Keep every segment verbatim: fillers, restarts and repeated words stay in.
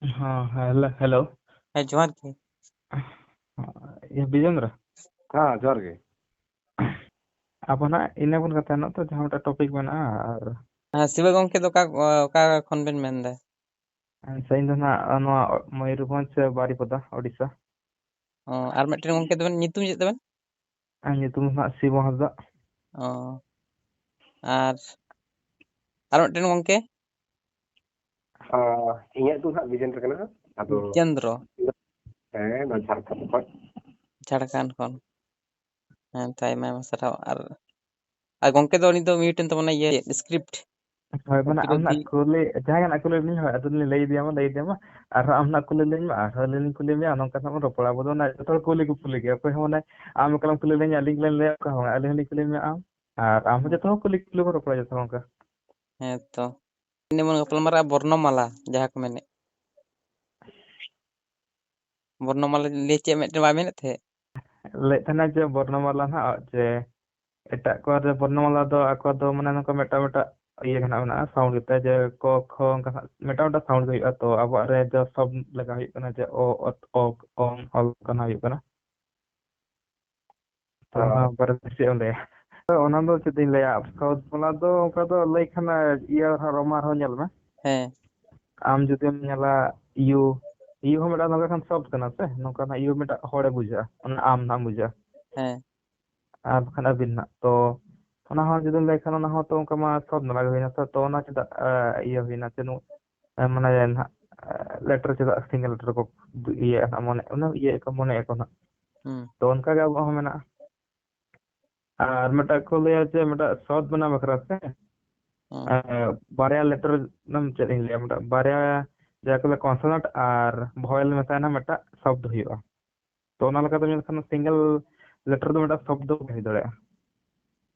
ᱦᱮᱸ, hello, hello. ᱦᱮᱸ, ᱡᱚᱦᱟᱨ ᱜᱮ᱾ ᱤᱭᱟᱹ, ᱵᱤᱡᱮᱱᱫᱨᱚ᱾ ᱦᱮᱸ, ᱡᱚᱦᱟᱨ ᱜᱮ᱾ ᱟᱵᱚ ᱱᱟᱜ ᱤᱱᱟᱹ ᱵᱚᱱ ᱠᱟᱛᱷᱟ ᱱᱚᱜ ᱛᱚ, ᱡᱟᱦᱟᱸ ᱢᱤᱫᱴᱟᱝ ᱴᱚᱯᱤᱠ ᱢᱮᱱᱟᱜᱼᱟ᱾ ᱟᱨ ᱦᱮᱸ, ᱥᱤᱵᱟᱹ ᱜᱚᱢᱠᱮ ᱫᱚ ᱚᱠᱟ, ᱚᱠᱟ ᱠᱷᱚᱱ ᱵᱮᱱ ᱢᱮᱱᱫᱟ? ᱟᱪᱪᱷᱟ, ᱤᱧ ᱫᱚ ᱱᱟᱜ ᱱᱚᱣᱟ ᱢᱚᱭᱩᱨᱵᱷᱚᱸᱡᱽ ᱥᱮ ᱵᱟᱨᱤᱯᱚᱫᱟ, ᱳᱰᱤᱥᱟ᱾ ᱚ, ᱟᱨ ᱢᱤᱫᱴᱮᱱ ᱜᱚᱢᱠᱮ ᱫᱚᱵᱮᱱ ᱧᱩᱛᱩᱢ ᱪᱮᱫ ᱛᱟᱵᱮᱱ? ᱟᱨ ᱧᱩᱛᱩᱢ ᱫᱚ ᱱᱟᱜ ᱥᱤᱵᱚ ᱦᱟᱸᱥᱫᱟ᱾ ᱚ, ᱟᱨ, ᱟᱨ ᱢᱤᱫᱴᱮᱱ ᱜᱚᱢᱠᱮ? ᱟᱨ ᱤᱧᱟᱹᱜ ᱫᱚ ᱱᱟᱜ ᱵᱤᱡᱮᱱᱫᱨᱚ ᱠᱟᱱᱟ᱾ ᱟᱫᱚ ᱵᱤᱡᱮᱱᱫᱨᱚ? ᱦᱮᱸ, ᱱᱚᱣᱟ ᱡᱷᱟᱲᱠᱷᱚᱸᱰ ᱠᱷᱚᱱ᱾ ᱡᱷᱟᱲᱠᱷᱚᱸᱰ ᱠᱷᱚᱱ᱾ ᱦᱮᱸ, ᱛᱚ ᱟᱭᱢᱟ ᱟᱭᱢᱟ ᱥᱟᱨᱦᱟᱣ᱾ ᱟᱨ, ᱟᱨ ᱜᱚᱢᱠᱮ ᱫᱚ ᱩᱱᱤ ᱫᱚ ᱢᱤᱫᱴᱮᱱ ᱛᱟᱵᱚᱱᱟ ᱤᱭᱟᱹ, script᱾ ᱦᱳᱭ, ᱢᱟᱱᱮ ᱟᱢ ᱱᱟᱜ ᱵᱤᱨᱳᱫᱷᱤ᱾ ᱠᱩᱞᱤ, ᱡᱟᱦᱟᱸᱭ ᱜᱮ ᱱᱟᱜ ᱠᱩᱞᱤ ᱞᱤᱧ, ᱦᱳᱭ, ᱟᱫᱚ ᱞᱤᱧ ᱞᱟᱹᱭ ᱤᱫᱤᱭᱟᱢᱟ, ᱞᱟᱹᱭ ᱤᱫᱤᱭᱟᱢᱟ, ᱟᱨᱦᱚᱸ ᱟᱢ ᱱᱟᱜ ᱠᱩᱞᱤ ᱞᱤᱧ ᱢᱮ, ᱟᱨᱦᱚᱸ ᱟᱹᱞᱤᱧ ᱞᱤᱧ ᱠᱩᱞᱤ ᱢᱮᱭᱟ, ᱱᱚᱝᱠᱟ ᱱᱟᱜ ᱵᱚᱱ ᱨᱚᱯᱚᱲᱟ᱾ ᱟᱵᱚ ᱫᱚ ᱱᱟᱜ ᱡᱚᱛᱚ ᱦᱚᱲ ᱠᱩᱞᱤ ᱠᱚ ᱠᱩᱞᱤ ᱜᱮᱭᱟ, ᱚᱠᱚᱭ ᱦᱚᱸ ᱢᱟᱱᱮ ᱟᱢ ᱮᱠᱞᱟᱢ ᱠᱩᱞᱤ ᱞᱤᱧᱟ, ᱟᱹᱞᱤᱧ ᱞᱤᱧ ᱞᱟᱹᱭᱟ, ᱚᱠᱟ ᱦᱚᱸ ᱵᱟᱝ, ᱟᱹᱞᱤᱧ ᱦᱚᱸᱞᱤᱧ ᱠᱩᱞᱤ ᱢᱮᱭᱟ ᱟᱢ, ᱟᱨ ᱟᱢ ᱦᱚᱸ ᱦᱮᱸ᱾ ᱡᱚᱛᱚ ᱦᱚᱲ ᱠᱩᱞᱤ ᱠᱩᱯᱞᱤ ᱵᱚᱱ ᱨᱚᱯᱚᱲᱟ ᱡᱚᱛᱚ ᱦᱚᱲ ᱚᱱᱠᱟ᱾ ᱦᱮᱸ ᱛᱚ, ᱛᱮᱦᱮᱧ ᱵᱚᱱ ᱜᱟᱯᱟᱞᱢᱟᱨᱟᱜᱼᱟ ᱵᱚᱨᱱᱚᱢᱟᱞᱟ, ᱡᱟᱦᱟᱸ ᱠᱚ ᱢᱮᱱᱮᱫ᱾ ᱵᱚᱨᱱᱚᱢᱟᱞᱟ ᱞᱟᱹᱭ ᱪᱮᱫ ᱢᱤᱫᱴᱮᱱ ᱵᱟᱭ ᱢᱮᱱᱮᱫ ᱛᱟᱦᱮᱸᱫ? ᱞᱟᱹᱭᱮᱫ ᱛᱟᱦᱮᱱᱟ ᱡᱮ ᱵᱚᱨᱱᱚᱢᱟᱞᱟ ᱱᱟᱦᱟᱜ, ᱡᱮ ᱮᱴᱟᱜ ᱠᱚ ᱨᱮ ᱵᱚᱨᱱᱚᱢᱟᱞᱟ ᱫᱚ ᱟᱠᱚ ᱫᱚ ᱢᱟᱱᱮ ᱱᱚᱝᱠᱟ ᱢᱤᱫᱴᱟᱝ ᱢᱤᱫᱴᱟᱝ ᱤᱭᱟᱹ ᱜᱮ ᱱᱟᱦᱟᱜ ᱢᱮᱱᱟᱜᱼᱟ, sound ᱜᱮᱛᱟ, ᱡᱮ ᱠᱚ, ᱠᱷᱚ, ᱚᱱᱠᱟ ᱱᱟᱦᱟᱜ ᱢᱤᱫᱴᱟᱝ ᱢᱤᱫᱴᱟᱝ sound ᱜᱮ ᱦᱩᱭᱩᱜᱼᱟ᱾ ᱛᱚ ᱟᱵᱚᱣᱟᱜ ᱨᱮ ᱡᱟ ᱥᱚᱵ ᱞᱮᱠᱟ ᱦᱩᱭᱩᱜ ᱠᱟᱱᱟ, ᱡᱮ ᱚ, ᱚᱛ, ᱚᱜ, ᱚᱝ, ᱚᱞ ᱠᱟᱱᱟ ᱦᱩᱭᱩᱜ ᱠᱟᱱᱟ᱾ ᱛᱚ ᱚᱱᱟ ᱦᱳᱭ᱾ ᱵᱟᱨᱮ ᱛᱮ ᱪᱮᱫ ᱮᱢ ᱞᱟᱹᱭᱟ? ᱛᱚ ᱚᱱᱟ ᱫᱚ ᱪᱮᱫ ᱤᱧ ᱞᱟᱹᱭᱟ, ᱥᱚᱵ ᱵᱟᱞᱟ ᱫᱚ ᱚᱱᱠᱟ ᱫᱚ ᱞᱟᱹᱭ ᱠᱷᱟᱱ, ᱤᱭᱟᱹ, ᱨᱳᱢᱟᱱ ᱨᱮᱦᱚᱸ ᱧᱮᱞ ᱢᱮ᱾ ᱦᱮᱸ᱾ ᱟᱢ ᱡᱩᱫᱤᱢ ᱧᱮᱞᱟ ᱭᱩ, ᱭᱩ ᱦᱚᱸ ᱢᱤᱫᱴᱟᱝ ᱱᱚᱝᱠᱟ ᱠᱷᱟᱱ ᱥᱚᱵ ᱠᱟᱱᱟ ᱥᱮ, ᱱᱚᱝᱠᱟ ᱱᱟᱜ ᱭᱩ ᱢᱤᱫᱴᱟᱝ ᱦᱚᱲᱮ ᱵᱩᱡᱷᱟᱹᱜᱼᱟ, ᱚᱱᱟ ᱟᱢ ᱱᱟᱜ ᱮᱢ ᱵᱩᱡᱷᱟᱹᱜᱼᱟ᱾ ᱦᱮᱸ᱾ ᱟᱨ ᱵᱟᱠᱷᱟᱱ ᱟᱹᱵᱤᱱ ᱱᱟᱜ᱾ ᱛᱚ ᱚᱱᱟ ᱦᱚᱸ ᱡᱩᱫᱤᱢ ᱞᱟᱹᱭ ᱠᱷᱟᱱ, ᱚᱱᱟ ᱦᱚᱸ ᱛᱚ ᱚᱱᱠᱟ ᱢᱟ ᱥᱚᱵ ᱱᱟᱞᱟ ᱜᱮ ᱦᱩᱭᱱᱟ ᱥᱮ, ᱛᱚ ᱚᱱᱟ ᱪᱮᱫᱟᱜ, ᱮ, ᱤᱭᱟᱹ ᱦᱩᱭᱱᱟ ᱥᱮ, ᱱᱩ-, ᱮ, ᱢᱟᱱᱮ ᱱᱟᱜ, ᱮ, letter ᱪᱮᱫᱟᱜ single letter ᱠᱚ ᱤᱭᱟᱹ ᱱᱟᱜ ᱢᱚᱱᱮ, ᱚᱱᱟ ᱤᱭᱟᱹ ᱠᱚ ᱢᱚᱱᱮ ᱟᱠᱚ ᱱᱟᱜ᱾ ᱦᱩᱸ᱾ ᱛᱚ ᱚᱱᱠᱟ ᱜᱮ ᱟᱵᱚᱣᱟᱜ ᱦᱚᱸ ᱢᱮᱱᱟᱜᱼᱟ᱾ ᱟᱨ ᱢᱤᱫᱴᱟᱝ ᱠᱚ ᱞᱟᱹᱭᱟ ᱡᱮ ᱢᱤᱫᱴᱟᱝ ᱥᱚᱵᱫ ᱵᱮᱱᱟᱣ ᱵᱟᱠᱷᱨᱟ ᱥᱮ, ᱦᱩᱸ᱾ ᱮ, ᱵᱟᱨᱭᱟ letter, ᱢᱟᱱᱮ ᱪᱮᱫ ᱤᱧ ᱞᱟᱹᱭᱟ, ᱢᱤᱫᱴᱟᱝ ᱵᱟᱨᱭᱟ ᱡᱟᱦᱟᱸ ᱠᱚ ᱞᱟᱹᱭᱟ consonant ᱟᱨ vowel ᱢᱮᱥᱟᱭᱮᱱᱟ, ᱢᱤᱫᱴᱟᱝ ᱥᱚᱵᱫ ᱦᱩᱭᱩᱜᱼᱟ᱾ ᱛᱚ ᱚᱱᱟ ᱞᱮᱠᱟᱛᱮ ᱧᱮᱞ ᱞᱮᱠᱷᱟᱱ single letter ᱫᱚ ᱢᱤᱫᱴᱟᱝ ᱥᱚᱵᱫ ᱵᱟᱝ ᱦᱩᱭ ᱫᱟᱲᱮᱭᱟᱜᱼᱟ᱾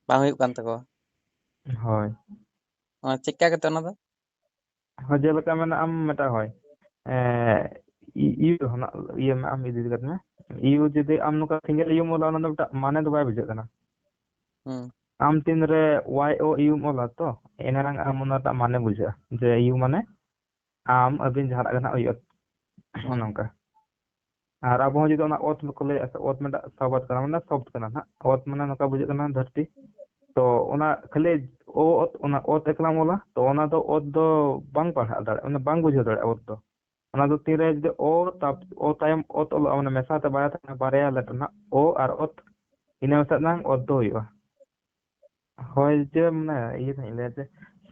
ᱵᱟᱝ ᱦᱩᱭᱩᱜ ᱠᱟᱱ ᱛᱟᱠᱚᱣᱟ᱾ ᱦᱳᱭ᱾ ᱚ, ᱪᱮᱫᱠᱟ ᱠᱟᱛᱮ ᱚᱱᱟ ᱫᱚ? ᱦᱳᱭ, ᱡᱮᱞᱮᱠᱟ ᱢᱮᱱᱟᱜᱼᱟ, ᱟᱢ ᱢᱤᱫᱴᱟᱝ ᱦᱳᱭ, ᱮ, ᱤ-, ᱤᱭᱩ ᱫᱚ ᱱᱟᱜ ᱤᱭᱟᱹ ᱢᱮ, ᱟᱢ ᱤᱫᱤ ᱠᱟᱛᱮ ᱢᱮ᱾ ᱤᱭᱩ ᱡᱩᱫᱤ ᱟᱢ ᱱᱚᱝᱠᱟ single ᱤᱭᱩᱢ ᱚᱞᱟ, ᱚᱱᱟ ᱫᱚ ᱢᱤᱫᱴᱟᱝ ᱢᱟᱱᱮ ᱫᱚ ᱵᱟᱭ ᱵᱩᱡᱷᱟᱹᱜ ᱠᱟᱱᱟ᱾ ᱦᱩᱸ᱾ ᱟᱢ ᱛᱤᱱᱨᱮ ᱣᱟᱭ ᱳ ᱤᱭᱩᱢ ᱚᱞᱟ, ᱛᱚ ᱮᱱᱟᱝ ᱟᱢ ᱚᱱᱟᱴᱟᱜ ᱢᱟᱱᱮ ᱵᱩᱡᱷᱟᱹᱜᱼᱟ, ᱡᱮ ᱤᱭᱩ ᱢᱟᱱᱮ ᱟᱢ, ᱟᱹᱵᱤᱱ, ᱡᱟᱦᱟᱱᱟᱜ ᱜᱮ ᱱᱟᱦᱟᱜ ᱦᱩᱭᱩᱜᱼᱟ᱾ ᱱᱚᱜᱼᱚ ᱱᱚᱝᱠᱟ᱾ ᱟᱨ ᱟᱵᱚ ᱦᱚᱸ ᱡᱩᱫᱤ ᱚᱱᱟ ᱚᱛ ᱠᱚ ᱞᱟᱹᱭᱟ, ᱥᱮ ᱚᱛ ᱢᱤᱫᱴᱟᱝ ᱥᱚᱵᱚᱫ ᱠᱟᱱᱟ, ᱢᱟᱱᱮ ᱥᱚᱵᱫ ᱠᱟᱱᱟ ᱱᱟᱦᱟᱜ᱾ ᱚᱛ ᱢᱟᱱᱮ ᱱᱚᱝᱠᱟ ᱵᱩᱡᱷᱟᱹᱜ ᱠᱟᱱᱟ ᱫᱷᱟᱹᱨᱛᱤ᱾ ᱛᱚ ᱚᱱᱟ ᱠᱷᱟᱹᱞᱤ ᱚ ᱚᱛ, ᱚᱱᱟ ᱚᱛ ᱮᱠᱞᱟᱢ ᱚᱞᱟ, ᱛᱚ ᱚᱱᱟ ᱫᱚ ᱚᱛ ᱫᱚ ᱵᱟᱝ ᱯᱟᱲᱦᱟᱜ ᱫᱟᱲᱮᱭᱟᱜᱼᱟ, ᱢᱟᱱᱮ ᱵᱟᱝ ᱵᱩᱡᱷᱟᱹᱣ ᱫᱟᱲᱮᱭᱟᱜᱼᱟ ᱚᱛ ᱫᱚ᱾ ᱚᱱᱟ ᱫᱚ ᱛᱤᱨᱮ ᱡᱩᱫᱤ ᱚ ᱛᱟᱯ-, ᱚ ᱛᱟᱭᱚᱢ ᱚᱛ ᱚᱞᱚᱜᱼᱟ, ᱢᱟᱱᱮ ᱢᱮᱥᱟ ᱛᱮ ᱵᱟᱭ ᱛᱟᱦᱮᱱᱟ, ᱵᱟᱨᱭᱟ ᱞᱮᱴᱟᱨ ᱱᱟᱦᱟᱜ, ᱚ ᱟᱨ ᱚᱛ, ᱤᱱᱟᱹ ᱢᱮᱥᱟ ᱱᱟᱝ ᱚᱛ ᱫᱚ ᱦᱩᱭᱩᱜᱼᱟ᱾ ᱦᱳᱭ, ᱡᱮ ᱢᱟᱱᱮ ᱤᱭᱟᱹ ᱱᱟᱦᱟᱜ ᱤᱧ ᱞᱟᱹᱭᱟ ᱡᱮ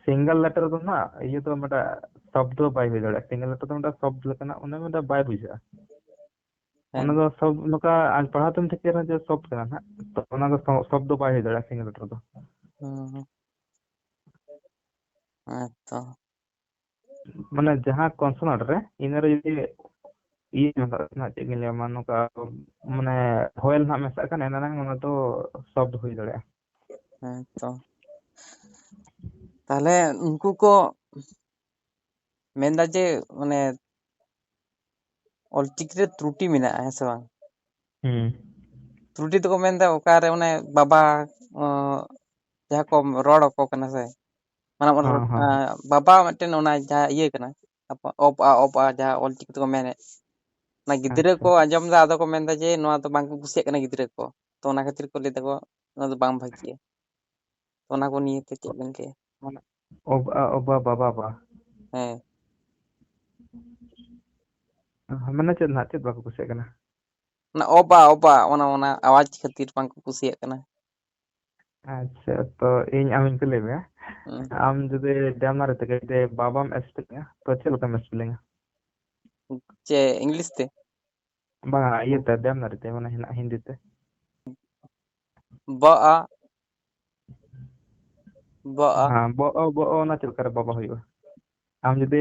ᱥᱤᱝᱜᱮᱞ ᱞᱮᱴᱟᱨ ᱫᱚ ᱱᱟᱦᱟᱜ ᱤᱭᱟᱹ ᱫᱚ ᱢᱤᱫᱴᱟᱜ ᱥᱚᱵᱫᱚ ᱵᱟᱭ ᱦᱩᱭ ᱫᱟᱲᱮᱭᱟᱜᱼᱟ᱾ ᱥᱤᱝᱜᱮᱞ ᱞᱮᱴᱟᱨ ᱫᱚ ᱢᱤᱫᱴᱟᱝ ᱥᱚᱵᱫ ᱞᱮᱠᱟᱱᱟᱜ, ᱚᱱᱟ ᱢᱤᱫᱴᱟᱝ ᱵᱟᱭ ᱵᱩᱡᱷᱟᱹᱜᱼᱟ᱾ ᱦᱮᱸ᱾ ᱚᱱᱟ ᱫᱚ ᱥᱚᱵ ᱱᱚᱝᱠᱟ ᱟᱢ ᱯᱟᱲᱦᱟᱣ ᱛᱮᱢ ᱴᱷᱤᱠᱟᱹᱭᱟ ᱡᱮ ᱥᱚᱵᱫ ᱠᱟᱱᱟ ᱱᱟᱦᱟᱜ, ᱛᱚ ᱚᱱᱟ ᱫᱚ ᱥᱚ-, ᱥᱚᱵᱫᱚ ᱵᱟᱭ ᱦᱩᱭ ᱫᱟᱲᱮᱭᱟᱜᱼᱟ ᱥᱤᱝᱜᱮᱞ ᱞᱮᱴᱟᱨ ᱫᱚ᱾ ᱦᱩᱸ᱾ ᱦᱮᱸ ᱛᱚ᱾ ᱢᱟᱱᱮ ᱡᱟᱦᱟᱸ ᱠᱚᱱᱥᱚᱱᱟᱱᱴ ᱨᱮ, ᱤᱱᱟᱹ ᱨᱮ ᱡᱩᱫᱤ ᱤᱭᱟᱹ ᱢᱮᱥᱟᱜ ᱠᱟᱱᱟ, ᱪᱮᱫ ᱤᱧ ᱞᱟᱹᱭᱟ, ᱢᱟ ᱱᱚᱝᱠᱟ, ᱢᱟᱱᱮ ᱵᱷᱚᱭᱮᱞ ᱱᱟᱦᱟᱜ ᱢᱮᱥᱟᱜ ᱠᱷᱟᱱ, ᱮᱱᱟᱝ ᱚᱱᱟ ᱫᱚ ᱥᱚᱵᱫ ᱦᱩᱭ ᱫᱟᱲᱮᱭᱟᱜᱼᱟ᱾ ᱦᱮᱸ ᱛᱚ᱾ ᱛᱟᱦᱞᱮ ᱩᱱᱠᱩ ᱠᱚ ᱢᱮᱱᱫᱟ ᱡᱮ, ᱢᱟᱱᱮ, ᱚᱞᱪᱤᱠᱤ ᱨᱮ ᱛᱨᱩᱴᱤ ᱢᱮᱱᱟᱜᱼᱟ, ᱦᱮᱸ ᱥᱮ ᱵᱟᱝ? ᱦᱩᱸ᱾ ᱛᱨᱩᱴᱤ ᱫᱚᱠᱚ ᱢᱮᱱᱫᱟ ᱚᱠᱟᱨᱮ ᱚᱱᱮ ᱵᱟᱵᱟ, ᱚ, ᱡᱟᱦᱟᱸ ᱠᱚ ᱨᱚᱲ ᱟᱠᱚ ᱠᱟᱱᱟ ᱥᱮ, ᱢᱟᱱᱮ ᱚᱱᱟ ᱦᱚᱸ, ᱨᱚᱲ-, ᱦᱚᱸ᱾ ᱟ, ᱵᱟᱵᱟ ᱢᱤᱫᱴᱮᱱ ᱚᱱᱟ ᱡᱟᱦᱟᱸ ᱤᱭᱟᱹ ᱠᱟᱱᱟ, ᱚᱯ ᱟ, ᱚᱯ ᱟ, ᱡᱟᱦᱟᱸ ᱚᱞᱪᱤᱠᱤ ᱛᱮᱠᱚ ᱢᱮᱱᱮᱫ, ᱚᱱᱟ ᱜᱤᱫᱽᱨᱟᱹ ᱟᱪᱪᱷᱟ᱾ ᱠᱚ ᱟᱸᱡᱚᱢ ᱮᱫᱟ, ᱟᱫᱚ ᱠᱚ ᱢᱮᱱᱫᱟ ᱡᱮ ᱱᱚᱣᱟ ᱫᱚ ᱵᱟᱝ ᱠᱚ ᱠᱩᱥᱤᱭᱟᱜ ᱠᱟᱱᱟ ᱜᱤᱫᱽᱨᱟᱹ ᱠᱚ, ᱛᱚ ᱚᱱᱟ ᱠᱷᱟᱹᱛᱤᱨ ᱠᱚ ᱞᱟᱹᱭ ᱫᱟᱠᱚ ᱱᱚᱣᱟ ᱫᱚ ᱵᱟᱝ ᱵᱷᱟᱹᱜᱤᱭᱟ᱾ ᱛᱚ ᱚᱱᱟ ᱠᱚ ᱱᱤᱭᱮ ᱛᱮ ᱪᱮᱫ ᱵᱮᱱ ᱞᱟᱹᱭᱟ? ᱢᱟᱱᱮ ᱚᱵ ᱟ, ᱚᱵᱟ, ᱵᱟᱵᱟ, ᱵᱟ᱾ ᱦᱮᱸ᱾ ᱢᱟᱱᱮ ᱪᱮᱫ ᱱᱟᱦᱟᱜ, ᱪᱮᱫ ᱵᱟᱠᱚ ᱠᱩᱥᱤᱭᱟᱜ ᱠᱟᱱᱟ? ᱚᱱᱟ ᱚᱵᱟ, ᱚᱵᱟ, ᱚᱱᱟ, ᱚᱱᱟ ᱟᱣᱟᱡᱽ ᱠᱷᱟᱹᱛᱤᱨ ᱵᱟᱝ ᱠᱚ ᱠᱩᱥᱤᱭᱟᱜ ᱠᱟᱱᱟ᱾ ᱟᱪᱪᱷᱟ, ᱛᱚ ᱤᱧ ᱟᱢᱤᱧ ᱠᱩᱞᱤ ᱢᱮᱭᱟ, ᱦᱩᱸ᱾ ᱟᱢ ᱡᱩᱫᱤ ᱰᱮᱢᱱᱟᱨᱤ ᱛᱮ ᱡᱩᱫᱤ ᱵᱟᱵᱟᱢ spelling ᱟ, ᱛᱚ ᱪᱮᱫ ᱞᱮᱠᱟᱢ spelling ᱟ? ᱪᱮᱫ, English ᱛᱮ? ᱵᱟᱝᱟ, ᱤᱭᱟᱹ ᱛᱮ, ᱰᱮᱢᱱᱟᱨᱤ ᱛᱮ, ᱢᱟᱱᱮ ᱦᱮᱱᱟᱜ ᱦᱤᱱᱫᱤ ᱛᱮ᱾ ᱵᱚ ᱟ, ᱵᱚ ᱟ᱾ ᱦᱮᱸ, ᱵᱚ ᱚ, ᱵᱚ ᱚ, ᱚᱱᱟ ᱪᱮᱫ ᱞᱮᱠᱟ ᱨᱮ ᱵᱟᱵᱟ ᱦᱩᱭᱩᱜᱼᱟ? ᱟᱢ ᱡᱩᱫᱤ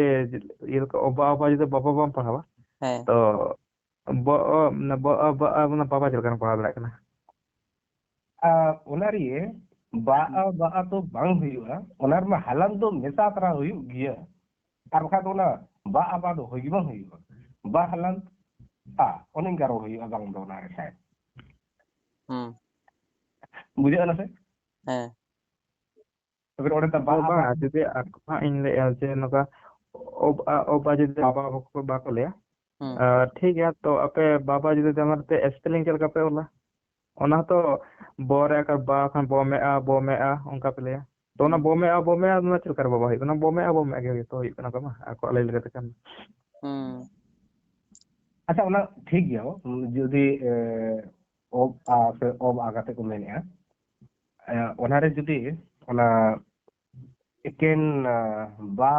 ᱤᱭᱟᱹ ᱞᱮᱠᱟ ᱚᱵᱟ, ᱚᱵᱟ ᱡᱩᱫᱤ ᱵᱟᱵᱟ ᱵᱟᱢ ᱯᱟᱲᱦᱟᱣᱟ, ᱦᱮᱸ᱾ ᱛᱚ ᱵᱚ ᱚ, ᱢᱟᱱᱮ ᱵᱚ ᱚ, ᱵᱟ ᱟ, ᱢᱟᱱᱮ ᱵᱟᱵᱟ ᱪᱮᱫ ᱞᱮᱠᱟᱢ ᱯᱟᱲᱦᱟᱣ ᱫᱟᱲᱮᱭᱟᱜ ᱠᱟᱱᱟ? ᱟᱨ ᱚᱱᱟ ᱨᱮ ᱵᱟ ᱟ, ᱵᱟ ᱟ ᱫᱚ ᱵᱟᱝ ᱦᱩᱭᱩᱜᱼᱟ, ᱚᱱᱟ ᱨᱮᱢᱟ ᱦᱟᱞᱟᱱ ᱫᱚ ᱢᱮᱥᱟ ᱛᱚᱨᱟ ᱦᱩᱭᱩᱜ ᱜᱮᱭᱟ, ᱟᱨ ᱵᱟᱠᱷᱟᱱ ᱫᱚ ᱚᱱᱟ ᱵᱟ ᱟ, ᱵᱟ ᱫᱚ ᱦᱩᱭ ᱜᱮ ᱵᱟᱝ ᱦᱩᱭᱩᱜᱼᱟ᱾ ᱵᱟ ᱦᱟᱞᱟᱱ ᱟ, ᱚᱱᱮ ᱚᱱᱠᱟ ᱨᱚᱲ ᱦᱩᱭᱩᱜᱼᱟ ᱵᱟᱝ ᱫᱚ ᱚᱱᱟ ᱨᱮ ᱠᱷᱟᱡ᱾ ᱦᱩᱸ᱾ ᱵᱩᱡᱷᱟᱹᱜ ᱠᱟᱱᱟ ᱥᱮ? ᱦᱮᱸ᱾ ᱛᱚᱵᱮ ᱚᱸᱰᱮ ᱫᱚ ᱵᱟ ᱚ, ᱟ, ᱵᱟ ᱵᱟᱝᱟ, ᱡᱩᱫᱤ ᱟᱨ ᱦᱟᱸᱜ ᱤᱧ ᱞᱟᱹᱭᱮᱜᱼᱟ ᱡᱮ ᱱᱚᱝᱠᱟ ᱚᱵ ᱟ, ᱚᱵ ᱟ ᱡᱩᱫᱤ ᱵᱟᱵᱟ ᱵᱟᱠᱚ, ᱵᱟᱠᱚ ᱞᱟᱹᱭᱟ᱾ ᱦᱩᱸ᱾ ᱟᱨ ᱴᱷᱤᱠ ᱜᱮᱭᱟ, ᱛᱚ ᱟᱯᱮ ᱵᱟᱵᱟ ᱡᱩᱫᱤ ᱡᱟᱦᱟᱸ ᱛᱮ spelling ᱪᱮᱫ ᱞᱮᱠᱟ ᱯᱮ ᱚᱞᱟ? ᱚᱱᱟ ᱦᱚᱸᱛᱚ ᱵᱚ ᱨᱮ ᱟᱠᱟᱨ ᱵᱟ ᱠᱷᱟᱱ ᱵᱚ ᱢᱮ ᱟ, ᱵᱚ ᱢᱮ ᱟ, ᱚᱱᱠᱟ ᱯᱮ ᱞᱟᱹᱭᱟ᱾ ᱛᱚ ᱚᱱᱟ ᱦᱩᱸ᱾ ᱵᱚ ᱢᱮ ᱟ, ᱵᱚ ᱢᱮ ᱟ, ᱚᱱᱟ ᱪᱮᱫ ᱞᱮᱠᱟ ᱨᱮ ᱵᱟᱵᱟ ᱦᱩᱭᱩᱜ ᱠᱟᱱᱟ? ᱵᱚ ᱢᱮ ᱟ, ᱵᱚ ᱢᱮ ᱟ ᱜᱮ ᱦᱩᱭᱩᱜ, ᱛᱚ ᱦᱩᱭᱩᱜ ᱠᱟᱱᱟ ᱠᱚ ᱢᱟ, ᱟᱠᱚᱣᱟᱜ ᱞᱟᱹᱭ ᱞᱮᱠᱟᱛᱮ ᱠᱷᱟᱱ᱾ ᱦᱩᱸ᱾ ᱟᱪᱪᱷᱟ, ᱚᱱᱟ ᱴᱷᱤᱠ ᱜᱮᱭᱟ, ᱡᱩᱫᱤ, ᱮ, ᱚᱵ ᱟ ᱥᱮ ᱚᱵ ᱟ ᱠᱟᱛᱮ ᱠᱚ ᱢᱮᱱᱮᱜᱼᱟ, ᱮ, ᱚᱱᱟᱨᱮ ᱡᱩᱫᱤ ᱚᱱᱟ ᱮᱠᱮᱱ, ᱟ, ᱵᱟ,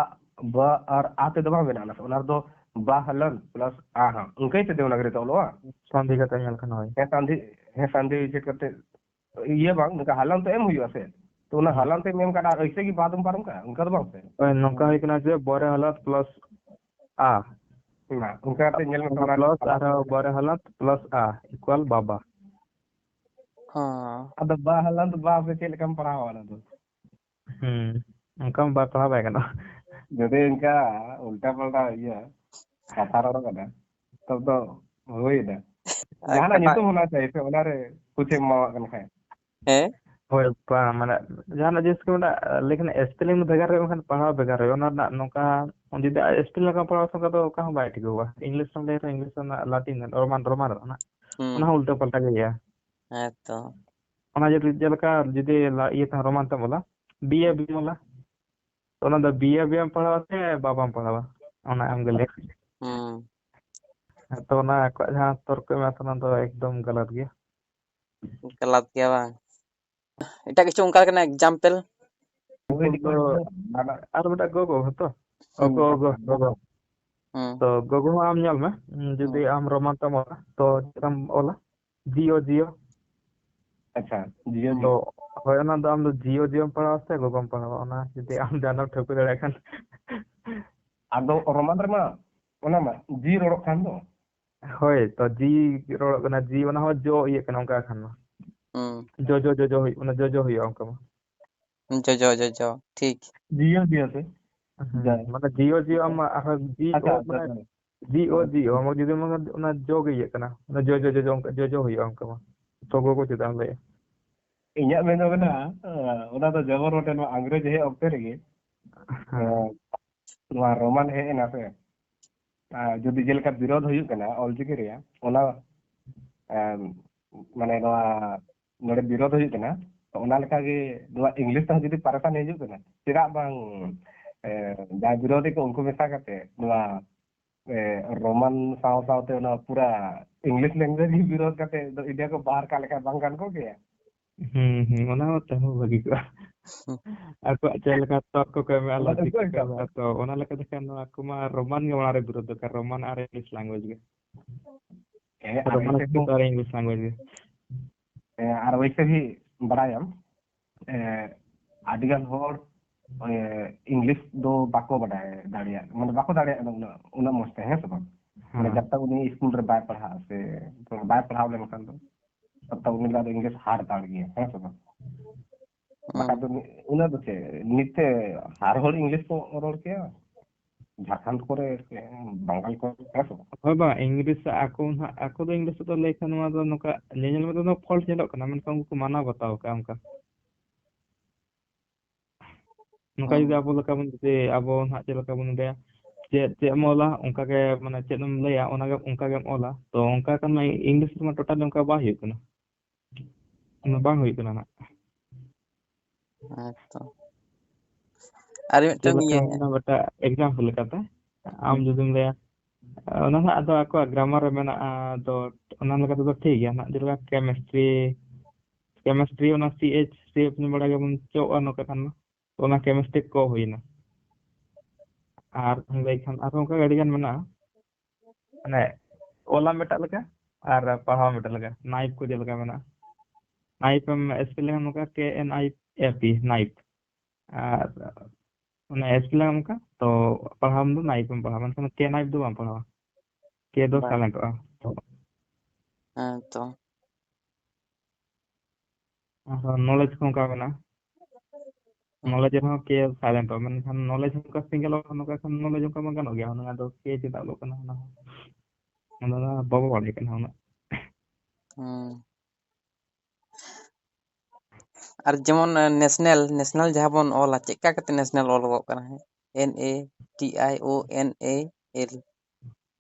ᱵᱟ ᱟᱨ ᱟ ᱛᱮᱫᱚ ᱵᱟᱝ ᱵᱮᱱᱟᱜᱼᱟ, ᱚᱱᱟ ᱫᱚ ᱵᱟ ᱦᱟᱞᱟᱱᱛ plus ᱟ ᱦᱟᱸᱜ, ᱚᱱᱠᱟ ᱜᱮ ᱥᱮ ᱫᱮᱵᱽᱱᱟᱜᱚᱨᱤ ᱛᱮ ᱚᱞᱚᱜᱼᱟ? ᱥᱟᱱᱫᱷᱤ ᱠᱟᱛᱮ ᱧᱮᱞ ᱠᱷᱟᱱ ᱦᱳᱭ᱾ ᱦᱮᱸ, ᱥᱟᱱᱫᱷᱤ, ᱦᱮᱸ, ᱥᱟᱱᱫᱷᱤ ᱪᱮᱫ ᱠᱟᱛᱮ ᱤᱭᱟᱹ ᱵᱟᱝ, ᱱᱚᱝᱠᱟ ᱦᱟᱞᱟᱱᱛ ᱮᱢ ᱦᱩᱭᱩᱜᱼᱟ ᱥᱮ? ᱛᱚ ᱚᱱᱟ ᱦᱩᱸ᱾ ᱦᱟᱞᱟᱱᱛ ᱮᱢ ᱮᱢ ᱠᱟᱫᱟ ᱟᱨ ᱮᱭᱥᱮ ᱜᱮ ᱵᱟᱫ ᱮᱢ ᱯᱟᱨᱚᱢ ᱠᱟᱜᱼᱟ, ᱚᱱᱠᱟ ᱫᱚ ᱵᱟᱝ ᱥᱮ? ᱦᱳᱭ, ᱱᱚᱝᱠᱟ ᱦᱩᱭ ᱠᱟᱱᱟ ᱡᱮ ᱵᱚ ᱨᱮ ᱦᱟᱞᱟᱱᱛ plus ᱟ᱾ ᱚᱱᱟ, ᱚᱱᱠᱟ ᱠᱟᱛᱮ ᱧᱮᱞ ᱢᱮ, ᱚᱱᱟ ᱚᱱᱟ plus ᱟᱨᱦᱚᱸ ᱵᱚ ᱨᱮ ᱦᱟᱞᱟᱱᱛ plus ᱟ equal ᱵᱟᱵᱟ᱾ ᱦᱚᱸ᱾ ᱟᱫᱚ ᱵᱟ ᱦᱟᱞᱟᱱᱛ ᱵᱟ ᱟᱯᱮ ᱪᱮᱫ ᱞᱮᱠᱟᱢ ᱯᱟᱲᱦᱟᱣᱟ ᱚᱱᱟ ᱫᱚ? ᱦᱩᱸ, ᱚᱱᱠᱟ ᱢᱟ ᱵᱟᱭ ᱯᱟᱲᱦᱟᱣ ᱵᱟᱭ ᱜᱟᱱᱚᱜᱼᱟ᱾ ᱡᱩᱫᱤ ᱤᱱᱠᱟ ᱩᱞᱴᱟ ᱯᱟᱞᱴᱟ ᱤᱭᱟᱹ ᱠᱟᱛᱷᱟ ᱨᱚᱲ ᱠᱟᱱᱟ, ᱛᱚᱵ ᱫᱚ ᱦᱩᱭ ᱮᱱᱟ᱾ ᱟᱨ ᱡᱟᱦᱟᱱᱟᱜ ᱠᱟᱴᱟᱜ ᱧᱩᱛᱩᱢ ᱚᱱᱟ ᱪᱟᱭ ᱥᱮ, ᱚᱱᱟᱨᱮ ᱠᱩᱪ ᱮᱢ ᱮᱢᱟᱣᱟᱜ ᱠᱟᱱ ᱠᱷᱟᱡ᱾ ᱦᱮᱸ? ᱦᱳᱭ, ᱵᱟᱝ, ᱢᱟᱱᱮ, ᱡᱟᱦᱟᱱᱟᱜ ᱡᱤᱱᱤᱥ ᱜᱮ ᱢᱮᱱᱟᱜᱼᱟ, ᱞᱮᱠᱤᱱ spelling ᱫᱚ ᱵᱷᱮᱜᱟᱨ ᱦᱩᱭᱩᱜᱼᱟ, ᱵᱟᱝᱠᱷᱟᱱ ᱯᱟᱲᱦᱟᱣ ᱵᱷᱮᱜᱟᱨ ᱦᱩᱭᱩᱜᱼᱟ᱾ ᱚᱱᱟ ᱨᱮᱱᱟᱜ ᱱᱚᱝᱠᱟ, ᱡᱩᱫᱤ ᱟᱡ spelling ᱞᱮᱠᱟ ᱯᱟᱲᱦᱟᱣ ᱥᱚᱸᱜᱮ ᱫᱚ ᱚᱠᱟ ᱦᱚᱸ ᱵᱟᱭ ᱴᱷᱤᱠᱚᱜᱼᱟ᱾ English ᱨᱮᱢ ᱞᱟᱹᱭ ᱨᱮᱦᱚᱸ, English ᱨᱮᱱᱟᱜ Latin, Roman, Roman ᱨᱮᱱᱟᱜ, ᱦᱩᱸ᱾ ᱚᱱᱟ ᱦᱚᱸ ᱩᱞᱴᱟᱹ ᱯᱟᱞᱴᱟ ᱜᱮ ᱦᱩᱭᱩᱜᱼᱟ᱾ ᱦᱮᱸ ᱛᱚ᱾ ᱚᱱᱟ ᱡᱩᱫᱤ ᱡᱮᱞᱮᱠᱟ ᱡᱩᱫᱤ ᱞᱟ-, ᱤᱭᱟᱹ ᱛᱮᱦᱚᱸ Roman ᱛᱮᱢ ᱚᱞᱟ, ᱵᱤ ᱮ ᱵᱤᱢ ᱚᱞᱟ, ᱛᱚ ᱚᱱᱟ ᱫᱚ ᱵᱤ ᱮ ᱵᱤ ᱮᱢ ᱯᱟᱲᱦᱟᱣᱟ ᱥᱮ ᱵᱟᱵᱟᱢ ᱯᱟᱲᱦᱟᱣᱟ? ᱚᱱᱟ ᱟᱢ ᱜᱮ ᱞᱟᱹᱭ᱾ ᱦᱩᱸ᱾ ᱛᱚ ᱚᱱᱟ ᱟᱠᱚᱣᱟᱜ ᱡᱟᱦᱟᱸ ᱛᱚᱨᱠᱚ ᱮᱢᱟ, ᱚᱱᱟ ᱫᱚ ᱮᱠᱫᱚᱢ ᱜᱟᱞᱟᱛ ᱜᱮᱭᱟ᱾ ᱜᱟᱞᱟᱛ ᱜᱮᱭᱟ ᱵᱟᱝ? ᱮᱴᱟᱜ ᱠᱤᱪᱷᱩ ᱚᱱᱠᱟ ᱠᱟᱱᱟ example? ᱦᱳᱭ, ᱛᱚ ᱟᱨ ᱢᱤᱫᱴᱟᱝ ᱜᱚᱜᱚ ᱦᱚᱸᱛᱚ? ᱦᱩᱸ᱾ ᱚᱜᱚ, ᱚᱜᱚ, ᱜᱚᱜᱚ᱾ ᱦᱩᱸ᱾ ᱛᱚ ᱜᱚᱜᱚ ᱦᱚᱸ ᱟᱢ ᱧᱮᱞ ᱢᱮ, ᱡᱩᱫᱤ ᱦᱩᱸ᱾ ᱟᱢ Roman ᱛᱮᱢ ᱚᱞᱟ, ᱛᱚ ᱪᱮᱫ ᱮᱢ ᱚᱞᱟ? ᱡᱤᱭᱳ, ᱡᱤᱭᱳ᱾ ᱟᱪᱪᱷᱟ, ᱡᱤᱭᱳ, ᱛᱚ ᱡᱤᱭᱳ᱾ ᱦᱳᱭ, ᱚᱱᱟ ᱫᱚ ᱟᱢ ᱫᱚ ᱡᱤᱭᱳ, ᱡᱤᱭᱳᱢ ᱯᱟᱲᱦᱟᱣᱟ ᱥᱮ ᱜᱚᱜᱚᱢ ᱯᱟᱲᱦᱟᱣᱟ? ᱚᱱᱟ ᱡᱩᱫᱤ ᱟᱢ ᱡᱟᱦᱟᱱᱟᱜ ᱴᱷᱟᱹᱣᱠᱟᱹ ᱫᱟᱲᱮᱭᱟᱜ ᱠᱷᱟᱱ᱾ ᱟᱫᱚ Roman ᱨᱮᱢᱟ ᱚᱱᱟ ᱢᱟ ᱡᱤ ᱨᱚᱲᱚᱜ ᱠᱟᱱ ᱫᱚ᱾ ᱦᱳᱭ, ᱛᱚ ᱡᱤ ᱨᱚᱲᱚᱜ ᱠᱟᱱᱟ, ᱡᱤ ᱚᱱᱟ ᱦᱚᱸ ᱡᱚ ᱤᱭᱟᱹᱜ ᱠᱟᱱᱟ ᱚᱱᱠᱟ ᱠᱷᱟᱱ ᱢᱟ᱾ ᱦᱩᱸ᱾ ᱡᱚ, ᱡᱚ, ᱡᱚ, ᱡᱚ ᱦᱩᱭᱩᱜ, ᱚᱱᱟ ᱡᱚ, ᱡᱚ ᱦᱩᱭᱩᱜᱼᱟ ᱚᱱᱠᱟ ᱢᱟ᱾ ᱡᱚᱡᱚ, ᱡᱚᱡᱚ, ᱴᱷᱤᱠ᱾ ᱡᱤᱭᱳ, ᱡᱤᱭᱳ ᱥᱮ? ᱦᱩᱸ, ᱡᱟ᱾ ᱢᱟᱱᱮ ᱡᱤᱭᱳ, ᱡᱤᱭᱳ ᱟᱢ ᱢᱟ ᱟᱨᱦᱚᱸ ᱡᱤ ᱟᱪᱪᱷᱟ, ᱳ, ᱢᱟᱱᱮ ᱟᱪᱪᱷᱟ᱾ ᱡᱤ ᱳ, ᱡᱤ ᱳ, ᱟᱢ ᱡᱩᱫᱤ ᱢᱟᱱᱮ ᱚᱱᱟ ᱡᱚ ᱜᱮ ᱤᱭᱟᱹᱜ ᱠᱟᱱᱟ, ᱚᱱᱟ ᱡᱚ, ᱡᱚ, ᱡᱚ, ᱡᱚ, ᱚᱱᱠᱟ ᱡᱚ, ᱡᱚ ᱦᱩᱭᱩᱜᱼᱟ ᱚᱱᱠᱟ ᱢᱟ᱾ ᱛᱚ ᱜᱚᱜᱚ ᱪᱮᱫᱟᱜ ᱮᱢ ᱞᱟᱹᱭᱟ? ᱤᱧᱟᱹᱜ ᱢᱮᱱ ᱫᱚ ᱠᱟᱱᱟ, ᱟᱸ, ᱚᱱᱟ ᱫᱚ ᱡᱮᱢᱚᱱ ᱢᱤᱫᱴᱮᱱ ᱱᱚᱣᱟ ᱤᱝᱨᱮᱡᱤ ᱦᱮᱡ ᱚᱠᱛᱮ ᱨᱮᱜᱮ, ᱦᱮᱸ᱾ ᱟᱸ, ᱱᱚᱣᱟ ᱨᱳᱢᱟᱱ ᱦᱮᱡ ᱮᱱᱟ ᱥᱮ, ᱟᱨ ᱡᱩᱫᱤ ᱡᱮᱞᱮᱠᱟ ᱵᱤᱨᱳᱫᱷ ᱦᱩᱭᱩᱜ ᱠᱟᱱᱟ ᱚᱞᱪᱤᱠᱤ ᱨᱮᱭᱟᱜ, ᱚᱱᱟ, ᱮᱢ, ᱢᱟᱱᱮ ᱱᱚᱣᱟ ᱱᱚᱰᱮ ᱵᱤᱨᱳᱫᱷ ᱦᱩᱭᱩᱜ ᱠᱟᱱᱟ, ᱛᱚ ᱚᱱᱟ ᱞᱮᱠᱟᱜᱮ ᱱᱚᱣᱟ ᱤᱝᱞᱤᱥ ᱛᱮᱦᱚᱸ ᱡᱩᱫᱤ ᱯᱟᱨᱮᱥᱟᱱ ᱦᱤᱡᱩᱜ ᱠᱟᱱᱟ, ᱪᱮᱫᱟᱜ ᱵᱟᱝ, ᱮ, ᱡᱟᱦᱟᱸᱭ ᱵᱤᱨᱳᱫᱷᱤ ᱠᱚ ᱩᱱᱠᱩ ᱢᱮᱥᱟ ᱠᱟᱛᱮ ᱱᱚᱣᱟ, ᱮ, ᱨᱳᱢᱟᱱ ᱥᱟᱶ ᱥᱟᱶᱛᱮ ᱚᱱᱟ ᱯᱩᱨᱟ ᱤᱝᱞᱤᱥ ᱞᱮᱝᱜᱩᱭᱮᱡᱽ ᱜᱮ ᱵᱤᱨᱳᱫᱷ ᱠᱟᱛᱮ ᱫᱚ ᱤᱱᱰᱤᱭᱟ ᱠᱚ ᱵᱟᱦᱟᱨ ᱠᱟᱜ ᱞᱮᱠᱷᱟᱱ ᱵᱟᱝ ᱜᱟᱱ ᱠᱚᱜ ᱜᱮᱭᱟ? ᱦᱩᱸ, ᱦᱩᱸ, ᱚᱱᱟ ᱦᱚᱸ ᱛᱟᱦᱮᱸ ᱵᱷᱟᱹᱜᱤ ᱠᱚᱜᱼᱟ᱾ ᱟᱠᱚᱣᱟᱜ ᱪᱮᱫ ᱞᱮᱠᱟ ᱛᱚᱨᱠᱚ ᱠᱚ ᱮᱢᱮᱜᱼᱟ, ᱚᱱᱟ ᱫᱚ logic ᱠᱚ ᱚᱠᱚᱭ ᱮᱢᱮᱜᱼᱟ, ᱠᱟᱜ? ᱛᱚ ᱚᱱᱟ ᱞᱮᱠᱟ ᱛᱮᱠᱷᱟᱱ ᱱᱚᱣᱟ ᱠᱚᱢᱟ ᱨᱳᱢᱟᱱ ᱜᱮ ᱢᱟᱲᱟᱝ ᱨᱮ ᱵᱤᱨᱳᱫᱷ ᱫᱚᱨᱠᱟᱨ, ᱨᱳᱢᱟᱱ ᱟᱨ ᱤᱝᱞᱤᱥ ᱞᱮᱝᱜᱩᱭᱮᱡᱽ ᱜᱮ᱾ ᱦᱮᱸ, ᱟᱨ ᱨᱳᱢᱟᱱ ᱮᱭᱥᱮ ᱥᱠᱨᱤᱯᱴ ᱦᱚᱸ, ᱟᱨ ᱤᱝᱞᱤᱥ ᱞᱮᱝᱜᱩᱭᱮᱡᱽ ᱜᱮ᱾ ᱦᱮᱸ, ᱟᱨ ᱚᱭᱥᱮ ᱵᱷᱤ ᱵᱟᱲᱟᱭᱟᱢ, ᱮ, ᱟᱹᱰᱤ ᱜᱟᱱ ᱦᱚᱲ, ᱮ, ᱤᱝᱞᱤᱥ ᱫᱚ ᱵᱟᱠᱚ ᱵᱟᱰᱟᱭ ᱫᱟᱲᱮᱭᱟᱜ, ᱢᱟᱱᱮ ᱵᱟᱠᱚ ᱫᱟᱲᱮᱭᱟᱜ ᱠᱟᱱᱟ ᱩᱱᱟᱹᱜ, ᱩᱱᱟᱹᱜ ᱢᱚᱡᱽ ᱛᱮ, ᱦᱮᱸ ᱥᱮ ᱵᱟᱝ? ᱢᱟᱱᱮ ᱦᱮᱸ᱾ ᱡᱟᱵ ᱛᱟᱠ ᱩᱱᱤ ᱥᱠᱩᱞ ᱨᱮ ᱵᱟᱭ ᱯᱟᱲᱦᱟᱜᱼᱟ ᱥᱮ ᱵᱟᱭ ᱯᱟᱲᱦᱟᱣ ᱞᱮᱱᱠᱷᱟᱱ ᱫᱚ, ᱛᱟᱵ ᱛᱟᱵ ᱩᱱᱤ ᱞᱟᱹᱜᱤᱫ ᱫᱚ ᱤᱝᱞᱤᱥ ᱦᱟᱨᱰ ᱫᱟᱲ ᱜᱮᱭᱟ, ᱦᱮᱸ ᱥᱮ ᱵᱟᱝ? ᱦᱩᱸ᱾ ᱵᱟᱠᱷᱟᱡ ᱫᱚ ᱢᱤ-, ᱩᱱᱟᱹᱜ ᱫᱚ ᱪᱮᱫ, ᱱᱤᱛ ᱛᱮ ᱦᱟᱨ ᱦᱚᱲ ᱤᱝᱞᱤᱥ ᱠᱚ ᱨᱚᱲ ᱠᱮᱭᱟ? ᱡᱷᱟᱲᱠᱷᱚᱸᱰ ᱠᱚᱨᱮ, ᱵᱟᱝᱜᱟᱞ ᱠᱚᱨᱮ, ᱦᱮᱸ ᱥᱮ ᱵᱟᱝ? ᱦᱳᱭ ᱵᱟᱝ, ᱤᱝᱞᱤᱥ ᱟᱠᱚ ᱱᱟᱦᱟᱜ, ᱟᱠᱚ ᱫᱚ ᱤᱝᱞᱤᱥ ᱛᱮᱠᱚ ᱞᱟᱹᱭ ᱠᱷᱟᱱ ᱱᱚᱣᱟ ᱫᱚ ᱱᱚᱝᱠᱟ ᱧᱮᱧᱮᱞ ᱢᱮᱫ ᱛᱮᱫᱚ ᱯᱷᱚᱞᱴ ᱧᱮᱞᱚᱜ ᱠᱟᱱᱟ, ᱢᱮᱱᱠᱷᱟᱱ ᱩᱱᱠᱩ ᱠᱚ ᱢᱟᱱᱟᱣ ᱵᱟᱛᱟᱣ ᱠᱟᱜᱼᱟ ᱚᱱᱠᱟ᱾ ᱱᱚᱝᱠᱟ ᱡᱩᱫᱤ ᱦᱩᱸ᱾ ᱟᱵᱚ ᱞᱮᱠᱟ ᱵᱚᱱ, ᱡᱩᱫᱤ ᱟᱵᱚ ᱱᱟᱦᱟᱜ ᱪᱮᱫ ᱞᱮᱠᱟ ᱵᱚᱱ ᱞᱟᱹᱭᱟ, ᱪᱮᱫ, ᱪᱮᱫ ᱮᱢ ᱚᱞᱟ, ᱚᱱᱠᱟ ᱜᱮ, ᱢᱟᱱᱮ, ᱪᱮᱫ ᱮᱢ ᱞᱟᱹᱭᱟ, ᱚᱱᱟ ᱜᱮ, ᱚᱱᱠᱟ ᱜᱮᱢ ᱚᱞᱟ᱾ ᱛᱚ, ᱚᱱᱠᱟ ᱠᱷᱟᱱ ᱢᱟ ᱤᱝᱞᱤᱥ ᱨᱮᱢᱟ ᱴᱳᱴᱟᱞᱤ ᱚᱱᱠᱟ ᱵᱟᱭ ᱦᱩᱭᱩᱜ ᱠᱟᱱᱟ᱾ ᱚᱱᱟ ᱵᱟᱝ ᱦᱩᱭᱩᱜ ᱠᱟᱱᱟ ᱱᱟᱜ᱾ ᱦᱮᱸ ᱛᱚ᱾ ᱟᱨ ᱢᱤᱫᱴᱟᱝ ᱡᱮᱞᱮᱠᱟ ᱤᱭᱟᱹ᱾ ᱢᱮᱱᱟᱜᱼᱟ, ᱢᱤᱫᱴᱟᱝ ᱮᱠᱡᱟᱢᱯᱚᱞ ᱞᱮᱠᱟᱛᱮ, ᱟᱢ ᱦᱩᱸ᱾ ᱡᱩᱫᱤᱢ ᱞᱟᱹᱭᱟ, ᱚᱱᱟ ᱦᱟᱸᱜ ᱟᱫᱚ ᱟᱠᱚᱣᱟᱜ ᱜᱨᱟᱢᱟᱨ ᱨᱮ ᱢᱮᱱᱟᱜᱼᱟ, ᱟᱫᱚ ᱚᱱᱟ ᱞᱮᱠᱟ ᱛᱮᱫᱚ ᱴᱷᱤᱠ ᱜᱮᱭᱟ ᱱᱟᱜ᱾ ᱡᱮᱞᱮᱠᱟ ᱠᱮᱢᱮᱥᱴᱨᱤ, ᱠᱮᱢᱮᱥᱴᱨᱤ ᱚᱱᱟ ᱥᱤ ᱮᱭᱤᱪ ᱥᱤ ᱮᱯᱷ ᱧᱩ ᱵᱟᱲᱟ ᱜᱮᱵᱚᱱ ᱪᱚᱜᱼᱟ, ᱱᱚᱝᱠᱟ ᱠᱷᱟᱱ ᱢᱟ᱾ ᱚᱱᱟ ᱠᱮᱢᱮᱥᱴᱨᱤ ᱠᱚ ᱦᱩᱭᱱᱟ᱾ ᱟᱨ ᱞᱟᱹᱭ ᱠᱷᱟᱱ ᱟᱨᱦᱚᱸ ᱚᱱᱠᱟ ᱜᱮ ᱟᱹᱰᱤ ᱜᱟᱱ ᱢᱮᱱᱟᱜᱼᱟ᱾ ᱢᱟᱱᱮ, ᱚᱞᱟᱢ ᱢᱤᱫᱴᱟᱜ ᱞᱮᱠᱟ ᱟᱨ ᱯᱟᱲᱦᱟᱣ ᱢᱤᱫᱴᱟᱜ ᱞᱮᱠᱟ᱾ ᱱᱟᱭᱤᱯ ᱠᱚ ᱪᱮᱫ ᱞᱮᱠᱟ ᱢᱮᱱᱟᱜᱼᱟ? ᱱᱟᱭᱤᱯ ᱮᱢ ᱥᱯᱮᱞ ᱞᱮᱠᱷᱟᱱ ᱱᱚᱝᱠᱟ ᱠᱮ ᱮᱱ ᱟᱭ ᱮᱯ ᱤ, ᱱᱟᱭᱤᱯ᱾ ᱟᱨ ᱚᱱᱟ ᱥᱯᱮᱞ ᱞᱮᱠᱷᱟᱱ ᱱᱚᱝᱠᱟ, ᱛᱚ ᱯᱟᱲᱦᱟᱣ ᱫᱚ ᱱᱟᱭᱤᱯ ᱮᱢ ᱯᱟᱲᱦᱟᱣᱟ, ᱢᱮᱱᱠᱷᱟᱱ ᱠᱮ ᱱᱟᱭᱤᱯ ᱫᱚ ᱵᱟᱢ ᱯᱟᱲᱦᱟᱣᱟ᱾ ᱠᱮ ᱫᱚ ᱵᱟᱝ᱾ ᱥᱟᱭᱞᱮᱱᱴᱚᱜᱼᱟ᱾ ᱛᱚ ᱦᱮᱸ ᱛᱚ᱾ ᱟᱨᱦᱚᱸ ᱱᱚᱞᱮᱡᱽ ᱦᱚᱸ ᱚᱱᱠᱟ ᱢᱮᱱᱟᱜᱼᱟ᱾ ᱦᱩᱸ᱾ ᱱᱚᱞᱮᱡᱽ ᱨᱮᱦᱚᱸ ᱠᱮ ᱥᱟᱭᱞᱮᱱᱴᱚᱜᱼᱟ, ᱢᱮᱱᱠᱷᱟᱱ ᱱᱚᱞᱮᱡᱽ ᱦᱚᱸ ᱚᱱᱠᱟ ᱥᱤᱝᱜᱮᱞ ᱚᱞ ᱱᱚᱝᱠᱟ ᱠᱷᱟᱱ ᱱᱚᱞᱮᱡᱽ ᱚᱱᱠᱟ ᱢᱟ ᱜᱟᱱᱚᱜ ᱜᱮᱭᱟ, ᱚᱱᱟ ᱫᱚ ᱠᱮ ᱪᱮᱫᱟᱜ ᱚᱞᱚᱜ ᱠᱟᱱᱟ ᱚᱱᱟ ᱦᱚᱸ᱾ ᱚᱱᱟ ᱫᱚ ᱵᱟᱵᱚ ᱵᱟᱲᱟᱭ ᱠᱟᱱᱟ ᱩᱱᱟᱹᱜ᱾ ᱦᱩᱸ᱾ ᱟᱨ ᱡᱮᱢᱚᱱ, ᱮ, ᱱᱮᱥᱱᱮᱞ, ᱱᱮᱥᱱᱮᱞ ᱡᱟᱦᱟᱸ ᱵᱚᱱ ᱚᱞᱟ, ᱪᱮᱫ ᱞᱮᱠᱟ ᱠᱟᱛᱮ ᱱᱮᱥᱱᱮᱞ ᱚᱞᱚᱜᱚᱜ ᱠᱟᱱᱟ? ᱦᱮᱸ? N A T I O N A L,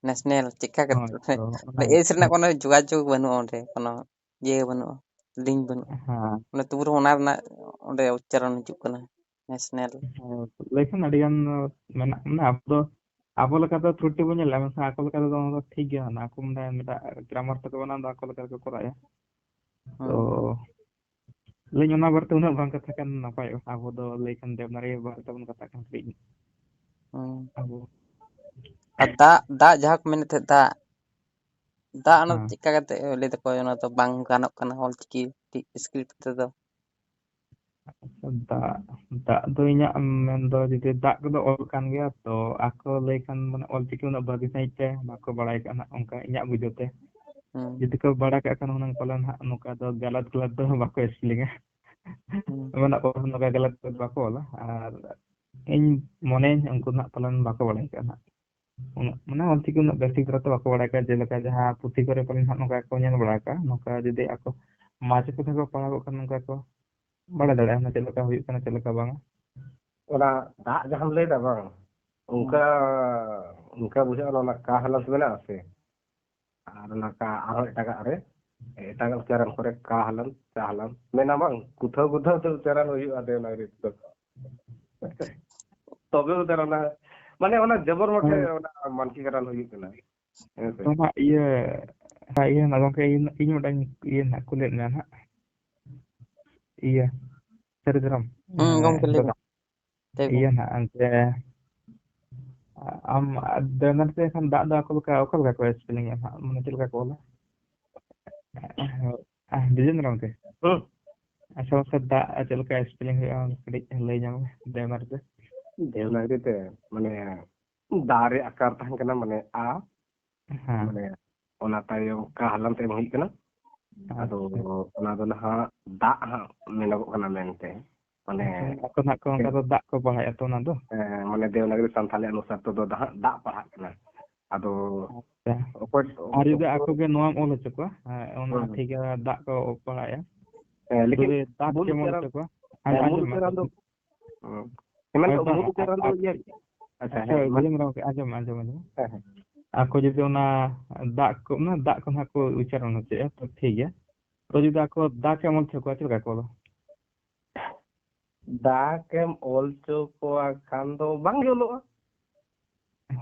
national. ᱪᱮᱫᱠᱟ ᱠᱟᱛᱮ? ᱦᱳᱭ, ᱛᱚ ᱚᱱᱟ ᱮᱥ ᱨᱮᱱᱟᱜ ᱠᱳᱱᱳ ᱡᱳᱜᱟᱡᱳᱜᱽ ᱵᱟᱹᱱᱩᱜᱼᱟ ᱚᱸᱰᱮ, ᱠᱳᱱᱳ ᱤᱭᱟᱹ ᱵᱟᱹᱱᱩᱜᱼᱟ, ᱞᱤᱝᱠ ᱵᱟᱹᱱᱩᱜᱼᱟ᱾ ᱦᱮᱸ᱾ ᱚᱱᱟ ᱛᱚᱵᱩ ᱨᱮᱦᱚᱸ ᱚᱱᱟ ᱨᱮᱱᱟᱜ ᱚᱸᱰᱮ ᱩᱪᱪᱟᱨᱚᱱ ᱦᱤᱡᱩᱜ ᱠᱟᱱᱟ, ᱱᱮᱥᱱᱮᱞ᱾ ᱦᱮᱸ, ᱞᱟᱹᱭ ᱠᱷᱟᱱ ᱟᱹᱰᱤ ᱜᱟᱱ ᱢᱮᱱᱟᱜ, ᱢᱟᱱᱮ ᱟᱵᱚ ᱫᱚ, ᱟᱵᱚ ᱞᱮᱠᱟ ᱫᱚ ᱛᱨᱩᱴᱤ ᱵᱚᱱ ᱧᱮᱞᱟ, ᱢᱮᱱᱠᱷᱟᱱ ᱟᱠᱚ ᱞᱮᱠᱟ ᱛᱮᱫᱚ ᱚᱱᱟ ᱫᱚ ᱴᱷᱤᱠ ᱜᱮᱭᱟ, ᱢᱟᱱᱮ ᱟᱠᱚ ᱢᱟᱱᱮ ᱢᱤᱫᱴᱟᱜ ᱜᱨᱟᱢᱟᱨ ᱛᱟᱠᱚ ᱚᱱᱟ ᱫᱚ ᱟᱠᱚ ᱞᱮᱠᱟ ᱜᱮᱠᱚ ᱠᱚᱨᱟᱣᱮᱫᱼᱟ᱾ ᱛᱚ ᱦᱩᱸ᱾ ᱞᱟᱹᱭᱟᱹᱧ ᱚᱱᱟ ᱵᱟᱨᱮᱛᱮ ᱩᱱᱟᱹᱜ ᱵᱟᱝ ᱠᱟᱛᱷᱟ ᱠᱷᱟᱱ ᱱᱟᱯᱟᱭᱚᱜᱼᱟ, ᱟᱵᱚ ᱫᱚ ᱞᱟᱹᱭ ᱠᱷᱟᱱ ᱫᱮᱵᱽᱱᱟᱜᱚᱨᱤ ᱵᱟᱨᱮ ᱛᱮᱵᱚᱱ ᱠᱟᱛᱷᱟ ᱠᱷᱟᱱ ᱠᱟᱹᱴᱤᱡ ᱦᱩᱸ᱾ ᱟᱵᱚ ᱟᱨ ᱫᱟᱜ, ᱫᱟᱜ ᱡᱟᱦᱟᱸ ᱠᱚ ᱢᱮᱱᱮᱫ ᱛᱟᱦᱮᱸᱫ, ᱫᱟᱜ, ᱫᱟᱜ ᱚᱱᱟ ᱫᱚ ᱦᱮᱸ᱾ ᱪᱮᱫ ᱞᱮᱠᱟ ᱠᱟᱛᱮ ᱞᱟᱹᱭ ᱫᱟᱠᱚ, ᱚᱱᱟ ᱫᱚ ᱵᱟᱝ ᱜᱟᱱᱚᱜ ᱠᱟᱱᱟ ᱚᱞᱪᱤᱠᱤ ᱥᱠᱨᱤᱯᱴ ᱛᱮᱫᱚ? ᱟᱪᱪᱷᱟ, ᱫᱟᱜ, ᱫᱟᱜ ᱫᱚ ᱤᱧᱟᱹᱜ ᱢᱮᱱ ᱫᱚ ᱡᱩᱫᱤ ᱫᱟᱜ ᱠᱚᱫᱚ ᱚᱞ ᱠᱟᱱ ᱜᱮᱭᱟ, ᱛᱚ ᱟᱠᱚ ᱞᱟᱹᱭ ᱠᱷᱟᱱ ᱢᱟᱱᱮ ᱚᱞᱪᱤᱠᱤ ᱩᱱᱟᱹᱜ ᱵᱷᱟᱹᱜᱤ ᱥᱟᱺᱦᱤᱡ ᱛᱮ ᱵᱟᱠᱚ ᱵᱟᱲᱟᱭ ᱠᱟᱜᱼᱟ ᱱᱟᱜ, ᱚᱱᱠᱟ ᱤᱧᱟᱹᱜ ᱵᱩᱡᱷᱟᱹᱣ ᱛᱮ᱾ ᱦᱩᱸ᱾ ᱡᱩᱫᱤ ᱠᱚ ᱵᱟᱲᱟᱭ ᱠᱟᱜ ᱠᱷᱟᱱ ᱦᱩᱱᱟᱹᱝ ᱯᱟᱞᱮᱱ ᱦᱟᱸᱜ ᱱᱚᱝᱠᱟ ᱫᱚ ᱜᱟᱞᱟᱛ ᱜᱟᱞᱟᱛ ᱫᱚ ᱵᱟᱠᱚ ᱥᱯᱮᱞᱤᱝᱟ᱾ ᱦᱩᱸ᱾ ᱢᱟᱱᱮ ᱚᱞ ᱦᱚᱸ ᱱᱚᱝᱠᱟ ᱜᱟᱞᱟᱛ ᱜᱟᱞᱟᱛ ᱵᱟᱠᱚ ᱚᱞᱟ᱾ ᱟᱨ ᱤᱧ ᱢᱚᱱᱮᱭᱟᱹᱧ ᱩᱱᱠᱩ ᱫᱚ ᱦᱟᱸᱜ ᱯᱟᱞᱮᱱ ᱵᱟᱠᱚ ᱵᱟᱲᱟᱭ ᱠᱟᱜᱼᱟ ᱦᱟᱸᱜ᱾ ᱩᱱᱟᱹᱜ, ᱢᱟᱱᱮ ᱚᱞᱪᱤᱠᱤ ᱩᱱᱟᱹᱜ ᱵᱮᱥ ᱴᱷᱤᱠ ᱫᱷᱟᱨᱟ ᱛᱮ ᱵᱟᱠᱚ ᱵᱟᱲᱟᱭ ᱠᱟᱜᱼᱟ, ᱡᱮᱞᱮᱠᱟ ᱡᱟᱦᱟᱸ ᱯᱩᱛᱷᱤ ᱠᱚᱨᱮ ᱯᱟᱞᱮᱱ ᱦᱟᱸᱜ ᱱᱚᱝᱠᱟ ᱠᱚ ᱧᱮᱞ ᱵᱟᱲᱟ ᱠᱟᱜᱼᱟ, ᱱᱚᱝᱠᱟ ᱡᱩᱫᱤ ᱟᱠᱚ ᱢᱟᱪᱮᱫ ᱠᱚ ᱴᱷᱮᱱ ᱠᱚ ᱯᱟᱲᱦᱟᱣ ᱠᱚᱜ ᱠᱷᱟᱱ ᱱᱚᱝᱠᱟ ᱠᱚ ᱵᱟᱲᱟᱭ ᱫᱟᱲᱮᱭᱟᱜᱼᱟ, ᱪᱮᱫ ᱞᱮᱠᱟ ᱦᱩᱭᱩᱜ ᱠᱟᱱᱟ, ᱪᱮᱫ ᱞᱮᱠᱟ ᱵᱟᱝᱟ᱾ ᱚᱱᱟ ᱫᱟᱜ ᱡᱟᱦᱟᱸᱢ ᱞᱟᱹᱭᱫᱟ ᱵᱟᱝ, ᱦᱩᱸ᱾ ᱚᱱᱠᱟ, ᱚᱱᱠᱟ ᱵᱩᱡᱷᱟᱹᱜᱼᱟ, ᱚᱱᱟ ᱠᱟ ᱦᱟᱞᱟᱛ ᱢᱮᱱᱟᱜᱼᱟ ᱥᱮ, ᱟᱨ ᱚᱱᱟ ᱠᱟ ᱟᱨᱦᱚᱸ ᱮᱴᱟᱜᱟᱜ ᱨᱮ, ᱮᱴᱟᱜᱟᱜ ᱩᱪᱪᱟᱨᱚᱱ ᱠᱚᱨᱮ ᱠᱟ ᱦᱟᱞᱟᱱ, ᱪᱟ ᱦᱟᱞᱟᱱ ᱢᱮᱱᱟ ᱵᱟᱝ, ᱠᱩᱛᱷᱟᱹᱣ ᱠᱩᱛᱷᱟᱹᱣ ᱛᱮ ᱩᱪᱪᱟᱨᱚᱱ ᱦᱩᱭᱩᱜᱼᱟ ᱫᱮᱵᱽᱱᱟᱜᱚᱨᱤ ᱛᱮᱫᱚ᱾ ᱛᱚᱵᱮ ᱩᱛᱟᱹᱨ ᱚᱱᱟ, ᱢᱟᱱᱮ ᱚᱱᱟ ᱡᱚᱵᱚᱨ ᱢᱚᱴᱷᱮ ᱦᱮᱸ᱾ ᱚᱱᱟ ᱢᱟᱱᱠᱤᱠᱚᱨᱚᱱ ᱦᱩᱭᱩᱜ ᱠᱟᱱᱟ᱾ ᱦᱮᱸ ᱥᱮ? ᱛᱚ ᱦᱟᱸᱜ ᱤᱭᱟᱹ, ᱦᱟᱸᱜ ᱤᱭᱟᱹ ᱦᱟᱸᱜ ᱜᱚᱢᱠᱮ, ᱤᱧ, ᱤᱧ ᱢᱤᱫᱴᱟᱝ ᱤᱭᱟᱹ ᱦᱟᱸᱜ ᱠᱩᱞᱤᱭᱮᱫ ᱢᱮᱭᱟ ᱦᱟᱸᱜ᱾ ᱤᱭᱟᱹ, ᱥᱟᱹᱨᱤ ᱫᱷᱚᱨᱚᱢ᱾ ᱦᱩᱸ, ᱜᱚᱢᱠᱮ, ᱞᱟᱹᱭ ᱵᱮᱱ᱾ ᱞᱟᱹᱭ ᱵᱮᱱ᱾ ᱤᱭᱟᱹ ᱦᱟᱸᱜ ᱚᱱᱛᱮ, ᱟᱢ, ᱫᱮᱵᱽᱱᱟᱜᱚᱨᱤ ᱛᱮ ᱠᱷᱟᱱ ᱫᱟᱜ ᱫᱚ ᱟᱠᱚ ᱞᱮᱠᱟ, ᱚᱠᱟ ᱞᱮᱠᱟ ᱠᱚ ᱥᱯᱮᱞᱤᱝ ᱮᱫᱼᱟ ᱦᱟᱸᱜ, ᱢᱟᱱᱮ ᱪᱮᱫ ᱞᱮᱠᱟ ᱠᱚ ᱚᱞᱟ? ᱟᱦ, ᱵᱤᱡᱮᱱᱫᱨᱚ ᱜᱚᱢᱠᱮ? ᱦᱩᱸ᱾ ᱟᱪᱪᱷᱟ, ᱢᱟᱥᱮ ᱫᱟᱜ ᱪᱮᱫ ᱞᱮᱠᱟ ᱥᱯᱮᱞᱤᱝ ᱦᱩᱭᱩᱜᱼᱟ, ᱠᱟᱹᱴᱤᱡ ᱞᱟᱹᱭ ᱧᱚᱜ ᱢᱮ ᱫᱮᱵᱽᱱᱟᱜᱚᱨᱤ ᱛᱮ᱾ ᱫᱮᱵᱽᱱᱟᱜᱚᱨᱤ ᱛᱮ, ᱢᱟᱱᱮ, ᱫᱟ ᱨᱮᱭᱟᱜ ᱟᱠᱟᱨ ᱛᱟᱦᱮᱱ ᱠᱟᱱᱟ, ᱢᱟᱱᱮ ᱟ, ᱦᱮᱸ᱾ ᱢᱟᱱᱮ, ᱚᱱᱟ ᱛᱟᱭᱚᱢ ᱠᱟ ᱦᱟᱞᱟᱱ ᱛᱮ ᱮᱢ ᱦᱩᱭᱩᱜ ᱠᱟᱱᱟ᱾ ᱟᱫᱚ ᱟᱪᱪᱷᱟ᱾ ᱚᱱᱟ ᱫᱚ ᱱᱟᱦᱟᱜ ᱫᱟᱜ ᱦᱟᱸᱜ ᱢᱮᱱᱚᱜᱚᱜ ᱠᱟᱱᱟ ᱢᱮᱱᱛᱮ᱾ ᱢᱟᱱᱮ, ᱟᱪᱪᱷᱟ, ᱟᱠᱚ ᱱᱟᱜ ᱠᱚ ᱚᱱᱠᱟ ᱫᱮ-, ᱫᱚ ᱫᱟᱜ ᱠᱚ ᱯᱟᱲᱦᱟᱣᱮᱫᱼᱟ ᱛᱚ ᱚᱱᱟ ᱫᱚ? ᱦᱮᱸ, ᱢᱟᱱᱮ ᱫᱮᱵᱽᱱᱟᱜᱚᱨᱤ ᱥᱟᱱᱛᱷᱟᱞᱤ ᱚᱱᱩᱥᱟᱨ ᱛᱮᱫᱚ ᱫᱟ ᱦᱟᱸᱜ ᱫᱟᱜ ᱯᱟᱲᱦᱟᱜ ᱠᱟᱱᱟ᱾ ᱟᱫᱚ ᱟᱪᱪᱷᱟ᱾ ᱚᱠᱚᱭ, ᱟᱨ ᱡᱩᱫᱤ ᱚᱠᱚᱭ ᱟᱠᱚ ᱜᱮ ᱱᱚᱣᱟᱢ ᱚᱞ ᱦᱚᱪᱚ ᱠᱚᱣᱟ, ᱦᱮᱸ, ᱚᱱᱟ ᱦᱩᱸ᱾ ᱴᱷᱤᱠ ᱜᱮᱭᱟ, ᱫᱟᱜ ᱠᱚ ᱯᱟᱲᱦᱟᱜᱼᱟ᱾ ᱦᱮᱸ, ᱞᱮᱠᱤᱱ ᱛᱚᱵᱮ ᱫᱟᱜ ᱢᱩᱞ ᱪᱮᱫ ᱮᱢ ᱚᱞ ᱩᱪᱟᱨᱚᱱ, ᱦᱚᱪᱚ ᱠᱚᱣᱟ? ᱦᱮᱸ, ᱦᱮᱸ, ᱢᱩᱞ ᱟᱸᱡᱚᱢ ᱢᱮ, ᱩᱪᱟᱨᱚᱱ ᱫᱚ, ᱟᱸᱡᱚᱢ ᱢᱮ᱾ ᱦᱩᱸ᱾ ᱦᱮᱢᱟᱱ ᱦᱳᱭ, ᱵᱟᱝ, ᱢᱩᱨᱢᱩ ᱟᱨ, ᱩᱪᱪᱟᱨᱚᱱ ᱫᱚ ᱟᱨ, ᱤᱭᱟᱹ, ᱟᱪᱪᱷᱟ, ᱟᱪᱪᱷᱟ, ᱦᱮᱸ, ᱢᱟ᱾ ᱟᱸᱡᱚᱢ ᱨᱮᱦᱚᱸ ᱠᱤ, ᱟᱸᱡᱚᱢ, ᱟᱸᱡᱚᱢ, ᱟᱸᱡᱚᱢ᱾ ᱦᱮᱸ, ᱦᱮᱸ᱾ ᱟᱠᱚ ᱡᱩᱫᱤ ᱚᱱᱟ ᱫᱟᱜ ᱠᱚ, ᱚᱱᱟ ᱫᱟᱜ ᱠᱚ ᱱᱟᱦᱟᱜ ᱠᱚ ᱩᱪᱪᱟᱨᱚᱱ ᱦᱚᱪᱚᱭᱮᱫᱼᱟ, ᱛᱚ ᱴᱷᱤᱠ ᱜᱮᱭᱟ᱾ ᱛᱚ ᱡᱩᱫᱤ ᱟᱠᱚ ᱫᱟᱜ ᱮᱢ ᱚᱞ ᱦᱚᱪᱚ ᱠᱚᱣᱟ, ᱪᱮᱫ ᱞᱮᱠᱟ ᱠᱚ ᱚᱞᱟ? ᱫᱟᱜ ᱮᱢ ᱚᱞ ᱦᱚᱪᱚ ᱠᱚᱣᱟ ᱠᱷᱟᱱ ᱫᱚ ᱵᱟᱝ ᱜᱮ ᱚᱞᱚᱜᱼᱟ᱾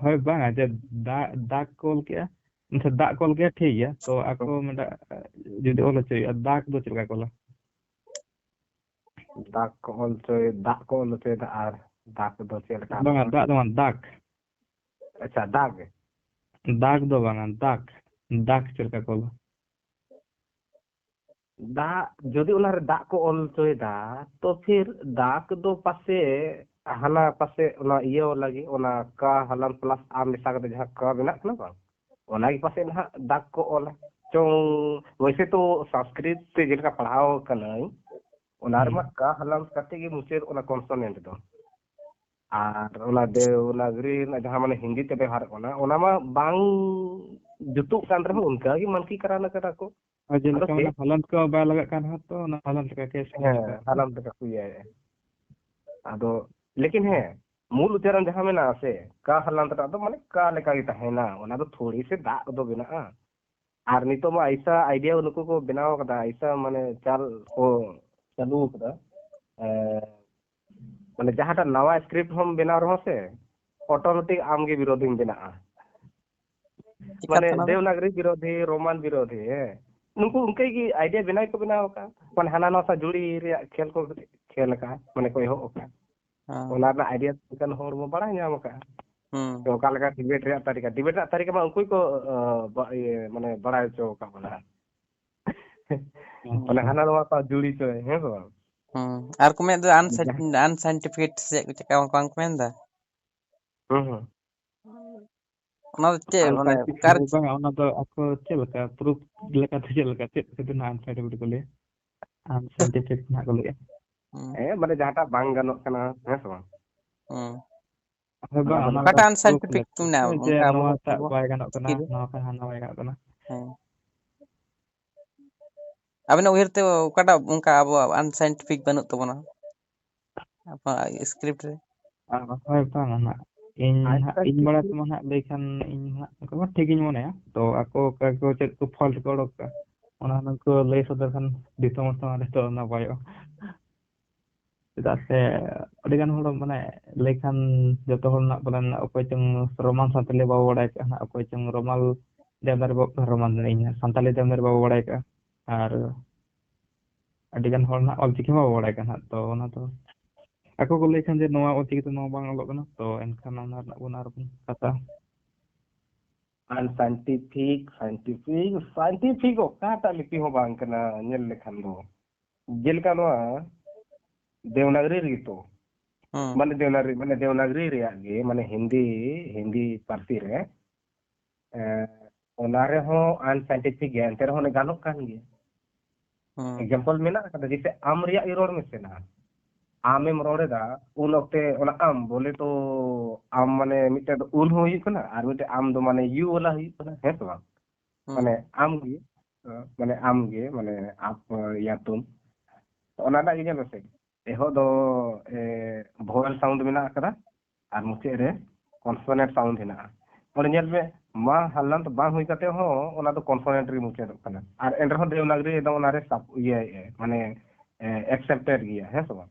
ᱦᱳᱭ, ᱵᱟᱝᱟ, ᱡᱮ ᱫᱟᱜ, ᱫᱟᱜ ᱠᱚ ᱚᱞ ᱠᱮᱜᱼᱟ, ᱮᱱᱠᱷᱟᱱ ᱫᱟᱜ ᱠᱚ ᱚᱞ ᱠᱮᱜᱼᱟ, ᱴᱷᱤᱠ ᱜᱮᱭᱟ᱾ ᱛᱚ ᱟᱠᱚ ᱢᱤᱫᱴᱟᱜ ᱡᱩᱫᱤ ᱚᱞ ᱦᱚᱪᱚᱭ ᱦᱩᱭᱩᱜᱼᱟ, ᱫᱟᱜ ᱫᱚ ᱪᱮᱫ ᱞᱮᱠᱟ ᱠᱚ ᱚᱞᱟ? ᱫᱟᱜ ᱠᱚ ᱚᱞ ᱦᱚᱪᱚᱭ, ᱫᱟᱜ ᱠᱚ ᱚᱞ ᱦᱚᱪᱚᱭᱮᱫᱟ ᱟᱨ ᱫᱟᱜ ᱫᱚ ᱪᱮᱫ ᱞᱮᱠᱟ ᱵᱟᱝᱟ, ᱟᱨᱦᱚᱸ? ᱫᱟᱜ ᱫᱚ ᱵᱟᱝ, ᱫᱟᱜ᱾ ᱟᱪᱪᱷᱟ, ᱫᱟᱜ᱾ ᱫᱟᱜ ᱫᱚ ᱵᱟᱝᱟ, ᱫᱟᱜ᱾ ᱫᱟᱜ ᱪᱮᱫ ᱞᱮᱠᱟ ᱠᱚ ᱚᱞᱟ? ᱫᱟᱜ, ᱡᱩᱫᱤ ᱚᱱᱟᱨᱮ ᱫᱟᱜ ᱠᱚ ᱚᱞ ᱦᱚᱪᱚᱭᱮᱫᱟ, ᱛᱚ ᱯᱷᱤᱨ ᱫᱟᱜ ᱫᱚ ᱯᱟᱥᱮ ᱦᱟᱱᱟ ᱯᱟᱥᱮ ᱚᱱᱟ ᱤᱭᱟᱹ ᱞᱟᱹᱜᱤᱫ, ᱚᱱᱟ ᱠᱟ ᱦᱟᱞᱟᱱ plus ᱟ ᱢᱮᱥᱟ ᱠᱟᱛᱮ ᱡᱟᱦᱟᱸ ᱠᱟ ᱢᱮᱱᱟᱜ ᱠᱟᱱᱟ ᱵᱟᱝ, ᱚᱱᱟᱜᱮ ᱯᱟᱥᱮ ᱱᱟᱦᱟᱜ ᱫᱟᱜ ᱠᱚ ᱚᱞᱟ ᱪᱚᱝ᱾ ᱣᱮᱥᱮ ᱛᱚ ᱥᱚᱝᱥᱠᱨᱤᱛ ᱛᱮ ᱡᱮᱞᱮᱠᱟ ᱯᱟᱲᱦᱟᱣ ᱠᱟᱱᱟᱹᱧ, ᱚᱱᱟ ᱨᱮᱢᱟ ᱦᱩᱸ᱾ ᱠᱟ ᱦᱟᱞᱟᱱ ᱠᱟᱛᱮ ᱜᱮ ᱢᱩᱪᱟᱹᱫ ᱚᱱᱟ consonant ᱫᱚ᱾ ᱟᱨ ᱚᱱᱟ ᱫᱮᱵᱽᱱᱟᱜᱽᱨᱤ ᱨᱮᱱᱟᱜ ᱡᱟᱦᱟᱸ ᱢᱟᱱᱮ ᱦᱤᱱᱫᱤ ᱛᱮ ᱵᱮᱣᱦᱟᱨᱚᱜ ᱠᱟᱱᱟ, ᱚᱱᱟ ᱢᱟ ᱵᱟᱝ ᱡᱩᱛᱩᱜ ᱠᱟᱱ ᱨᱮᱦᱚᱸ ᱚᱱᱠᱟ ᱜᱮ ᱢᱟᱱᱠᱤᱠᱨᱟᱱ ᱟᱠᱟᱫᱟ ᱠᱚ᱾ ᱟᱨ ᱟᱫᱚ ᱡᱮᱞᱮᱠᱟ ᱪᱮᱫ? ᱢᱟᱱᱮ ᱦᱟᱞᱟᱱᱛ ᱠᱚ ᱵᱟᱭ ᱞᱟᱜᱟᱜ ᱠᱟᱱ ᱨᱮᱦᱚᱸ ᱛᱚ ᱚᱱᱟ ᱦᱟᱞᱟᱱᱛ ᱞᱮᱠᱟ ᱜᱮ ᱥᱮ ᱦᱮᱸ, ᱪᱮᱫ ᱞᱮᱠᱟ? ᱦᱟᱞᱟᱱᱛ ᱞᱮᱠᱟ ᱠᱚ ᱤᱭᱟᱹᱭᱮᱫᱼᱟ᱾ ᱟᱫᱚ ᱞᱮᱠᱤᱱ ᱦᱮᱸ, ᱢᱩᱞ ᱩᱪᱪᱟᱨᱚᱱ ᱡᱟᱦᱟᱸ ᱢᱮᱱᱟᱜᱼᱟ ᱥᱮ, ᱠᱟ ᱦᱟᱞᱟᱱᱛ ᱨᱮᱱᱟᱜ ᱫᱚ ᱢᱟᱱᱮ ᱠᱟ ᱞᱮᱠᱟ ᱜᱮ ᱛᱟᱦᱮᱱᱟ, ᱚᱱᱟ ᱫᱚ ᱛᱷᱚᱲᱤ ᱥᱮ ᱫᱟᱜ ᱫᱚ ᱵᱮᱱᱟᱜᱼᱟ᱾ ᱟᱨ ᱱᱤᱛᱚᱜ ᱢᱟ ᱟᱭᱥᱟ idea ᱱᱩᱠᱩ ᱠᱚ ᱵᱮᱱᱟᱣ ᱠᱟᱫᱟ, ᱟᱭᱥᱟ ᱢᱟᱱᱮ ᱪᱟᱞ ᱠᱚ ᱪᱟᱹᱞᱩ ᱠᱟᱫᱟ᱾ ᱮᱸ, ᱢᱟᱱᱮ ᱡᱟᱦᱟᱸᱴᱟᱜ ᱱᱟᱣᱟ script ᱦᱚᱸᱢ ᱵᱮᱱᱟᱣ ᱨᱮᱦᱚᱸ ᱥᱮ, automatic ᱟᱢ ᱜᱮ ᱵᱤᱨᱳᱫᱷᱤᱢ ᱵᱮᱱᱟᱜᱼᱟ᱾ ᱪᱤᱠᱟᱹ ᱢᱟᱱᱮ ᱛᱟᱦᱮᱱᱟ ᱫᱚ? ᱫᱮᱵᱽᱱᱟᱜᱽᱨᱤ ᱵᱤᱨᱳᱫᱷᱤ, ᱨᱳᱢᱟᱱ ᱵᱤᱨᱳᱫᱷᱤ, ᱦᱮᱸ᱾ ᱱᱩᱠᱩ ᱚᱱᱠᱟ ᱜᱮ idea ᱵᱮᱱᱟᱣ ᱠᱚ ᱵᱮᱱᱟᱣ ᱟᱠᱟᱫᱼᱟ᱾ ᱢᱟᱱᱮ ᱦᱟᱱᱟ ᱱᱟᱣᱟ ᱥᱟᱶ ᱡᱩᱲᱤ ᱨᱮᱭᱟᱜ ᱠᱷᱮᱞ ᱠᱚ ᱠᱷᱮᱞ ᱟᱠᱟᱫᱼᱟ, ᱢᱟᱱᱮ ᱠᱚ ᱮᱦᱚᱵ ᱟᱠᱟᱫᱼᱟ᱾ ᱦᱮᱸ᱾ ᱚᱱᱟ ᱨᱮᱱᱟᱜ idea ᱮᱱᱠᱷᱟᱱ ᱦᱚᱲ ᱵᱚ ᱵᱟᱲᱟᱭ ᱧᱟᱢ ᱟᱠᱟᱫᱼᱟ᱾ ᱦᱩᱸ᱾ ᱛᱚ ᱚᱠᱟ ᱞᱮᱠᱟ debate ᱨᱮᱭᱟᱜ ᱛᱟᱹᱨᱤᱠᱟ, debate ᱨᱮᱱᱟᱜ ᱛᱟᱹᱨᱤᱠᱟ ᱢᱟ ᱩᱱᱠᱩ ᱜᱮᱠᱚ, ᱟ, ᱵᱟ-, ᱤᱭᱟᱹ, ᱢᱟᱱᱮ ᱵᱟᱲᱟᱭ ᱦᱚᱪᱚ ᱟᱠᱟᱫ ᱵᱚᱱᱟ᱾ ᱦᱩᱸ᱾ ᱢᱟᱱᱮ ᱦᱟᱱᱟ ᱱᱚᱣᱟ ᱥᱟᱶ ᱡᱩᱲᱤ ᱪᱚᱭ, ᱦᱮᱸ ᱥᱮ ᱵᱟᱝ? ᱦᱩᱸ᱾ ᱟᱨ ᱠᱚ ᱢᱮᱱ ᱫᱚ unsaint-, ᱡᱟᱦᱟᱸ unscientific ᱥᱮ ᱪᱮᱫ ᱠᱚ ᱪᱮᱫ ᱠᱚ ᱵᱟᱝ ᱠᱚ ᱢᱮᱱ ᱫᱟ? ᱦᱩᱸ, ᱦᱩᱸ᱾ ᱚᱱᱟ ᱫᱚ ᱪᱮᱫ, ᱢᱟᱱᱮ, unscientific ᱚᱠᱟᱨᱮ ᱦᱚᱸ ᱵᱟᱝᱟ, ᱚᱱᱟ ᱫᱚ ᱟᱠᱚ ᱪᱮᱫ ᱞᱮᱠᱟ, proof ᱞᱮᱠᱟᱛᱮ ᱪᱮᱫ ᱞᱮᱠᱟ, ᱪᱮᱫ ᱠᱷᱟᱹᱛᱤᱨ ᱱᱟᱜ unscientific ᱠᱚ ᱞᱟᱹᱭᱟ? Unscientific ᱱᱟᱜ ᱠᱚ ᱞᱟᱹᱭᱟ᱾ ᱦᱩᱸ᱾ ᱦᱮᱸ, ᱢᱟᱱᱮ, ᱡᱟᱦᱟᱸᱴᱟᱜ ᱵᱟᱝ ᱜᱟᱱᱚᱜ ᱠᱟᱱᱟ, ᱦᱮᱸ ᱥᱮ ᱵᱟᱝ? ᱦᱩᱸ᱾ ᱦᱳᱭ, ᱚᱱᱟ ᱵᱟᱝ, ᱫᱚ ᱚᱱᱟ ᱱᱟᱜ ᱚᱠᱟᱴᱟᱜ proof unscientific ᱞᱮᱠᱟ ᱢᱮᱱᱟᱜᱼᱟ? ᱛᱮ ᱡᱮ ᱚᱱᱠᱟ ᱟᱵᱚ ᱱᱚᱣᱟ ᱴᱟᱜ ᱟᱵᱚ ᱵᱟᱭ ᱜᱟᱱᱚᱜ ᱠᱟᱱᱟ, ᱯᱟᱹᱨᱥᱤ ᱨᱮ? ᱱᱚᱣᱟ ᱠᱷᱟᱱ ᱦᱟᱱᱟ ᱵᱟᱭ ᱜᱟᱱᱚᱜ ᱠᱟᱱᱟ᱾ ᱦᱮᱸ᱾ ᱟᱵᱮᱱᱟᱜ ᱩᱭᱦᱟᱹᱨ ᱛᱮ ᱚᱠᱟᱴᱟᱜ ᱚᱱᱠᱟ ᱟᱵᱚᱣᱟᱜ unscientific ᱵᱟᱹᱱᱩᱜ ᱛᱟᱵᱚᱱᱟ? ᱟᱵᱚᱣᱟᱜ ᱥᱠᱨᱤᱯᱴ ᱨᱮ᱾ ᱟᱨ ᱦᱳᱭ, ᱵᱟᱝᱟ ᱱᱟᱜ᱾ ᱤᱧ ᱟᱪᱪᱷᱟ, ᱦᱟᱸᱜ, ᱤᱧ ᱴᱷᱤᱠ ᱵᱟᱲᱟᱭ ᱜᱮᱭᱟ᱾ ᱛᱮᱢᱟ ᱱᱟᱜ ᱞᱟᱹᱭ ᱠᱷᱟᱱ ᱤᱧ ᱦᱟᱸᱜ ᱚᱱᱠᱟ ᱢᱟ ᱴᱷᱤᱠ ᱜᱤᱧ ᱢᱚᱱᱮᱭᱟ᱾ ᱛᱚ ᱟᱠᱚ ᱚᱠᱟ ᱠᱚ ᱪᱮᱫ ᱠᱚ ᱯᱷᱚᱞᱴ ᱠᱚ ᱚᱰᱚᱠ ᱠᱟᱜᱼᱟ, ᱚᱱᱟ ᱦᱩᱱᱟᱹᱝ ᱠᱚ ᱞᱟᱹᱭ ᱥᱚᱫᱚᱨ ᱠᱷᱟᱱ ᱫᱤᱥᱚᱢ ᱦᱚᱲ ᱥᱟᱢᱟᱝ ᱨᱮ ᱛᱚ ᱱᱟᱯᱟᱭᱚᱜᱼᱟ᱾ ᱪᱮᱫᱟᱜ ᱥᱮ ᱟᱹᱰᱤ ᱜᱟᱱ ᱦᱚᱲ ᱢᱟᱱᱮ ᱞᱟᱹᱭ ᱠᱷᱟᱱ ᱡᱚᱛᱚ ᱦᱚᱲ ᱱᱟᱜ ᱯᱟᱞᱮᱱ ᱚᱠᱚᱭ ᱪᱚᱝ ᱨᱳᱢᱟᱱ ᱥᱟᱱᱛᱟᱞᱤ ᱵᱟᱵᱚ ᱵᱟᱲᱟᱭ ᱠᱟᱜᱼᱟ ᱦᱟᱸᱜ, ᱚᱠᱚᱭ ᱪᱚᱝ ᱨᱳᱢᱟᱞ ᱫᱮᱵᱽᱱᱟᱜᱚᱨᱤ ᱵᱟᱵᱚ, ᱨᱳᱢᱟᱱ ᱢᱮᱱᱮᱫ ᱟᱹᱧ ᱦᱟᱸᱜ, ᱥᱟᱱᱛᱟᱞᱤ ᱫᱮᱵᱽᱱᱟᱜᱚᱨᱤ ᱵᱟᱵᱚ ᱵᱟᱲᱟᱭ ᱠᱟᱜᱼᱟ᱾ ᱟᱨ ᱟᱹᱰᱤ ᱜᱟᱱ ᱦᱚᱲ ᱱᱟᱜ ᱚᱞᱪᱤᱠᱤ ᱢᱟ ᱵᱟᱵᱚ ᱵᱟᱲᱟᱭ ᱠᱟᱜ ᱦᱟᱸᱜ, ᱛᱚ ᱚᱱᱟ ᱫᱚ ᱟᱠᱚ ᱠᱚ ᱞᱟᱹᱭ ᱠᱷᱟᱱ ᱡᱮ ᱱᱚᱣᱟ ᱚᱞᱪᱤᱠᱤ ᱛᱮ ᱱᱚᱣᱟ ᱵᱟᱝ ᱚᱞᱚᱜ ᱠᱟᱱᱟ, ᱛᱚ ᱮᱱᱠᱷᱟᱱ ᱚᱱᱟ ᱨᱮᱱᱟᱜ ᱵᱚᱱ ᱟᱨᱵᱚᱱ ᱠᱟᱛᱷᱟ᱾ ᱟᱱᱥᱟᱭᱮᱱᱴᱤᱯᱷᱤᱠ, ᱥᱟᱭᱮᱱᱴᱤᱯᱷᱤᱠ, ᱥᱟᱭᱮᱱᱴᱤᱯᱷᱤᱠ ᱚᱠᱟᱴᱟᱜ ᱞᱤᱯᱤ ᱦᱚᱸ ᱵᱟᱝ ᱠᱟᱱᱟ ᱧᱮᱞ ᱞᱮᱠᱷᱟᱱ ᱫᱚ᱾ ᱡᱮᱞᱮᱠᱟ ᱱᱚᱣᱟ ᱫᱮᱣᱱᱟᱜᱽᱨᱤ ᱨᱮᱜᱮ ᱛᱚ, ᱦᱩᱸ᱾ ᱢᱟᱱᱮ ᱫᱮᱣᱱᱟᱜᱽᱨᱤ, ᱢᱟᱱᱮ ᱫᱮᱣᱱᱟᱜᱽᱨᱤ ᱨᱮᱭᱟᱜ ᱜᱮ, ᱢᱟᱱᱮ ᱦᱤᱱᱫᱤ, ᱦᱤᱱᱫᱤ ᱯᱟᱹᱨᱥᱤ ᱨᱮ, ᱮ, ᱚᱱᱟ ᱨᱮᱦᱚᱸ ᱟᱱᱥᱟᱭᱮᱱᱴᱤᱯᱷᱤᱠ ᱜᱮᱭᱟ, ᱮᱱᱛᱮ ᱨᱮᱦᱚᱸ ᱚᱱᱮ ᱜᱟᱱᱚᱜ ᱠᱟᱱ ᱜᱮᱭᱟ᱾ ᱦᱩᱸ᱾ ᱮᱠᱡᱟᱢᱯᱚᱞ ᱢᱮᱱᱟᱜ ᱟᱠᱟᱫᱟ, ᱡᱮᱭᱥᱮ ᱟᱢ ᱨᱮᱭᱟᱜ ᱜᱮ ᱨᱚᱲ ᱢᱮᱥᱮ ᱱᱟᱦᱟᱜ᱾ ᱟᱢᱮᱢ ᱨᱚᱲ ᱮᱫᱟ, ᱩᱱ ᱚᱠᱛᱮ ᱚᱱᱟ ᱟᱢ ᱵᱚᱞᱮ ᱛᱚ ᱟᱢ ᱢᱟᱱᱮ ᱢᱤᱫᱴᱮᱡ ᱫᱚ ᱩᱱ ᱦᱚᱸ ᱦᱩᱭᱩᱜ ᱠᱟᱱᱟ ᱟᱨ ᱢᱤᱫᱴᱮᱡ ᱟᱢ ᱫᱚ ᱢᱟᱱᱮ ᱭᱩ ᱣᱟᱞᱟ ᱦᱩᱭᱩᱜ ᱠᱟᱱᱟ, ᱦᱮᱸ ᱥᱮ ᱵᱟᱝ? ᱦᱩᱸ᱾ ᱢᱟᱱᱮ ᱟᱢ ᱜᱮ, ᱢᱟᱱᱮ ᱟᱢ ᱜᱮ, ᱢᱟᱱᱮ ᱟᱯ ᱭᱟ ᱛᱩᱢ᱾ ᱛᱚ ᱚᱱᱟ ᱨᱮᱱᱟᱜ ᱜᱮ ᱧᱮᱞ ᱢᱮᱥᱮ, ᱮᱦᱚᱵ ᱫᱚ ᱮ, vowel sound ᱢᱮᱱᱟᱜ ᱟᱠᱟᱫᱟ ᱟᱨ ᱢᱩᱪᱟᱹᱫ ᱨᱮ consonant sound ᱦᱮᱱᱟᱜᱼᱟ᱾ ᱚᱸᱰᱮ ᱧᱮᱞ ᱢᱮ, ᱢᱟ ᱦᱟᱞᱟᱱᱛ ᱵᱟᱝ ᱦᱩᱭ ᱠᱟᱛᱮ ᱦᱚᱸ ᱚᱱᱟ ᱫᱚ consonant ᱨᱮ ᱢᱩᱪᱟᱹᱫᱚᱜ ᱠᱟᱱᱟ, ᱟᱨ ᱮᱱ ᱨᱮᱦᱚᱸ ᱫᱮᱣᱱᱟᱜᱽᱨᱤ ᱮᱠᱫᱚᱢ ᱚᱱᱟᱨᱮ ᱥᱟᱵ ᱤᱭᱟᱹ ᱢᱟᱱᱮ accepted ᱜᱮᱭᱟ, ᱦᱮᱸ ᱥᱮ ᱵᱟᱝ?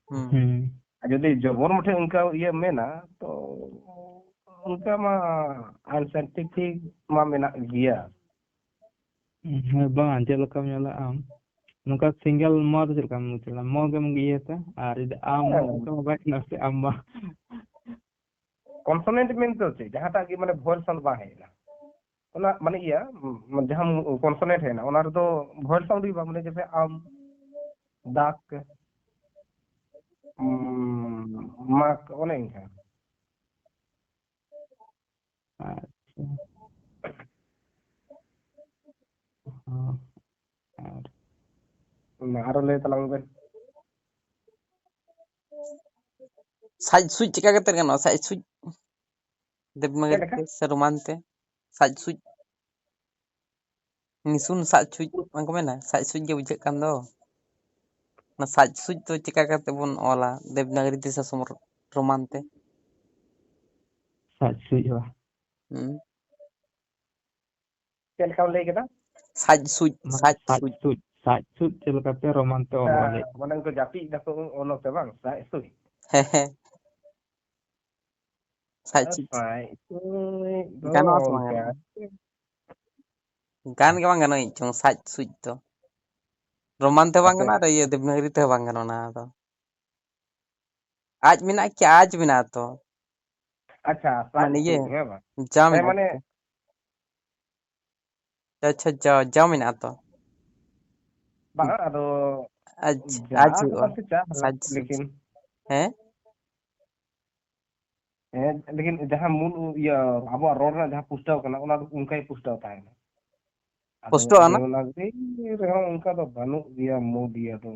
ᱦᱩᱸ᱾ ᱦᱩᱸ᱾ ᱟᱨ ᱡᱩᱫᱤ ᱡᱚᱵᱚᱨ ᱢᱩᱴᱷᱟᱹ ᱚᱱᱠᱟ ᱤᱭᱟᱹ ᱢᱮᱱᱟ, ᱛᱚ ᱚᱱᱠᱟ ᱢᱟ unscientific ᱢᱟ ᱢᱮᱱᱟᱜ ᱜᱮᱭᱟ᱾ ᱦᱮᱸ, ᱵᱟᱝ, ᱪᱮᱫ ᱞᱮᱠᱟᱢ ᱧᱮᱞᱟ ᱟᱢ? ᱱᱚᱝᱠᱟ single ᱢᱚ ᱫᱚ ᱪᱮᱫ ᱞᱮᱠᱟᱢ ᱩᱪᱟᱹᱲᱟ? ᱢᱚ ᱜᱮᱢ ᱤᱭᱟᱹᱭ ᱛᱮ, ᱟᱨ ᱡᱩᱫᱤ ᱟᱢ, ᱦᱮᱸ᱾ ᱚᱱᱠᱟ ᱢᱟ ᱵᱟᱭ ᱜᱟᱱᱚᱜᱼᱟ ᱥᱮ, ᱟᱢ ᱢᱟ᱾ Consonant ᱢᱮᱱ ᱫᱚ ᱪᱮᱫ? ᱡᱟᱦᱟᱸᱴᱟᱜ ᱜᱮ ᱢᱟᱱᱮ vowel sound ᱵᱟᱝ ᱦᱮᱡ ᱮᱱᱟ᱾ ᱚᱱᱟ ᱢᱟᱱᱮ ᱤᱭᱟᱹ, ᱢ-, ᱡᱟᱦᱟᱸ consonant ᱦᱮᱡ ᱮᱱᱟ, ᱚᱱᱟ ᱨᱮᱫᱚ vowel sound ᱦᱩᱭᱩᱜᱼᱟ, ᱢᱟᱱᱮ ᱡᱮᱭᱥᱮ ᱟᱢ, ᱫᱟᱜᱽ, ᱩᱢ, ᱢᱟᱜᱽ, ᱚᱱᱮ ᱚᱱᱠᱟ᱾ ᱟᱪᱪᱷᱟ᱾ ᱦᱚᱸ, ᱟᱨ ᱢᱟ ᱟᱨᱚ ᱞᱟᱹᱭ ᱛᱟᱞᱟᱝ ᱵᱮᱱ᱾ ᱥᱟᱡ ᱥᱩᱡ ᱪᱮᱠᱟ ᱠᱟᱛᱮ ᱜᱟᱱᱚᱜᱼᱟ? ᱥᱟᱡ ᱥᱩᱡ ᱫᱮᱵᱽᱱᱟᱜᱚᱨᱤ ᱪᱮᱫ ᱞᱮᱠᱟ? ᱛᱮ ᱥᱮ ᱨᱳᱢᱟᱱ ᱛᱮ? ᱥᱟᱡ ᱥᱩᱡ᱾ ᱱᱤᱥᱩᱱ ᱥᱟᱡ ᱥᱩᱡ ᱵᱟᱝ ᱠᱚ ᱢᱮᱱᱟ? ᱥᱟᱡ ᱥᱩᱡ ᱜᱮ ᱵᱩᱡᱷᱟᱹᱜ ᱠᱟᱱ ᱫᱚ᱾ ᱚᱱᱟ ᱥᱟᱡᱽ ᱥᱩᱡᱽ ᱫᱚ ᱪᱮᱠᱟ ᱠᱟᱛᱮ ᱵᱚᱱ ᱚᱞᱟ ᱫᱮᱵᱽᱱᱟᱜᱚᱨᱤ ᱛᱮ ᱥᱮ ᱥᱚᱢ-, ᱨᱳᱢᱟᱱ ᱛᱮ? ᱥᱟᱡᱽ ᱥᱩᱡᱽ ᱦᱚᱸ᱾ ᱦᱩᱸ᱾ ᱪᱮᱫ ᱞᱮᱠᱟᱢ ᱞᱟᱹᱭ ᱠᱮᱫᱟ? ᱥᱟᱡᱽ ᱥᱩᱡᱽ, ᱢᱟᱱᱮ ᱥᱟᱡᱽ ᱥᱟᱡᱽ ᱥᱩᱡᱽ᱾ ᱥᱩᱡᱽ, ᱥᱟᱡᱽ ᱥᱩᱡᱽ ᱪᱮᱫ ᱞᱮᱠᱟᱛᱮ ᱨᱳᱢᱟᱱ ᱛᱮ ᱚᱞ ᱟᱪᱪᱷᱟ, ᱞᱟᱹᱜᱤᱫ? ᱢᱟᱱᱮ ᱩᱱᱠᱩ ᱡᱟᱹᱯᱤᱫ ᱫᱟᱠᱚ ᱩᱱ ᱚᱠᱛᱮ ᱵᱟᱝ? ᱥᱟᱡᱽ ᱥᱩᱡᱽ᱾ ᱦᱮᱸ, ᱦᱮᱸ᱾ ᱥᱟᱡᱽ ᱟᱨ ᱥᱩᱡᱽ᱾ ᱥᱟᱡᱽ ᱥᱩᱡᱽ ᱫᱚ ᱜᱟᱱᱚᱜᱼᱟ ᱥᱮ ᱵᱟᱝ ᱚᱱᱠᱟ᱾ ᱜᱟᱱᱚᱜᱼᱟ? ᱜᱟᱱ ᱜᱮ ᱵᱟᱝ ᱜᱟᱱᱚᱜᱼᱟ ᱪᱚᱝ ᱥᱟᱡᱽ ᱥᱩᱡᱽ ᱫᱚ᱾ ᱨᱳᱢᱟᱱ ᱛᱮ ᱵᱟᱝ ᱦᱟᱯᱮ᱾ ᱜᱟᱱᱚᱜᱼᱟ ᱟᱨ ᱤᱭᱟᱹ ᱫᱮᱵᱽᱱᱟᱜᱚᱨᱤ ᱛᱮᱦᱚᱸ ᱵᱟᱝ ᱜᱟᱱᱚᱜᱼᱟ ᱚᱱᱟ ᱫᱚ᱾ ᱟᱡ ᱢᱮᱱᱟᱜᱼᱟ ᱠᱤ? ᱟᱡ ᱢᱮᱱᱟᱜᱼᱟ ᱛᱚ᱾ ᱟᱪᱪᱷᱟ, ᱥᱟᱡᱽ ᱢᱟᱱᱮ ᱤᱭᱟᱹ, ᱥᱩᱡᱽ, ᱦᱮᱸ ᱵᱟᱝ? ᱡᱟ ᱦᱮᱸ, ᱢᱮᱱᱟᱜᱼᱟ ᱢᱟᱱᱮ ᱛᱚ᱾ ᱟᱪᱪᱷᱟ, ᱡᱟ, ᱡᱟ ᱢᱮᱱᱟᱜᱼᱟ ᱛᱚ᱾ ᱵᱟᱝ, ᱟᱫᱚ ᱟᱡ, ᱡᱟ ᱟᱡ ᱫᱚ ᱦᱩᱭᱩᱜᱼᱟ᱾ ᱵᱟᱝ ᱥᱮ ᱪᱟ ᱦᱩᱭᱩᱜᱼᱟ, ᱥᱟᱡᱽ ᱥᱩᱡᱽ᱾ ᱞᱮᱠᱤᱱ ᱦᱮᱸ? ᱦᱮᱸ, ᱞᱮᱠᱤᱱ ᱡᱟᱦᱟᱸ ᱢᱩᱞ ᱤᱭᱟᱹ ᱟᱵᱚᱣᱟᱜ ᱨᱚᱲ ᱨᱮᱱᱟᱜ ᱡᱟᱦᱟᱸ ᱯᱩᱥᱴᱟᱹᱣ ᱠᱟᱱᱟ, ᱚᱱᱟ ᱫᱚ ᱚᱱᱠᱟ ᱜᱮ ᱯᱩᱥᱴᱟᱹᱣ ᱛᱟᱦᱮᱱᱟ᱾ ᱟᱫᱚ ᱯᱩᱥᱴᱟᱹᱣ ᱚᱱᱟ? ᱫᱮᱵᱽᱱᱟᱜᱚᱨᱤ ᱨᱮᱦᱚᱸ ᱚᱱᱠᱟ ᱫᱚ ᱵᱟᱹᱱᱩᱜ ᱜᱮᱭᱟ, ᱢᱩᱞ ᱤᱭᱟᱹ ᱫᱚ᱾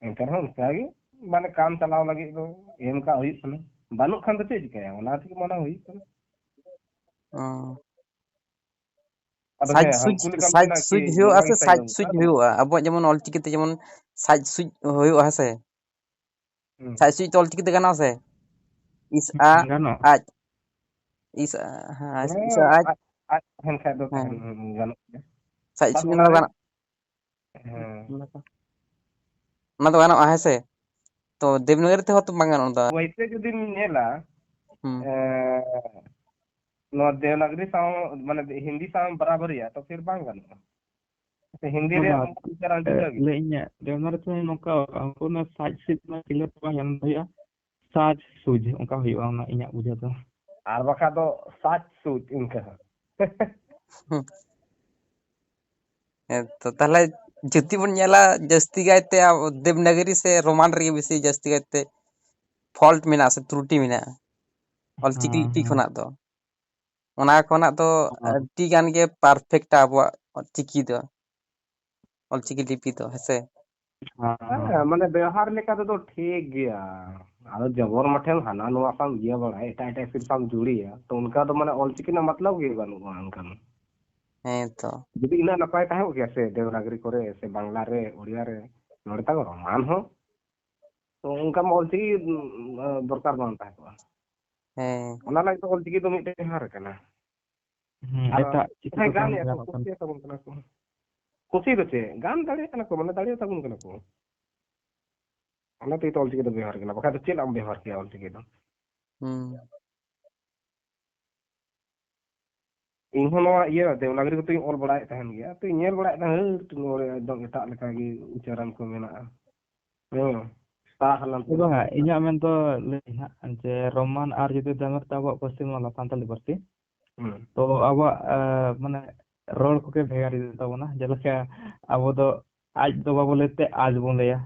ᱮᱱᱛᱮ ᱨᱮᱦᱚᱸ ᱚᱱᱠᱟ ᱜᱮ, ᱢᱟᱱᱮ ᱠᱟᱢ ᱪᱟᱞᱟᱣ ᱞᱟᱹᱜᱤᱫ ᱫᱚ ᱮᱢ ᱠᱟᱜ ᱦᱩᱭᱩᱜ ᱠᱟᱱᱟ᱾ ᱵᱟᱹᱱᱩᱜ ᱠᱷᱟᱱ ᱫᱚ ᱪᱮᱫ ᱪᱤᱠᱟᱹᱭᱟ? ᱚᱱᱟ ᱛᱮᱜᱮ ᱢᱟᱱᱟᱣ ᱦᱩᱭᱩᱜ ᱠᱟᱱᱟ᱾ ᱚ᱾ ᱟᱫᱚ ᱥᱟᱡᱽ ᱦᱮᱸ, ᱥᱩᱡᱽ, ᱦᱟᱹᱱᱠᱩ ᱞᱮᱠᱟᱢ ᱥᱟᱡᱽ ᱢᱮᱱᱟ ᱠᱤ ᱥᱩᱡᱽ ᱦᱩᱭᱩᱜᱼᱟ ᱥᱮ ᱨᱳᱢᱟᱱᱤ ᱥᱟᱡᱽ ᱛᱟᱭᱚᱢ ᱥᱩᱡᱽ ᱠᱟᱱ? ᱦᱩᱭᱩᱜᱼᱟ? ᱟᱵᱚᱣᱟᱜ ᱡᱮᱢᱚᱱ ᱚᱞᱪᱤᱠᱤ ᱛᱮ ᱡᱮᱢᱚᱱ ᱥᱟᱡᱽ ᱥᱩᱡᱽ ᱦᱩᱭᱩᱜᱼᱟ, ᱦᱮᱸ ᱥᱮ? ᱦᱩᱸ᱾ ᱥᱟᱡᱽ ᱥᱩᱡᱽ ᱛᱮ ᱚᱞᱪᱤᱠᱤ ᱛᱮ ᱜᱟᱱᱚᱜᱼᱟ ᱥᱮ? ᱤᱥ ᱟ ᱜᱟᱱᱚᱜᱼᱟ᱾ ᱟᱡ᱾ ᱤᱥ ᱟ, ᱦᱮᱸ, ᱦᱮᱸ, ᱤᱥ ᱟ ᱟᱡ᱾ ᱟᱡ, ᱟᱡ ᱛᱟᱦᱮᱸᱱ ᱠᱷᱟᱡ ᱫᱚ ᱦᱮᱸ᱾ ᱛᱟᱦᱮᱸᱱ ᱜᱟᱱᱚᱜ ᱜᱮᱭᱟ᱾ ᱥᱟᱡᱽ ᱵᱟᱥ ᱥᱩᱡᱽ ᱚᱱᱟ ᱚᱱᱟ ᱫᱚ ᱨᱮ ᱜᱟᱱᱚᱜ-, ᱦᱮᱸ᱾ ᱚᱱᱟ ᱫᱚ, ᱚᱱᱟ ᱫᱚ ᱜᱟᱱᱚᱜᱼᱟ, ᱦᱮᱸ ᱥᱮ? ᱛᱚ ᱫᱮᱵᱽᱱᱟᱜᱚᱨᱤ ᱛᱮᱦᱚᱸ ᱛᱚ ᱵᱟᱝ ᱜᱟᱱᱚᱜᱼᱟ ᱚᱱᱟ ᱫᱚ᱾ ᱟᱨ ᱦᱩᱸ᱾ ᱮᱸ, ᱱᱚᱣᱟ ᱫᱮᱵᱽᱱᱟᱜᱚᱨᱤ ᱥᱟᱶ, ᱢᱟᱱᱮ, ᱦᱤᱱᱫᱤ ᱥᱟᱶ ᱵᱟᱨᱟᱵᱟᱨᱤᱭᱟ, ᱛᱚ ᱯᱷᱤᱨ ᱵᱟᱝ ᱜᱟᱱᱚᱜᱼᱟ᱾ ᱥᱮ ᱦᱤᱱᱫᱤ ᱵᱟᱝ, ᱨᱮᱭᱟᱜ ᱵᱟᱝ, ᱩᱪᱪᱟᱨᱚᱱ ᱡᱩᱫᱟᱹ ᱜᱮ? ᱞᱟᱹᱭ ᱤᱧᱟᱹᱜ ᱫᱮᱵᱽᱱᱟᱜᱚᱨᱤ ᱛᱮ ᱱᱚᱝᱠᱟ, ᱩᱱᱠᱩ ᱚᱱᱟ ᱥᱟᱡᱽ ᱥᱩᱡᱽ ᱨᱮᱱᱟᱜ ᱠᱷᱤᱞᱟᱹᱯ ᱵᱟᱝ ᱮᱢ ᱦᱩᱭᱩᱜᱼᱟ, ᱥᱟᱡᱽ ᱥᱩᱡᱽ ᱚᱱᱠᱟ ᱦᱩᱭᱩᱜᱼᱟ, ᱚᱱᱟ ᱤᱧᱟᱹᱜ ᱵᱩᱡᱷᱟᱹᱣ ᱫᱚ᱾ ᱟᱨ ᱵᱟᱠᱷᱟᱡ ᱫᱚ ᱥᱟᱡᱽ ᱥᱩᱡᱽ ᱤᱱᱠᱟᱹ᱾ ᱦᱩᱸ᱾ ᱦᱮᱸ ᱛᱚ, ᱛᱟᱦᱞᱮ ᱡᱩᱫᱤ ᱵᱚᱱ ᱧᱮᱞᱟ, ᱡᱟᱹᱥᱛᱤ ᱠᱟᱭᱛᱮ ᱟᱵᱚ ᱫᱮᱵᱽᱱᱟᱜᱚᱨᱤ ᱥᱮ ᱨᱳᱢᱟᱱ ᱨᱮᱜᱮ ᱵᱮᱥᱤ ᱡᱟᱹᱥᱛᱤ ᱠᱟᱭᱛᱮ fault ᱢᱮᱱᱟᱜᱼᱟ ᱥᱮ ᱛᱨᱩᱴᱤ ᱢᱮᱱᱟᱜᱼᱟ ᱚᱞᱪᱤᱠᱤ ᱦᱮᱸ, ᱞᱤᱯᱤ ᱦᱮᱸ᱾ ᱠᱷᱚᱱᱟᱜ ᱫᱚ᱾ ᱚᱱᱟ ᱠᱷᱚᱱᱟᱜ ᱫᱚ ᱦᱮᱸ᱾ ᱟᱹᱰᱤ ᱜᱟᱱ ᱜᱮ perfect-ᱟ ᱟᱵᱚᱣᱟᱜ ᱪᱤᱠᱤ ᱫᱚ, ᱚᱞᱪᱤᱠᱤ ᱞᱤᱯᱤ ᱫᱚ, ᱦᱮᱸ ᱥᱮ? ᱦᱮᱸ, ᱦᱮᱸ᱾ ᱦᱮᱸ, ᱢᱟᱱᱮ ᱵᱮᱣᱦᱟᱨ ᱞᱮᱠᱟ ᱛᱮᱫᱚ ᱴᱷᱤᱠ ᱜᱮᱭᱟ᱾ ᱟᱫᱚ ᱡᱚᱵᱚᱨ ᱢᱚᱴᱷᱮᱢ ᱦᱟᱱᱟ ᱱᱚᱣᱟ ᱥᱟᱢ ᱤᱭᱟᱹ ᱵᱟᱲᱟᱭᱟ, ᱮᱴᱟᱜ ᱮᱴᱟᱜ script ᱥᱟᱢ ᱡᱩᱲᱤᱭᱟ, ᱛᱚ ᱚᱱᱠᱟ ᱫᱚ ᱢᱟᱱᱮ ᱚᱞᱪᱤᱠᱤ ᱨᱮᱱᱟᱜ ᱢᱚᱛᱞᱚᱵ ᱜᱮ ᱵᱟᱹᱱᱩᱜᱼᱟ ᱚᱱᱠᱟ ᱢᱟ᱾ ᱦᱮᱸ ᱛᱚ᱾ ᱡᱩᱫᱤ ᱤᱱᱟᱹᱜ ᱱᱟᱯᱟᱭ ᱛᱟᱦᱮᱸ ᱠᱚᱜ ᱜᱮᱭᱟ ᱥᱮ ᱫᱮᱵᱽᱱᱟᱜᱚᱨᱤ ᱠᱚᱨᱮ ᱥᱮ ᱵᱟᱝᱞᱟ ᱨᱮ, ᱳᱲᱤᱭᱟ ᱨᱮ, ᱱᱚᱰᱮ ᱛᱟᱠᱚ ᱨᱳᱢᱟᱱ ᱦᱚᱸ᱾ ᱛᱚ ᱚᱱᱠᱟ ᱢᱟ ᱚᱞᱪᱤᱠᱤ, ᱩᱸ, ᱫᱚᱨᱠᱟᱨ ᱵᱟᱝ ᱛᱟᱦᱮᱸ ᱠᱚᱜᱼᱟ᱾ ᱦᱮᱸ᱾ ᱚᱱᱟ ᱞᱟᱹᱜᱤᱫ ᱫᱚ ᱚᱞᱪᱤᱠᱤ ᱫᱚ ᱢᱤᱫᱴᱮᱱ ᱵᱮᱣᱦᱟᱨ ᱠᱟᱱᱟ᱾ ᱦᱩᱸ, ᱟᱫᱚ ᱮᱴᱟᱜ ᱪᱤᱠᱤ ᱦᱮᱸ, ᱠᱚ ᱜᱟᱱ ᱜᱟᱱ ᱜᱮᱭᱟ ᱠᱚ, ᱫᱟᱲᱮᱭᱟᱜ ᱠᱟᱱᱟ᱾ ᱠᱩᱥᱤᱭᱟᱛᱟ ᱵᱚᱱ ᱠᱟᱱᱟ ᱠᱚ᱾ ᱠᱩᱥᱤ ᱫᱚ ᱪᱮᱫ? ᱜᱟᱱ ᱫᱟᱲᱮᱭᱟᱜ ᱠᱟᱱᱟ ᱠᱚ, ᱢᱟᱱᱮ ᱫᱟᱲᱮᱭᱟᱛᱟ ᱵᱚᱱ ᱠᱟᱱᱟ ᱠᱚ᱾ ᱚᱱᱟ ᱛᱮᱜᱮ ᱛᱚ ᱚᱞᱪᱤᱠᱤ ᱫᱚ ᱵᱮᱣᱦᱟᱨ ᱠᱟᱱᱟ, ᱵᱟᱠᱷᱟᱡ ᱫᱚ ᱪᱮᱫ ᱞᱟᱜ ᱮᱢ ᱵᱮᱣᱦᱟᱨ ᱠᱮᱭᱟ ᱚᱞᱪᱤᱠᱤ ᱫᱚ? ᱦᱩᱸ᱾ ᱤᱧ ᱦᱚᱸ ᱱᱚᱣᱟ ᱤᱭᱟᱹ ᱫᱮᱵᱽᱱᱟᱜᱚᱨᱤ ᱠᱚᱛᱮᱧ ᱚᱞ ᱵᱟᱲᱟᱭᱮᱫ ᱛᱟᱦᱮᱱ ᱜᱮᱭᱟ, ᱛᱚᱧ ᱧᱮᱞ ᱵᱟᱲᱟᱭᱮᱫ ᱛᱟᱦᱮᱸᱫ, ᱦᱟᱹᱴ, ᱱᱚᱰᱮ ᱮᱠᱫᱚᱢ ᱮᱴᱟᱜ ᱞᱮᱠᱟ ᱜᱮ ᱩᱪᱪᱟᱨᱚᱱ ᱠᱚ ᱢᱮᱱᱟᱜᱼᱟ᱾ ᱦᱮᱸ, ᱛᱟ ᱦᱟᱞᱟᱱ ᱛᱮ ᱵᱟᱝᱟ, ᱱᱚᱜᱼᱚᱭ᱾ ᱤᱧᱟᱹᱜ ᱢᱮᱱ ᱫᱚ ᱞᱟᱹᱭ ᱦᱟᱸᱜ ᱡᱮ ᱨᱳᱢᱟᱱ ᱟᱨ ᱡᱩᱫᱤ ᱫᱮᱵᱽᱱᱟᱜᱚᱨᱤ ᱛᱮ ᱟᱵᱚᱣᱟᱜ ᱯᱟᱹᱨᱥᱤ ᱢᱟ ᱚᱞᱟ ᱥᱟᱱᱛᱟᱲᱤ ᱯᱟᱹᱨᱥᱤ, ᱦᱩᱸ᱾ ᱛᱚ ᱟᱵᱚᱣᱟᱜ, ᱮ, ᱢᱟᱱᱮ ᱨᱚᱲ ᱠᱚᱜᱮ ᱵᱷᱮᱜᱟᱨ ᱤᱫᱤᱜ ᱛᱟᱵᱚᱱᱟ, ᱡᱮᱞᱮᱠᱟ ᱟᱵᱚ ᱫᱚ ᱟᱡ ᱫᱚ ᱵᱟᱵᱚ ᱞᱟᱹᱭ ᱛᱮ ᱟᱡ ᱵᱚᱱ ᱞᱟᱹᱭᱟ,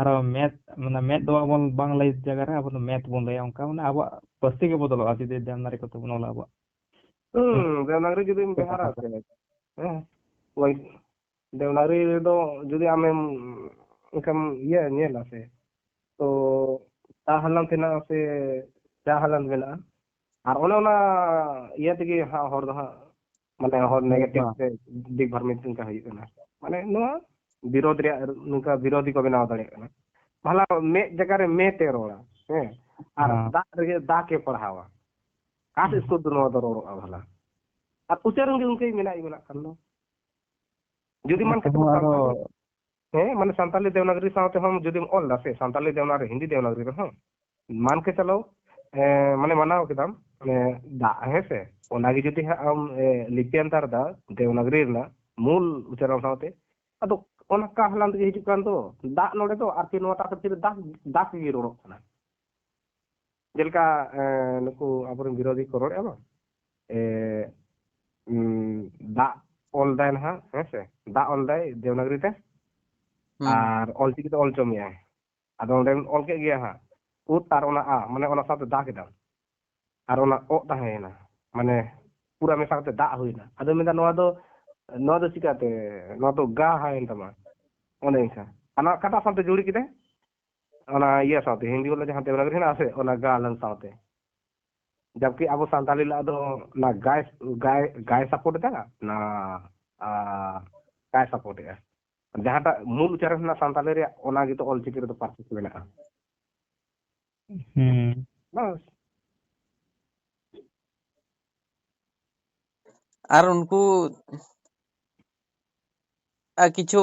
ᱟᱨᱚ ᱢᱮᱫ, ᱢᱟᱱᱮ ᱢᱮᱫ ᱫᱚ ᱵᱟᱵᱚᱱ, ᱵᱟᱝ ᱞᱟᱹᱭ ᱡᱟᱭᱜᱟ ᱨᱮ ᱟᱵᱚ ᱫᱚ ᱢᱮᱫ ᱵᱚᱱ ᱞᱟᱹᱭᱟ, ᱚᱱᱠᱟ ᱢᱟᱱᱮ ᱟᱵᱚᱣᱟᱜ ᱯᱟᱹᱨᱥᱤ ᱜᱮ ᱵᱚᱫᱚᱞᱚᱜᱼᱟ ᱡᱩᱫᱤ ᱫᱮᱵᱽᱱᱟᱜᱚᱨᱤ ᱠᱚᱛᱮ ᱵᱚᱱ ᱚᱞᱟ ᱟᱵᱚᱣᱟᱜ᱾ ᱦᱩᱸ, ᱫᱮᱵᱽᱱᱟᱜᱚᱨᱤ ᱡᱩᱫᱤᱢ ᱵᱮᱣᱦᱟᱨᱟ ᱥᱮ, ᱦᱮᱸ, ᱳᱭ ᱫᱮᱵᱽᱱᱟᱜᱚᱨᱤ ᱨᱮᱫᱚ ᱡᱩᱫᱤ ᱟᱢᱮᱢ ᱚᱱᱠᱟᱢ ᱤᱭᱟᱹ ᱧᱮᱞᱟ ᱥᱮ, ᱛᱚ ᱛᱟ ᱦᱟᱞᱟᱱᱛ ᱦᱮᱱᱟᱜᱼᱟ ᱥᱮ ᱪᱟ ᱦᱟᱞᱟᱱᱛ ᱢᱮᱱᱟᱜᱼᱟ᱾ ᱟᱨ ᱚᱱᱮ ᱚᱱᱟ ᱤᱭᱟᱹ ᱛᱮᱜᱮ ᱦᱟᱸᱜ ᱦᱚᱲ ᱫᱚ ᱦᱟᱸᱜ, ᱢᱟᱱᱮ, ᱦᱚᱲ ᱦᱮᱸ, negative ᱵᱟᱝ᱾ ᱥᱮ ᱫᱤᱜᱽᱵᱷᱨᱢᱤᱛ ᱚᱱᱠᱟ ᱦᱩᱭᱩᱜ ᱠᱟᱱᱟ᱾ ᱢᱟᱱᱮ ᱱᱚᱣᱟ ᱵᱤᱨᱳᱫᱷ ᱨᱮᱭᱟᱜ ᱱᱚᱝᱠᱟ ᱵᱤᱨᱳᱫᱷᱤ ᱠᱚ ᱵᱮᱱᱟᱣ ᱫᱟᱲᱮᱭᱟᱜ ᱠᱟᱱᱟ᱾ ᱵᱷᱟᱞᱟ ᱢᱮᱫ ᱡᱟᱭᱜᱟ ᱨᱮ ᱢᱮ ᱛᱮ ᱨᱚᱲᱟ, ᱦᱮᱸ, ᱟᱨ ᱦᱮᱸ᱾ ᱫᱟᱜ ᱨᱮᱜᱮ ᱫᱟ ᱠᱮ ᱯᱟᱲᱦᱟᱣᱟ᱾ ᱚᱠᱟ ᱥᱮᱫ ᱦᱮᱸ᱾ ᱥᱠᱩᱞ ᱫᱚ ᱱᱚᱣᱟ ᱫᱚ ᱨᱚᱲᱚᱜᱼᱟ ᱵᱷᱟᱞᱟ? ᱟᱨ ᱩᱪᱟᱹᱨ ᱨᱮᱜᱮ ᱚᱱᱠᱟᱭ ᱢᱮᱱᱟᱜ ᱜᱮ ᱢᱮᱱᱟᱜ ᱠᱷᱟᱱ ᱫᱚ᱾ ᱡᱩᱫᱤ ᱢᱟᱱ ᱠᱟᱛᱷᱟ ᱟᱨᱦᱚᱸ ᱟᱨᱚ ᱥᱟᱱᱛᱟᱲᱤ, ᱦᱮᱸ, ᱢᱟᱱᱮ ᱥᱟᱱᱛᱟᱞᱤ ᱫᱮᱵᱽᱱᱟᱜᱚᱨᱤ ᱥᱟᱶ ᱛᱮᱦᱚᱸ ᱡᱩᱫᱤᱢ ᱚᱞ ᱫᱟ ᱥᱮ, ᱥᱟᱱᱛᱟᱞᱤ ᱫᱮᱵᱽᱱᱟᱜᱚᱨᱤ, ᱦᱤᱱᱫᱤ ᱫᱮᱵᱽᱱᱟᱜᱚᱨᱤ ᱨᱮᱦᱚᱸ, ᱢᱟᱱ ᱠᱮ ᱪᱟᱞᱚ, ᱮ, ᱢᱟᱱᱮ ᱢᱟᱱᱟᱣ ᱠᱮᱫᱟᱢ, ᱢᱟᱱᱮ ᱫᱟᱜ, ᱦᱮᱸ ᱥᱮ, ᱚᱱᱟ ᱜᱮ ᱡᱩᱫᱤ ᱦᱟᱸᱜ ᱟᱢ, ᱮ, ᱞᱤᱯᱤᱭᱟᱱᱛᱟᱨ ᱫᱟ ᱫᱮᱵᱽᱱᱟᱜᱚᱨᱤ ᱨᱮᱱᱟᱜ ᱢᱩᱞ ᱩᱪᱪᱟᱨᱚᱱ ᱥᱟᱶᱛᱮ, ᱟᱫᱚ ᱚᱱᱟ ᱠᱟ ᱦᱟᱞᱟᱱᱛ ᱜᱮ ᱦᱤᱡᱩᱜ ᱠᱟᱱ ᱫᱚ, ᱫᱟᱜ ᱱᱚᱰᱮ ᱫᱚ, ᱟᱨ ᱠᱤ ᱱᱚᱣᱟᱴᱟᱜ ᱠᱷᱟᱹᱛᱤᱨ ᱫᱟᱜ, ᱫᱟᱜ ᱜᱮ ᱨᱚᱲᱚᱜ ᱠᱟᱱᱟ᱾ ᱡᱮᱞᱮᱠᱟ, ᱮ, ᱱᱩᱠᱩ ᱟᱵᱚᱨᱮᱱ ᱵᱤᱨᱳᱫᱷᱤ ᱠᱚ ᱨᱚᱲᱮᱫᱼᱟ ᱵᱟᱝ? ᱮ, ᱩᱸ, ᱫᱟᱜ ᱚᱞ ᱫᱟᱭ ᱱᱟᱦᱟᱜ, ᱦᱮᱸ ᱥᱮ? ᱫᱟᱜ ᱚᱞ ᱫᱟᱭ ᱫᱮᱵᱽᱱᱟᱜᱚᱨᱤ ᱛᱮ᱾ ᱦᱩᱸ᱾ ᱟᱨ ᱚᱞᱪᱤᱠᱤ ᱛᱮ ᱚᱞ ᱦᱚᱪᱚ ᱢᱮᱭᱟᱭ᱾ ᱟᱫᱚ ᱚᱸᱰᱮᱢ ᱚᱞ ᱠᱮᱫ ᱜᱮᱭᱟ ᱦᱟᱸᱜ, ᱩᱫ ᱟᱨ ᱚᱱᱟ ᱟ, ᱢᱟᱱᱮ ᱚᱱᱟ ᱥᱟᱶᱛᱮ ᱫᱟ ᱠᱮᱫᱟᱢ᱾ ᱟᱨ ᱚᱱᱟ ᱚᱜ ᱛᱟᱦᱮᱸᱭᱮᱱᱟ, ᱢᱟᱱᱮ ᱯᱩᱨᱟᱹ ᱢᱮᱥᱟ ᱠᱟᱛᱮ ᱫᱟᱜ ᱦᱩᱭᱱᱟ᱾ ᱟᱫᱚ ᱢᱮᱱᱫᱟ, "ᱱᱚᱣᱟ ᱫᱚ, ᱱᱚᱣᱟ ᱫᱚ ᱪᱤᱠᱟᱹᱛᱮ? ᱱᱚᱣᱟ ᱫᱚ ᱜᱟ ᱦᱟᱭᱮᱱ ᱛᱟᱢᱟ", ᱚᱱᱮ ᱚᱱᱠᱟ᱾ ᱟᱨ ᱱᱚᱣᱟ ᱚᱠᱟᱴᱟᱜ ᱥᱟᱶᱛᱮ ᱡᱩᱲᱤ ᱠᱮᱫᱟᱭ? ᱚᱱᱟ ᱤᱭᱟᱹ ᱥᱟᱶᱛᱮ, ᱦᱤᱱᱫᱤ ᱵᱚᱞᱮ ᱡᱟᱦᱟᱸ ᱫᱮᱵᱽᱱᱟᱜᱚᱨᱤ ᱦᱮᱱᱟᱜᱼᱟ ᱥᱮ, ᱚᱱᱟ ᱜᱟ ᱞᱟᱝ ᱥᱟᱶᱛᱮ᱾ ᱡᱟᱵᱠᱤ ᱟᱵᱚ ᱥᱟᱱᱛᱟᱞᱤ ᱞᱟᱜ ᱫᱚ ᱚᱱᱟ ᱜᱟᱭ, ᱜᱟᱭ, ᱜᱟᱭ support ᱮᱫᱟ, ᱚᱱᱟ, ᱟ, ᱜᱟᱭ support ᱮᱫᱟ᱾ ᱡᱟᱦᱟᱸᱴᱟᱜ ᱢᱩᱞ ᱩᱪᱪᱟᱨᱚᱱ ᱨᱮᱱᱟᱜ ᱥᱟᱱᱛᱟᱞᱤ ᱨᱮᱭᱟᱜ, ᱚᱱᱟ ᱜᱮᱛᱚ ᱚᱞᱪᱤᱠᱤ ᱨᱮᱫᱚ perfect ᱢᱮᱱᱟᱜᱼᱟ᱾ ᱦᱩᱸ᱾ ᱵᱟᱥ᱾ ᱟᱨ ᱩᱱᱠᱩ ᱟᱨ ᱠᱤᱪᱷᱩ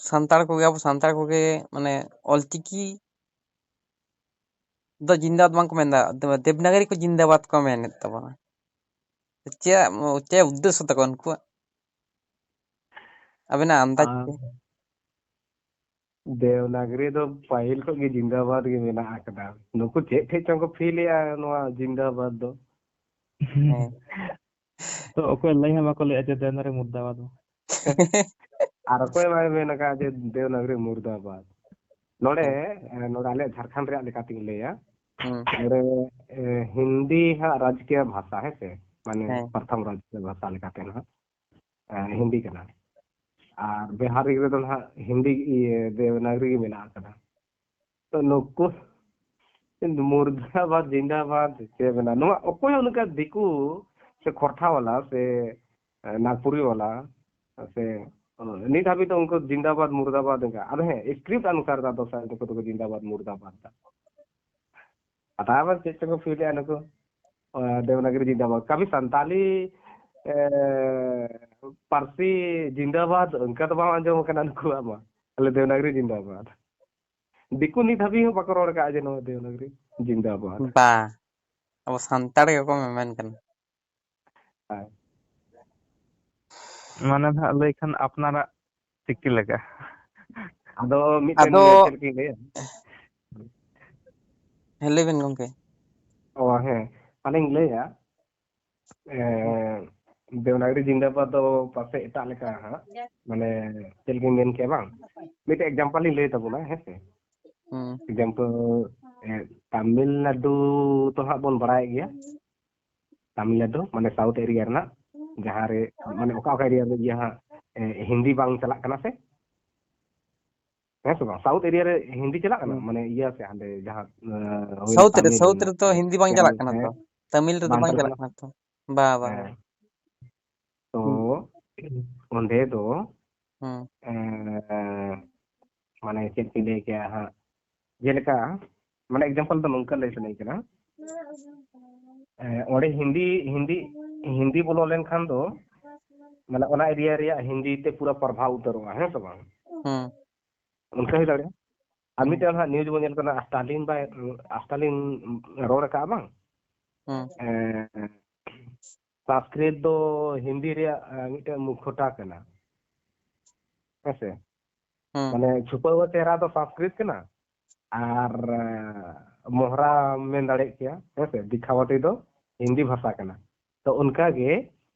ᱥᱟᱱᱛᱟᱲ ᱠᱚᱜᱮ, ᱟᱵᱚ ᱥᱟᱱᱛᱟᱲ ᱠᱚᱜᱮ ᱢᱟᱱᱮ ᱚᱞᱪᱤᱠᱤ ᱫᱚ ᱡᱤᱱᱫᱟᱵᱟᱫ ᱵᱟᱝᱠᱚ ᱢᱮᱱᱫᱟ, ᱫᱮᱵᱽᱱᱟᱜᱚᱨᱤ ᱠᱚ ᱡᱤᱱᱫᱟᱵᱟᱫ ᱠᱚ ᱢᱮᱱᱮᱫ ᱛᱟᱵᱚᱱᱟ᱾ ᱪᱮᱫ, ᱪᱮᱫ ᱩᱫᱽᱫᱮᱥᱥᱚ ᱛᱟᱠᱚ ᱩᱱᱠᱩᱣᱟᱜ? ᱟᱵᱮᱱᱟᱜ ᱟᱱᱫᱟᱡ ᱟᱨ ᱛᱮ? ᱫᱮᱵᱽᱱᱟᱜᱚᱨᱤ ᱫᱚ ᱯᱟᱹᱦᱤᱞ ᱠᱷᱚᱱ ᱜᱮ ᱡᱤᱱᱫᱟᱵᱟᱫ ᱜᱮ ᱢᱮᱱᱟᱜ ᱟᱠᱟᱫᱟ᱾ ᱱᱩᱠᱩ ᱪᱮᱫ ᱴᱷᱮᱡ ᱪᱚᱝ ᱠᱚ ᱯᱷᱤᱞ ᱮᱜᱼᱟ ᱱᱚᱣᱟ ᱡᱤᱱᱫᱟᱵᱟᱫ ᱫᱚ᱾ ᱦᱮᱸ᱾ ᱛᱚ ᱚᱠᱚᱭ ᱞᱟᱹᱭ ᱦᱚᱸ ᱵᱟᱠᱚ ᱞᱟᱹᱭᱟ ᱡᱮ ᱫᱮᱵᱽᱱᱟᱜᱚᱨᱤ ᱢᱩᱨᱫᱟᱵᱟᱫ ᱫᱚ᱾ ᱟᱨ ᱚᱠᱚᱭ ᱵᱟᱭ ᱢᱮᱱ ᱟᱠᱟᱫ ᱡᱮ ᱫᱮᱵᱽᱱᱟᱜᱚᱨᱤ ᱢᱩᱨᱫᱟᱵᱟᱫ? ᱱᱚᱰᱮ, ᱮ, ᱱᱚᱰᱮ ᱟᱞᱮ ᱡᱷᱟᱲᱠᱷᱚᱸᱰ ᱨᱮᱭᱟᱜ ᱞᱮᱠᱟᱛᱤᱧ ᱞᱟᱹᱭᱟ᱾ ᱦᱩᱸ᱾ ᱱᱚᱰᱮ, ᱮ, ᱦᱤᱱᱫᱤ ᱦᱟᱸᱜ ᱨᱟᱡᱽᱠᱤᱭᱟᱹ ᱵᱷᱟᱥᱟ, ᱦᱮᱸ ᱥᱮ? ᱢᱟᱱᱮ ᱦᱮᱸ᱾ ᱯᱨᱚᱛᱷᱚᱢ ᱨᱟᱡᱽᱠᱤᱭᱟᱹ ᱵᱷᱟᱥᱟ ᱞᱮᱠᱟᱛᱮ ᱱᱟᱦᱟᱜ, ᱮ, ᱦᱤᱱᱫᱤ ᱠᱟᱱᱟ᱾ ᱟᱨ ᱵᱤᱦᱟᱨᱤ ᱨᱮᱫᱚ ᱱᱟᱦᱟᱜ ᱦᱤᱱᱫᱤ, ᱤᱭᱟᱹ, ᱫᱮᱵᱽᱱᱟᱜᱚᱨᱤ ᱜᱮ ᱢᱮᱱᱟᱜ ᱟᱠᱟᱫᱟ᱾ ᱛᱚ ᱱᱩᱠᱩ ᱢᱩᱨᱫᱟᱵᱟᱫ, ᱡᱤᱱᱫᱟᱵᱟᱫ ᱪᱮᱫ ᱢᱮᱱᱟ, ᱱᱚᱣᱟ ᱚᱠᱚᱭ ᱦᱚᱸ ᱱᱚᱝᱠᱟ ᱫᱤᱠᱩ ᱥᱮ ᱠᱷᱚᱨᱴᱷᱟ ᱣᱟᱞᱟ ᱥᱮ, ᱮ, ᱱᱟᱜᱽᱯᱩᱨᱤ ᱣᱟᱞᱟ ᱥᱮ, ᱚ, ᱱᱤᱛ ᱦᱟᱹᱵᱤᱡ ᱫᱚ ᱩᱱᱠᱩ ᱡᱤᱱᱫᱟᱵᱟᱫ ᱢᱩᱨᱫᱟᱵᱟᱫ ᱚᱱᱠᱟ᱾ ᱟᱫᱚ ᱦᱮᱸ, script ᱚᱱᱩᱥᱟᱨ ᱫᱚ ᱟᱫᱚ ᱥᱟᱭ ᱱᱩᱠᱩ ᱫᱚᱠᱚ ᱡᱤᱱᱫᱟᱵᱟᱫ ᱢᱩᱨᱫᱟᱵᱟᱫ ᱫᱟ᱾ ᱟᱫᱚ ᱟᱵᱟᱨ ᱪᱮᱫ ᱪᱚᱠᱚ ᱯᱷᱤᱞᱮᱜᱼᱟ ᱱᱩᱠᱩ, ᱚ, ᱫᱮᱵᱽᱱᱟᱜᱚᱨᱤ ᱡᱤᱱᱫᱟᱵᱟᱫ᱾ ᱠᱟᱵᱷᱤ ᱥᱟᱱᱛᱟᱞᱤ, ᱮ, ᱯᱟᱹᱨᱥᱤ ᱡᱤᱱᱫᱟᱵᱟᱫ ᱚᱱᱠᱟ ᱫᱚ ᱵᱟᱝ ᱟᱸᱡᱚᱢ ᱟᱠᱟᱱᱟ ᱱᱩᱠᱩᱣᱟᱜ ᱢᱟ᱾ ᱟᱞᱮ ᱫᱮᱵᱽᱱᱟᱜᱚᱨᱤ ᱡᱤᱱᱫᱟᱵᱟᱫ᱾ ᱫᱤᱠᱩ ᱱᱤᱛ ᱦᱟᱹᱵᱤᱡ ᱦᱚᱸ ᱵᱟᱠᱚ ᱨᱚᱲ ᱠᱟᱜᱼᱟ ᱡᱮ ᱱᱚᱣᱟ ᱫᱮᱵᱽᱱᱟᱜᱚᱨᱤ ᱡᱤᱱᱫᱟᱵᱟᱫ᱾ ᱵᱟ, ᱟᱵᱚ ᱥᱟᱱᱛᱟᱲ ᱜᱮᱠᱚ ᱢᱮᱢᱮᱱ ᱠᱟᱱᱟ᱾ ᱦᱮᱸ᱾ ᱢᱟᱱᱮ ᱱᱟᱦᱟᱜ ᱞᱟᱹᱭ ᱠᱷᱟᱱ ᱟᱯᱱᱟᱨᱟᱜ ᱪᱤᱠᱤ ᱞᱮᱠᱟ᱾ ᱟᱫᱚ ᱢᱤᱫᱴᱮᱱ ᱟᱫᱚ ᱪᱮᱫ ᱞᱮᱠᱟᱧ ᱞᱟᱹᱭᱟ? ᱦᱮᱸ, ᱞᱟᱹᱭ ᱵᱮᱱ ᱜᱚᱝᱠᱮ᱾ ᱚ, ᱦᱮᱸ, ᱟᱹᱞᱤᱧ ᱞᱟᱹᱭᱟ, ᱮ, ᱫᱮᱵᱽᱱᱟᱜᱚᱨᱤ ᱡᱤᱱᱫᱟᱵᱟᱫ ᱫᱚ ᱯᱟᱥᱮ ᱮᱴᱟᱜ ᱞᱮᱠᱟ ᱦᱟᱸᱜ, ᱢᱟᱱᱮ ᱪᱮᱫ ᱞᱮᱠᱟᱧ ᱢᱮᱱ ᱠᱮᱭᱟ ᱵᱟᱝ, ᱢᱤᱫᱴᱮᱡ example ᱤᱧ ᱞᱟᱹᱭ ᱛᱟᱵᱚᱱᱟ, ᱦᱮᱸ ᱥᱮ? ᱦᱩᱸ᱾ Example, ᱮ, ᱛᱟᱢᱤᱞᱱᱟᱰᱩ ᱛᱚ ᱦᱟᱸᱜ ᱵᱚᱱ ᱵᱟᱲᱟᱭ ᱜᱮᱭᱟ, ᱛᱟᱢᱤᱞᱱᱟᱰᱩ ᱢᱟᱱᱮ south area ᱨᱮᱱᱟᱜ, ᱡᱟᱦᱟᱸ ᱨᱮ ᱢᱟᱱᱮ ᱚᱠᱟ ᱚᱠᱟ area ᱨᱮ ᱤᱭᱟᱹ ᱦᱟᱸᱜ, ᱮ, ᱦᱤᱱᱫᱤ ᱵᱟᱝ ᱪᱟᱞᱟᱜ ᱠᱟᱱᱟ ᱥᱮ? ᱦᱮᱸ ᱥᱮ ᱵᱟᱝ? South area ᱨᱮ ᱦᱤᱱᱫᱤ ᱪᱟᱞᱟᱜ ᱠᱟᱱᱟ, ᱦᱩᱸ᱾ ᱢᱟᱱᱮ ᱤᱭᱟᱹ ᱥᱮ ᱦᱟᱸᱰᱮ ᱡᱟᱦᱟᱸ, ᱮ, ᱦᱩᱭᱱᱟ South ᱨᱮ, ᱛᱟᱢᱤᱞ, South ᱨᱮᱛᱚ ᱦᱤᱱᱫᱤ ᱵᱟᱝ ᱦᱮᱸ, ᱪᱟᱞᱟᱜ ᱠᱟᱱᱟ ᱦᱮᱸ, ᱛᱚ, ᱛᱟᱢᱤᱞ ᱨᱮᱫᱚ ᱵᱟᱝ ᱵᱟᱝ ᱪᱟᱞᱟᱜ ᱪᱟᱞᱟᱜ ᱠᱟᱱᱟ᱾ ᱠᱟᱱᱟ ᱛᱚ᱾ ᱵᱟ, ᱵᱟ, ᱵᱟ᱾ ᱦᱮᱸ᱾ ᱛᱚ ᱦᱩᱸ᱾ ᱚᱸᱰᱮ ᱫᱚ ᱦᱩᱸ᱾ ᱮᱸ, ᱢᱟᱱᱮ ᱪᱮᱫ ᱠᱚ ᱞᱟᱹᱭ ᱠᱮᱭᱟ ᱦᱟᱸᱜ, ᱡᱮᱞᱮᱠᱟ ᱢᱟᱱᱮ example ᱫᱚ ᱱᱚᱝᱠᱟ ᱞᱟᱹᱭ ᱥᱟᱱᱟᱧ ᱠᱟᱱᱟ᱾ ᱮᱸ, ᱚᱸᱰᱮ ᱦᱤᱱᱫᱤ ᱦᱤᱱᱫᱤ ᱦᱤᱱᱫᱤ ᱵᱚᱞᱚ ᱞᱮᱱᱠᱷᱟᱱ ᱫᱚ ᱢᱟᱱᱮ ᱚᱱᱟ area ᱨᱮᱭᱟᱜ ᱦᱤᱱᱫᱤ ᱛᱮ ᱯᱩᱨᱟᱹ ᱯᱨᱚᱵᱷᱟᱵ ᱩᱛᱟᱹᱨᱚᱜᱼᱟ, ᱦᱮᱸ ᱥᱮ ᱵᱟᱝ? ᱦᱩᱸ ᱚᱱᱠᱟ ᱦᱩᱭ ᱫᱟᱲᱮᱭᱟᱜᱼᱟ᱾ ᱟᱨ ᱦᱩᱸ ᱢᱤᱫᱴᱮᱱ ᱦᱟᱸᱜ news ᱵᱚᱱ ᱧᱮᱞ ᱠᱟᱱᱟ, ᱥᱴᱟᱞᱤᱱ ᱵᱟᱭ ᱥᱴᱟᱞᱤᱱ ᱨᱚᱲ ᱟᱠᱟᱫᱼᱟ ᱵᱟᱝ? ᱦᱩᱸ ᱮᱸ, ᱥᱚᱝᱥᱠᱨᱤᱛ ᱫᱚ ᱦᱤᱱᱫᱤ ᱨᱮᱭᱟᱜ ᱮᱸ, ᱢᱤᱫᱴᱮᱱ ᱢᱩᱠᱷᱚᱴᱟ ᱠᱟᱱᱟ, ᱦᱮᱸᱥᱮ? ᱦᱩᱸ ᱢᱟᱱᱮ ᱪᱷᱩᱯᱟᱹᱣ ᱪᱮᱦᱨᱟ ᱫᱚ ᱥᱚᱝᱥᱠᱨᱤᱛ ᱠᱟᱱᱟ, ᱟᱨ ᱮᱸ, ᱢᱚᱦᱨᱟ ᱢᱮᱱ ᱫᱟᱲᱮᱭᱟᱜ ᱠᱮᱭᱟ, ᱦᱮᱸᱥᱮ? ᱫᱤᱠᱷᱟᱣᱟᱴᱤ ᱫᱚ ᱦᱤᱱᱫᱤ ᱵᱷᱟᱥᱟ ᱠᱟᱱᱟ᱾ ᱛᱚ ᱚᱱᱠᱟ ᱜᱮ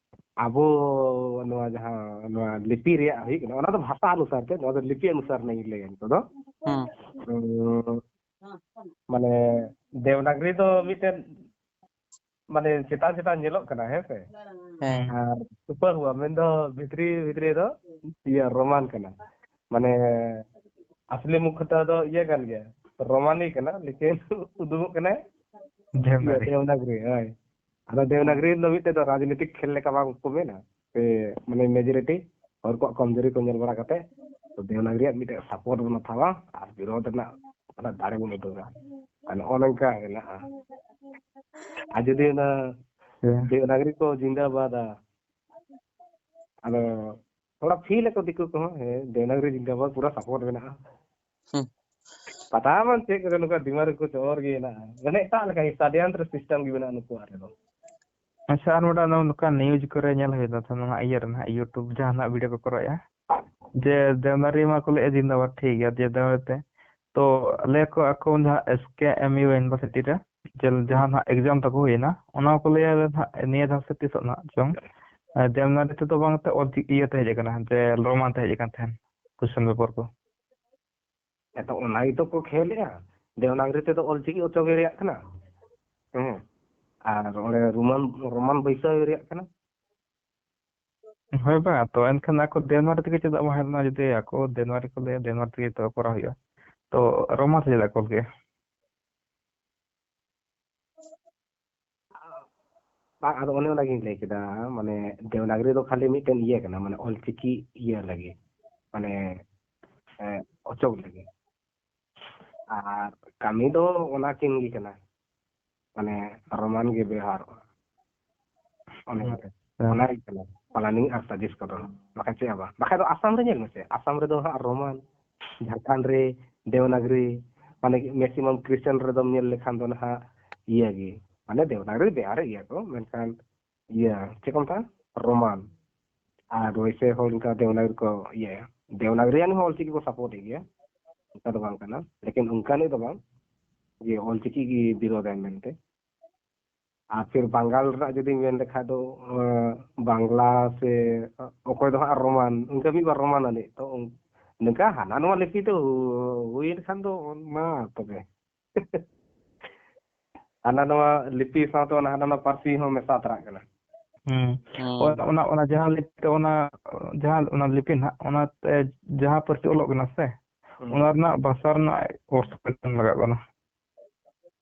ᱟᱵᱚ ᱱᱚᱣᱟ ᱡᱟᱦᱟᱸ ᱱᱚᱣᱟ ᱞᱤᱯᱤ ᱨᱮᱭᱟᱜ ᱦᱩᱭᱩᱜ ᱠᱟᱱᱟ, ᱚᱱᱟ ᱫᱚ ᱵᱷᱟᱥᱟ ᱚᱱᱩᱥᱟᱨ ᱛᱮ, ᱱᱚᱣᱟ ᱫᱚ ᱞᱤᱯᱤ ᱚᱱᱩᱥᱟᱨ ᱨᱮᱱᱟᱜ ᱤᱧ ᱞᱟᱹᱭᱟ ᱱᱤᱛᱚᱜ ᱫᱚ᱾ ᱦᱩᱸ ᱩᱸ, ᱢᱟᱱᱮ ᱫᱮᱵᱽᱱᱟᱜᱽᱨᱤ ᱫᱚ ᱢᱤᱫᱴᱮᱱ ᱢᱟᱱᱮ ᱪᱮᱛᱟᱱ ᱪᱮᱛᱟᱱ ᱧᱮᱞᱚᱜ ᱠᱟᱱᱟ, ᱦᱮᱸ ᱥᱮ? ᱦᱮᱸ ᱟᱨ ᱥᱩᱯᱟᱹ ᱦᱩᱣᱟ ᱢᱮᱱᱫᱚ ᱵᱷᱤᱛᱨᱤ ᱵᱷᱤᱛᱨᱤ ᱫᱚ ᱤᱭᱟᱹ ᱨᱳᱢᱟᱱ ᱠᱟᱱᱟ, ᱢᱟᱱᱮ ᱟᱥᱞᱤ ᱢᱩᱠᱷᱚᱴᱟ ᱫᱚ ᱤᱭᱟᱹ ᱠᱟᱱ ᱜᱮᱭᱟ, ᱨᱳᱢᱟᱱᱤ ᱠᱟᱱᱟ, ᱞᱮᱠᱤᱱ ᱩᱫᱩᱜᱚᱜ ᱠᱟᱱᱟᱭ ᱤᱭᱟᱹ ᱫᱮᱵᱽᱱᱟᱜᱽᱨᱤ᱾ ᱫᱮᱵᱽᱱᱟᱜᱽᱨᱤ᱾ ᱦᱳᱭ, ᱟᱫᱚ ᱫᱮᱵᱽᱱᱟᱜᱽᱨᱤ ᱫᱚ ᱢᱤᱫᱴᱮᱡ ᱫᱚ ᱨᱟᱡᱽᱱᱤᱛᱤᱠ ᱠᱷᱮᱞ ᱞᱮᱠᱟ ᱵᱟᱝ ᱠᱚ ᱢᱮᱱᱟ, ᱥᱮ ᱢᱟᱱᱮ ᱢᱮᱡᱚᱨᱤᱴᱤ ᱦᱚᱲ ᱠᱚᱣᱟᱜ ᱠᱚᱢᱡᱳᱨᱤ ᱠᱚ ᱧᱮᱞ ᱵᱟᱲᱟ ᱠᱟᱛᱮ ᱛᱚ ᱫᱮᱵᱽᱱᱟᱜᱽᱨᱤᱭᱟᱜ ᱢᱤᱫᱴᱮᱡ ᱥᱟᱯᱳᱨᱴ ᱵᱚᱱ ᱦᱟᱛᱟᱣᱟ ᱟᱨ ᱵᱤᱨᱳᱫᱷ ᱨᱮᱱᱟᱜ ᱚᱱᱟ ᱫᱟᱲᱮ ᱵᱚᱱ ᱩᱫᱩᱜᱟ᱾ ᱟᱨ ᱱᱚᱜᱼᱚ ᱱᱚᱝᱠᱟ ᱢᱮᱱᱟᱜᱼᱟ᱾ ᱟᱨ ᱡᱩᱫᱤ ᱚᱱᱟ ᱦᱮᱸ᱾ ᱫᱮᱵᱽᱱᱟᱜᱽᱨᱤ ᱠᱚ ᱡᱤᱱᱫᱟᱵᱟᱫᱟ, ᱟᱫᱚ ᱛᱷᱚᱲᱟ ᱯᱷᱤᱞ ᱟᱠᱚ ᱫᱤᱠᱩ ᱠᱚᱦᱚᱸ, ᱦᱮᱸ, ᱫᱮᱵᱽᱱᱟᱜᱽᱨᱤ ᱡᱤᱱᱫᱟᱵᱟᱫ, ᱯᱩᱨᱟ ᱥᱟᱯᱳᱨᱴ ᱢᱮᱱᱟᱜᱼᱟ᱾ ᱦᱩᱸ᱾ ᱯᱟᱛᱟ ᱵᱟᱝ ᱪᱮᱫ ᱠᱚᱨᱮ ᱱᱚᱝᱠᱟ ᱫᱤᱢᱟᱜᱽ ᱨᱮᱠᱚ ᱪᱚᱦᱚᱨ ᱜᱮ ᱦᱮᱱᱟᱜᱼᱟ, ᱢᱟᱱᱮ ᱮᱴᱟᱜ ᱞᱮᱠᱟ ᱜᱮ ᱥᱟᱰᱭᱟᱱᱛᱨᱚ ᱥᱤᱥᱴᱮᱢ ᱜᱮ ᱢᱮᱱᱟᱜᱼᱟ ᱱᱩᱠᱩᱣᱟᱜ ᱨᱮᱫᱚ᱾ ᱟᱪᱪᱷᱟ, ᱟᱨ ᱢᱤᱫᱴᱟᱝ ᱱᱚᱝᱠᱟ ᱱᱤᱭᱩᱡᱽ ᱠᱚᱨᱮ ᱧᱮᱞ ᱦᱩᱭ ᱞᱮᱱᱟ, ᱱᱚᱣᱟ ᱤᱭᱟᱹ ᱨᱮᱱᱟᱜ YouTube ᱡᱟᱦᱟᱱᱟᱜ ᱵᱷᱤᱰᱤᱭᱳ ᱠᱚ ᱠᱚᱨᱟᱣᱮᱫᱼᱟ, ᱡᱮ ᱫᱮᱵᱽᱱᱟᱜᱽᱨᱤ ᱢᱟ ᱠᱚ ᱞᱟᱹᱭᱮᱫᱼᱟ ᱡᱤᱱᱫᱟᱵᱟᱫ, ᱴᱷᱤᱠ ᱜᱮᱭᱟ, ᱡᱮ ᱫᱮᱵᱽᱱᱟᱜᱽᱨᱤ ᱛᱮ, ᱛᱚ ᱞᱟᱹᱭ ᱟᱠᱚ ᱟᱠᱚ ᱡᱟᱦᱟᱸ SKMU university ᱨᱮ ᱡᱮ ᱡᱟᱦᱟᱸ ᱱᱟᱜ exam ᱛᱟᱠᱚ ᱦᱩᱭᱮᱱᱟ, ᱚᱱᱟ ᱠᱚ ᱞᱟᱹᱭᱟ ᱱᱟᱜ ᱱᱤᱭᱟᱹ ᱫᱷᱟᱣ ᱥᱮ ᱛᱤᱥᱚᱜ ᱱᱟᱜ ᱪᱚᱝ, ᱮ, ᱫᱮᱵᱽᱱᱟᱜᱽᱨᱤ ᱛᱮᱫᱚ ᱵᱟᱝ ᱛᱮ ᱚᱞ ᱪᱤᱠᱤ ᱤᱭᱟᱹ ᱛᱮ ᱦᱮᱡ ᱟᱠᱟᱱᱟ, ᱡᱮ ᱨᱳᱢᱟᱱ ᱛᱮ ᱦᱮᱡ ᱟᱠᱟᱱ ᱛᱟᱦᱮᱸᱱ question paper ᱠᱚ᱾ ᱮᱛᱚ ᱚᱱᱟ ᱜᱮᱛᱚ ᱠᱚ ᱠᱷᱮᱞᱮᱜᱼᱟ, ᱫᱮᱵᱽᱱᱟᱜᱽᱨᱤ ᱛᱮᱫᱚ ᱚᱞ ᱪᱤᱠᱤ ᱚᱪᱚᱜ ᱜᱮ ᱨᱮᱭᱟᱜ ᱠᱟᱱᱟ᱾ ᱦᱮᱸ, ᱟᱨ ᱚᱸᱰᱮ ᱨᱳᱢᱟᱱ ᱨᱳᱢᱟᱱ ᱵᱟᱹᱭᱥᱟᱹᱣ ᱨᱮᱭᱟᱜ ᱠᱟᱱᱟ᱾ ᱦᱳᱭ ᱵᱟᱝ, ᱛᱚ ᱮᱱᱠᱷᱟᱱ ᱟᱠᱚ ᱫᱮᱵᱽᱱᱟᱜᱽᱨᱤ ᱛᱮᱜᱮ ᱪᱮᱫᱟᱜ ᱵᱟᱝ ᱦᱮᱡ ᱞᱮᱱᱟ? ᱡᱩᱫᱤ ᱟᱠᱚ ᱫᱮᱵᱽᱱᱟᱜᱽᱨᱤ ᱠᱚ ᱞᱟᱹᱭᱟ, ᱫᱮᱵᱽᱱᱟᱜᱽᱨᱤ ᱛᱮᱜᱮ ᱛᱚ ᱠᱚᱨᱟᱣ ᱦᱩᱭᱩᱜᱼᱟ, ᱛᱚ ᱨᱳᱢᱟᱱ ᱛᱮ ᱪᱮᱫᱟᱜ ᱠᱚ ᱚᱞ ᱠᱮᱜᱼᱟ? ᱵᱟᱝ, ᱟᱫᱚ ᱚᱱᱮ ᱚᱱᱟᱜᱤᱧ ᱞᱟᱹᱭ ᱠᱮᱫᱟ, ᱢᱟᱱᱮ ᱫᱮᱵᱽᱱᱟᱜᱽᱨᱤ ᱫᱚ ᱠᱷᱟᱹᱞᱤ ᱢᱤᱫᱴᱮᱱ ᱤᱭᱟᱹ ᱠᱟᱱᱟ, ᱢᱟᱱᱮ ᱚᱞ ᱪᱤᱠᱤ ᱤᱭᱟᱹ ᱞᱟᱹᱜᱤᱫ᱾ ᱢᱟᱱᱮ ᱚᱪᱚᱜ ᱞᱟᱹᱜᱤᱫ᱾ ᱟᱨ ᱠᱟᱹᱢᱤ ᱫᱚ ᱚᱱᱟ ᱠᱤᱱ ᱜᱮ ᱠᱟᱱᱟ, ᱢᱟᱱᱮ ᱨᱳᱢᱟᱱ ᱜᱮ ᱵᱮᱣᱦᱟᱨᱚᱜᱼᱟ᱾ ᱚᱱᱮ ᱚᱱᱠᱟ᱾ ᱚᱱᱟ ᱜᱮ ᱠᱟᱱᱟ ᱯᱞᱟᱱᱤᱝ ᱟᱨ ᱥᱟᱡᱮᱥ ᱠᱚᱫᱚ᱾ ᱵᱟᱠᱷᱟᱡ ᱪᱮᱫ ᱦᱚᱸ ᱵᱟᱝ᱾ ᱵᱟᱠᱷᱟᱡ ᱫᱚ ᱟᱥᱟᱢ ᱨᱮ ᱧᱮᱞ ᱢᱮᱥᱮ, ᱟᱥᱟᱢ ᱨᱮᱫᱚ ᱦᱟᱸᱜ ᱨᱳᱢᱟᱱ, ᱡᱷᱟᱲᱠᱷᱚᱸᱰ ᱨᱮ ᱫᱮᱵᱽᱱᱟᱜᱽᱨᱤ, ᱢᱟᱱᱮ ᱢᱮᱠᱥᱤᱢᱟᱢ ᱠᱨᱤᱥᱪᱟᱱ ᱨᱮᱫᱚᱢ ᱧᱮᱞ ᱞᱮᱠᱷᱟᱱ ᱫᱚ ᱱᱟᱦᱟᱜ ᱤᱭᱟᱹ ᱜᱮ, ᱢᱟᱱᱮ ᱫᱮᱵᱽᱱᱟᱜᱽᱨᱤ ᱵᱮᱣᱦᱟᱨᱮᱫ ᱜᱮᱭᱟ ᱠᱚ, ᱢᱮᱱᱠᱷᱟᱱ ᱤᱭᱟᱹ ᱪᱮᱫ ᱠᱚ ᱢᱮᱛᱟᱜᱼᱟ, ᱨᱳᱢᱟᱱ᱾ ᱟᱨ ᱵᱚᱭᱥᱮ ᱦᱚᱲ ᱚᱱᱠᱟ ᱫᱮᱵᱽᱱᱟᱜᱽᱨᱤ ᱠᱚ ᱤᱭᱟᱹᱭᱟ, ᱫᱮᱵᱽᱱᱟᱜᱽᱨᱤᱭᱟᱱ ᱦᱚᱸ ᱚᱞᱪᱤᱠᱤ ᱠᱚ ᱥᱟᱯᱳᱨᱴ ᱮᱫ ᱜᱮᱭᱟ, ᱚᱱᱠᱟ ᱫᱚ ᱵᱟᱝ ᱠᱟᱱᱟ᱾ ᱞᱮᱠᱤᱱ ᱚᱱᱠᱟᱱᱤᱡ ᱫᱚ ᱵᱟᱝ ᱡᱮ ᱚᱞᱪᱤᱠᱤ ᱜᱮ ᱵᱤᱨᱳᱫᱟᱭ ᱢᱮᱱᱛᱮ᱾ ᱟᱨ ᱯᱷᱤᱨ ᱵᱟᱝᱜᱟᱞ ᱨᱮᱱᱟᱜ ᱡᱩᱫᱤ ᱢᱮᱱ ᱞᱮᱠᱷᱟᱡ ᱫᱚ, ᱟᱸ, ᱵᱟᱝᱞᱟ ᱥᱮ ᱚᱠᱚᱭ ᱫᱚ ᱦᱟᱸᱜ ᱨᱳᱢᱟᱱ, ᱚᱱᱠᱟ ᱢᱤᱫ ᱵᱟᱨ ᱨᱳᱢᱟᱱ ᱟᱹᱱᱤᱡ᱾ ᱛᱚ ᱚᱱ-, ᱱᱚᱝᱠᱟ ᱦᱟᱱᱟ ᱱᱚᱣᱟ ᱞᱤᱯᱤ ᱛᱮ ᱦᱩ-, ᱦᱩᱭᱮᱱ ᱠᱷᱟᱱ ᱫᱚ ᱢᱟ ᱛᱚᱵᱮ᱾ ᱦᱟᱱᱟ ᱱᱚᱣᱟ ᱞᱤᱯᱤ ᱥᱟᱶᱛᱮ ᱚᱱᱟ ᱦᱟᱱᱟ ᱱᱚᱣᱟ ᱯᱟᱹᱨᱥᱤ ᱦᱚᱸ ᱢᱮᱥᱟ ᱛᱚᱨᱟᱜ ᱠᱟᱱᱟ᱾ ᱦᱩᱸ᱾ ᱦᱩᱸ᱾ ᱚᱱᱟ, ᱚᱱᱟ, ᱚᱱᱟ ᱡᱟᱦᱟᱸ ᱞᱤᱯᱤ ᱛᱮ ᱚᱱᱟ, ᱡᱟᱦᱟᱸ ᱚᱱᱟ ᱞᱤᱯᱤ ᱱᱟᱦᱟᱜ, ᱚᱱᱟᱛᱮ ᱡᱟᱦᱟᱸ ᱯᱟᱹᱨᱥᱤ ᱚᱞᱚᱜ ᱠᱟᱱᱟ ᱥᱮ, ᱦᱩᱸ᱾ ᱚᱱᱟ ᱨᱮᱱᱟᱜ ᱵᱷᱟᱥᱟ ᱨᱮᱱᱟᱜ ᱚᱨᱥᱚᱝ ᱞᱟᱜᱟᱜ ᱠᱟᱱᱟ᱾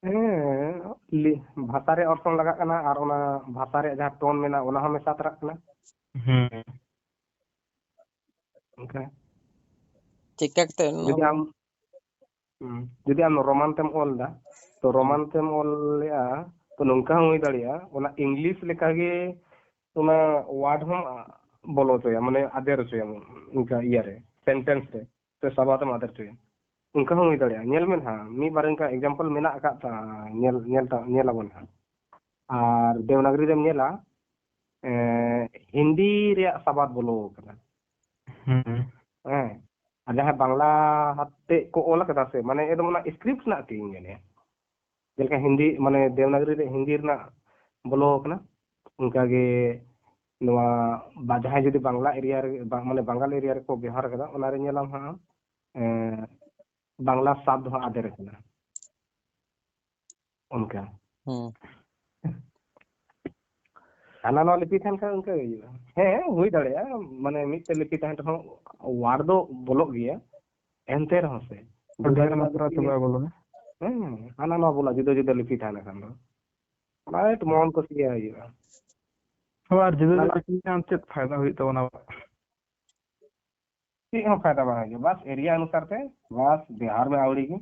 ᱦᱮᱸ, ᱞᱤ-, ᱵᱷᱟᱥᱟ ᱨᱮ ᱚᱨᱥᱚᱝ ᱞᱟᱜᱟᱜ ᱠᱟᱱᱟ ᱟᱨ ᱚᱱᱟ ᱵᱷᱟᱥᱟ ᱨᱮᱭᱟᱜ ᱡᱟᱦᱟᱸ ᱴᱳᱱ ᱢᱮᱱᱟᱜᱼᱟ, ᱚᱱᱟ ᱦᱚᱸ ᱢᱮᱥᱟ ᱛᱚᱨᱟᱜ ᱠᱟᱱᱟ᱾ ᱦᱩᱸ᱾ ᱚᱱᱠᱟ᱾ ᱪᱮᱫᱠᱟ ᱠᱟᱛᱮ ᱱᱚᱣᱟ ᱡᱩᱫᱤ ᱟᱢ, ᱦᱩᱸ, ᱡᱩᱫᱤ ᱟᱢ ᱨᱳᱢᱟᱱ ᱛᱮᱢ ᱚᱞ ᱮᱫᱟ, ᱛᱚ ᱦᱩᱸ᱾ ᱨᱳᱢᱟᱱ ᱛᱮᱢ ᱚᱞ ᱞᱮᱜᱼᱟ, ᱛᱚ ᱱᱚᱝᱠᱟ ᱦᱚᱸ ᱦᱩᱭ ᱫᱟᱲᱮᱭᱟᱜᱼᱟ, ᱚᱱᱟ ᱤᱝᱞᱤᱥ ᱞᱮᱠᱟᱜᱮ ᱚᱱᱟ ᱣᱟᱨᱰ ᱦᱚᱸᱢ ᱵᱚᱞᱚ ᱦᱚᱪᱚᱭᱟ, ᱢᱟᱱᱮ ᱟᱫᱮᱨ ᱦᱚᱪᱚᱭᱟᱢ ᱚᱱᱠᱟ ᱤᱭᱟᱹ ᱨᱮ, ᱥᱮᱱᱴᱮᱱᱥ ᱨᱮ, ᱥᱮ ᱥᱟᱵᱟᱫ ᱮᱢ ᱟᱫᱮᱨ ᱦᱚᱪᱚᱭᱟ᱾ ᱚᱱᱠᱟ ᱦᱚᱸ ᱦᱩᱭ ᱫᱟᱲᱮᱭᱟᱜᱼᱟ᱾ ᱧᱮᱞ ᱢᱮ ᱱᱟᱦᱟᱜ, ᱢᱤᱫ ᱵᱟᱨ ᱚᱱᱠᱟ ᱮᱠᱡᱟᱢᱯᱚᱞ ᱢᱮᱱᱟᱜ ᱟᱠᱟᱫ ᱛᱟ-, ᱧᱮᱞ, ᱧᱮᱞ ᱛᱟ-, ᱧᱮᱞ ᱟᱵᱚᱱ ᱱᱟᱦᱟᱜ᱾ ᱟᱨ ᱫᱮᱵᱽᱱᱟᱜᱽᱨᱤ ᱨᱮᱢ ᱧᱮᱞᱟ, ᱮᱸ, ᱦᱤᱱᱫᱤ ᱨᱮᱭᱟᱜ ᱥᱟᱵᱟᱫ ᱵᱚᱞᱚ ᱟᱠᱟᱱᱟ᱾ ᱦᱩᱸ᱾ ᱦᱮᱸ᱾ ᱟᱨ ᱡᱟᱦᱟᱸ ᱵᱟᱝᱞᱟ ᱟᱛᱮ ᱠᱚ ᱚᱞ ᱟᱠᱟᱫᱟ ᱥᱮ, ᱢᱟᱱᱮ ᱮᱠᱫᱚᱢ ᱚᱱᱟ ᱥᱠᱨᱤᱯᱴ ᱨᱮᱱᱟᱜ ᱛᱮᱧ ᱧᱮᱞᱮᱜᱼᱟ᱾ ᱡᱮᱞᱮᱠᱟ ᱦᱤᱱᱫᱤ, ᱢᱟᱱᱮ ᱫᱮᱵᱽᱱᱟᱜᱽᱨᱤ ᱨᱮ ᱦᱤᱱᱫᱤ ᱨᱮᱱᱟᱜ ᱵᱚᱞᱚ ᱟᱠᱟᱱᱟ, ᱚᱱᱠᱟᱜᱮ ᱱᱚᱣᱟ ᱵᱟ-, ᱡᱟᱦᱟᱸᱭ ᱡᱩᱫᱤ ᱵᱟᱝᱞᱟ ᱮᱨᱤᱭᱟ ᱨᱮ, ᱵᱟ-, ᱢᱟᱱᱮ ᱵᱟᱝᱜᱟᱞ ᱮᱨᱤᱭᱟ ᱨᱮᱠᱚ ᱵᱮᱣᱦᱟᱨ ᱟᱠᱟᱫᱟ, ᱚᱱᱟᱨᱮ ᱧᱮᱞᱟᱢ ᱦᱟᱸᱜ, ᱮᱸ, ᱵᱟᱝᱞᱟ ᱥᱟᱵ ᱫᱚ ᱦᱟᱸᱜ ᱟᱫᱮᱨ ᱟᱠᱟᱱᱟ᱾ ᱚᱱᱠᱟ᱾ ᱦᱩᱸ᱾ ᱦᱟᱱᱟ ᱱᱚᱣᱟ ᱞᱤᱯᱤ ᱛᱟᱦᱮᱱ ᱠᱷᱟᱱ ᱚᱱᱠᱟ ᱜᱮ ᱦᱩᱭᱩᱜᱼᱟ᱾ ᱦᱮᱸ, ᱦᱩᱭ ᱫᱟᱲᱮᱭᱟᱜᱼᱟ, ᱢᱟᱱᱮ ᱢᱤᱫᱴᱮᱡ ᱞᱤᱯᱤ ᱛᱟᱦᱮᱱ ᱨᱮᱦᱚᱸ ᱣᱟᱨᱰ ᱫᱚ ᱵᱚᱞᱚᱜ ᱜᱮᱭᱟ, ᱮᱱᱛᱮ ᱨᱮᱦᱚᱸ ᱥᱮ ᱰᱷᱮᱨ ᱢᱟᱛᱨᱟ ᱛᱮ ᱵᱟᱭ ᱵᱚᱞᱚᱱᱟ᱾ ᱦᱮᱸ, ᱦᱟᱱᱟ ᱱᱚᱣᱟ ᱵᱚᱞᱚᱜᱼᱟ, ᱡᱩᱫᱟᱹ ᱡᱩᱫᱟᱹ ᱞᱤᱯᱤ ᱛᱟᱦᱮᱱ ᱠᱷᱟᱱ ᱫᱚ᱾ ᱚᱱᱟ ᱜᱮ ᱢᱚᱱ ᱠᱩᱥᱤ ᱜᱮ ᱦᱩᱭᱩᱜᱼᱟ᱾ ᱦᱳᱭ, ᱟᱨ ᱡᱩᱫᱟᱹ ᱚᱱᱟ ᱡᱩᱫᱟᱹ ᱞᱤᱯᱤ ᱠᱷᱟᱱ ᱪᱮᱫ ᱯᱷᱟᱭᱫᱟ ᱦᱩᱭᱩᱜ ᱛᱟᱵᱚᱱᱟ? ᱪᱮᱫ ᱦᱚᱸ ᱯᱷᱟᱭᱫᱟ ᱵᱟᱝ ᱦᱤᱡᱩᱜᱼᱟ᱾ ᱵᱟᱥ ᱮᱨᱤᱭᱟ ᱚᱱᱩᱥᱟᱨ ᱛᱮ, ᱵᱟᱥ ᱵᱤᱦᱟᱨ ᱢᱮ ᱟᱹᱣᱲᱤ ᱜᱮ᱾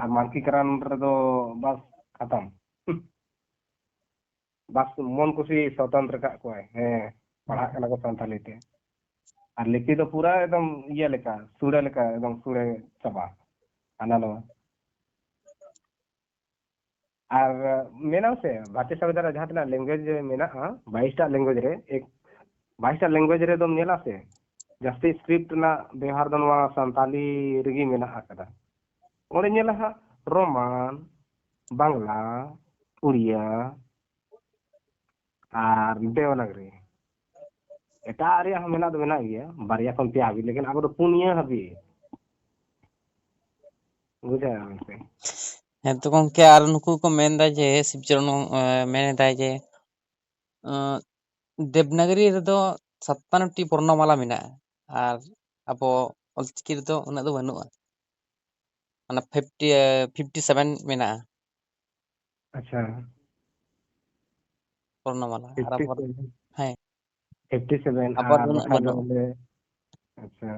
ᱟᱨ ᱢᱟᱱᱠᱤᱠᱨᱟᱱ ᱨᱮᱫᱚ ᱵᱟᱥ ᱠᱷᱟᱛᱟᱢ᱾ ᱵᱟᱥ ᱢᱚᱱ ᱠᱩᱥᱤ ᱥᱚᱛᱚᱱᱛᱨᱚ ᱠᱟᱜ ᱠᱚᱣᱟᱭ᱾ ᱦᱮᱸ, ᱯᱟᱲᱦᱟᱜ ᱠᱟᱱᱟ ᱠᱚ ᱥᱟᱱᱛᱟᱞᱤ ᱛᱮ᱾ ᱟᱨ ᱞᱤᱯᱤ ᱫᱚ ᱯᱩᱨᱟ ᱮᱠᱫᱚᱢ ᱤᱭᱟᱹ ᱞᱮᱠᱟ, ᱥᱩᱲᱮ ᱞᱮᱠᱟ, ᱮᱠᱫᱚᱢ ᱥᱩᱲᱮ ᱪᱟᱵᱟ᱾ ᱦᱟᱱᱟ ᱱᱚᱣᱟ᱾ ᱟᱨ ᱢᱮᱱᱟᱜ ᱥᱮ, ᱵᱷᱟᱨᱚᱛᱤᱭᱚ ᱥᱚᱝᱵᱤᱫᱷᱟᱱ ᱨᱮ ᱡᱟᱦᱟᱸ ᱛᱤᱱᱟᱹᱜ ᱞᱮᱝᱜᱩᱭᱮᱡᱽ ᱢᱮᱱᱟᱜᱼᱟ, ᱵᱟᱭᱤᱥ ᱴᱟᱜ ᱞᱮᱝᱜᱩᱭᱮᱡᱽ ᱨᱮ, ᱮᱠ-, ᱵᱟᱭᱤᱥ ᱴᱟᱜ ᱞᱮᱝᱜᱩᱭᱮᱡᱽ ᱨᱮᱫᱚᱢ ᱧᱮᱞᱟ ᱥᱮ, ᱡᱟᱹᱥᱛᱤ ᱥᱠᱨᱤᱯᱴ ᱨᱮᱱᱟᱜ ᱵᱮᱣᱦᱟᱨ ᱫᱚ ᱱᱚᱣᱟ ᱥᱟᱱᱛᱟᱞᱤ ᱨᱮᱜᱮ ᱢᱮᱱᱟᱜ ᱟᱠᱟᱫᱟ᱾ ᱚᱸᱰᱮ ᱧᱮᱞᱟ ᱦᱟᱸᱜ, ᱨᱳᱢᱟᱱ, ᱵᱟᱝᱞᱟ, ᱩᱲᱤᱭᱟ, ᱟᱨ ᱫᱮᱵᱽᱱᱟᱜᱽᱨᱤ᱾ ᱮᱴᱟᱜ ᱨᱮᱭᱟᱜ ᱦᱚᱸ ᱢᱮᱱᱟᱜ ᱫᱚ ᱢᱮᱱᱟᱜ ᱜᱮᱭᱟ, ᱵᱟᱨᱭᱟ ᱠᱷᱚᱱ ᱯᱮᱭᱟ ᱦᱟᱹᱵᱤᱡ, ᱞᱮᱠᱤᱱ ᱟᱵᱚ ᱫᱚ ᱯᱩᱱᱭᱟᱹ ᱦᱟᱹᱵᱤᱡ᱾ ᱵᱩᱡᱷᱟᱹᱣ ᱥᱮ? ᱦᱮᱸ ᱛᱚ ᱜᱚᱝᱠᱮ, ᱟᱨ ᱱᱩᱠᱩ ᱠᱚ ᱢᱮᱱᱫᱟ ᱡᱮ ᱥᱤᱵᱪᱚᱨᱚᱱ, ᱮ, ᱢᱮᱱᱮᱫᱟᱭ ᱡᱮ, ᱮ, ᱫᱮᱵᱽᱱᱟᱜᱽᱨᱤ ᱨᱮᱫᱚ ᱥᱟᱛᱟᱱᱱᱚ ᱴᱤ ᱵᱚᱨᱱᱚᱢᱟᱞᱟ ᱢᱮᱱᱟᱜᱼᱟ, ᱟᱨ ᱟᱵᱚ ᱚᱞᱪᱤᱠᱤ ᱨᱮᱫᱚ ᱩᱱᱟᱹᱜ ᱫᱚ ᱵᱟᱹᱱᱩᱜᱼᱟ, ᱢᱟᱱᱮ ᱯᱷᱤᱯᱴᱤ, ᱮ, ᱯᱷᱤᱯᱴᱤ ᱥᱮᱵᱷᱮᱱ ᱢᱮᱱᱟᱜᱼᱟ᱾ ᱟᱪᱪᱷᱟ᱾ ᱵᱚᱨᱱᱚᱢᱟᱞᱟ᱾ ᱟᱨ ᱯᱷᱤᱯᱴᱤ ᱟᱵᱚ, ᱥᱮᱵᱷᱮᱱ᱾ ᱦᱮᱸ, ᱯᱷᱤᱯᱴᱤ ᱥᱮᱵᱷᱮᱱ ᱟᱵᱚᱣᱟᱜ ᱟᱨ ᱫᱚ ᱩᱱᱟᱹᱜ ᱵᱟᱠᱷᱟᱡ ᱫᱚ ᱵᱟᱹᱱᱩᱜᱼᱟ᱾ ᱚᱸᱰᱮ, ᱟᱪᱪᱷᱟ᱾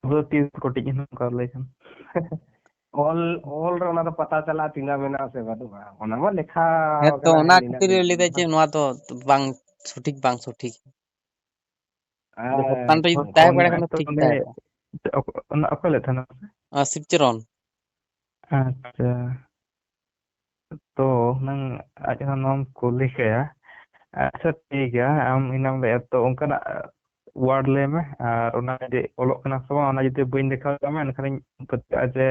ᱯᱩᱨᱟᱹ ᱛᱤ ᱠᱚᱴᱮᱡ ᱮᱱᱟ ᱚᱱᱠᱟ ᱞᱟᱹᱭ ᱠᱷᱟᱱ᱾ ᱚᱞ, ᱚᱞ ᱨᱮ ᱚᱱᱟ ᱫᱚ ᱯᱟᱛᱟ ᱪᱟᱞᱟᱜᱼᱟ, ᱛᱤᱱᱟᱹᱜ ᱢᱮᱱᱟᱜᱼᱟ ᱥᱮ ᱵᱟᱹᱱᱩᱜᱼᱟ, ᱚᱱᱟ ᱢᱟ ᱞᱮᱠᱷᱟ ᱦᱮᱸ ᱛᱚ, ᱠᱟᱱᱟ, ᱚᱱᱟ ᱱᱤᱱᱟᱹᱜ ᱠᱷᱟᱹᱛᱤᱨ ᱜᱮ ᱞᱟᱹᱭ ᱫᱟ ᱡᱮ ᱢᱮᱱᱟᱜᱼᱟ᱾ ᱱᱚᱣᱟ ᱫᱚ ᱵᱟᱝ ᱥᱚᱴᱷᱤᱠ, ᱵᱟᱝ ᱥᱚᱴᱷᱤᱠ᱾ ᱟᱨ ᱥᱟᱛᱟᱱ ᱨᱮ ᱡᱩᱫᱤ ᱛᱟᱦᱮᱸ ᱠᱚᱜᱼᱟ, ᱚᱱᱟ ᱮᱱᱠᱷᱟᱱ ᱫᱚ ᱛᱚ ᱴᱷᱤᱠ ᱚᱸᱰᱮ ᱛᱟᱦᱮᱸ ᱠᱚᱜᱼᱟ᱾ ᱚᱠ-, ᱚᱱᱟ ᱚᱠᱚᱭ ᱞᱟᱹᱭᱮᱫ ᱛᱟᱦᱮᱱᱟ? ᱟᱨ ᱥᱤᱵᱪᱚᱨᱚᱱ᱾ ᱟᱪᱪᱷᱟ᱾ ᱛᱚ ᱦᱩᱱᱟᱹᱝ ᱟᱡ ᱦᱚᱸ ᱱᱚᱣᱟᱢ ᱠᱩᱞᱤ ᱠᱟᱭᱟ᱾ ᱟᱪᱪᱷᱟ, ᱴᱷᱤᱠ ᱜᱮᱭᱟ, ᱟᱢ ᱤᱱᱟᱹᱢ ᱞᱟᱹᱭᱮᱫ, ᱛᱚ ᱚᱱᱠᱟᱱᱟᱜ ᱣᱟᱨᱰ ᱞᱟᱹᱭ ᱢᱮ, ᱟᱨ ᱚᱱᱟ ᱡᱩᱫᱤ ᱚᱞᱚᱜ ᱠᱟᱱᱟ ᱥᱮ ᱵᱟᱝ, ᱚᱱᱟ ᱡᱩᱫᱤ ᱵᱟᱹᱧ ᱫᱮᱠᱷᱟᱣ ᱠᱟᱜ ᱢᱮ, ᱮᱱᱠᱷᱟᱱᱤᱧ ᱯᱟᱹᱛᱭᱟᱹᱜᱼᱟ ᱡᱮ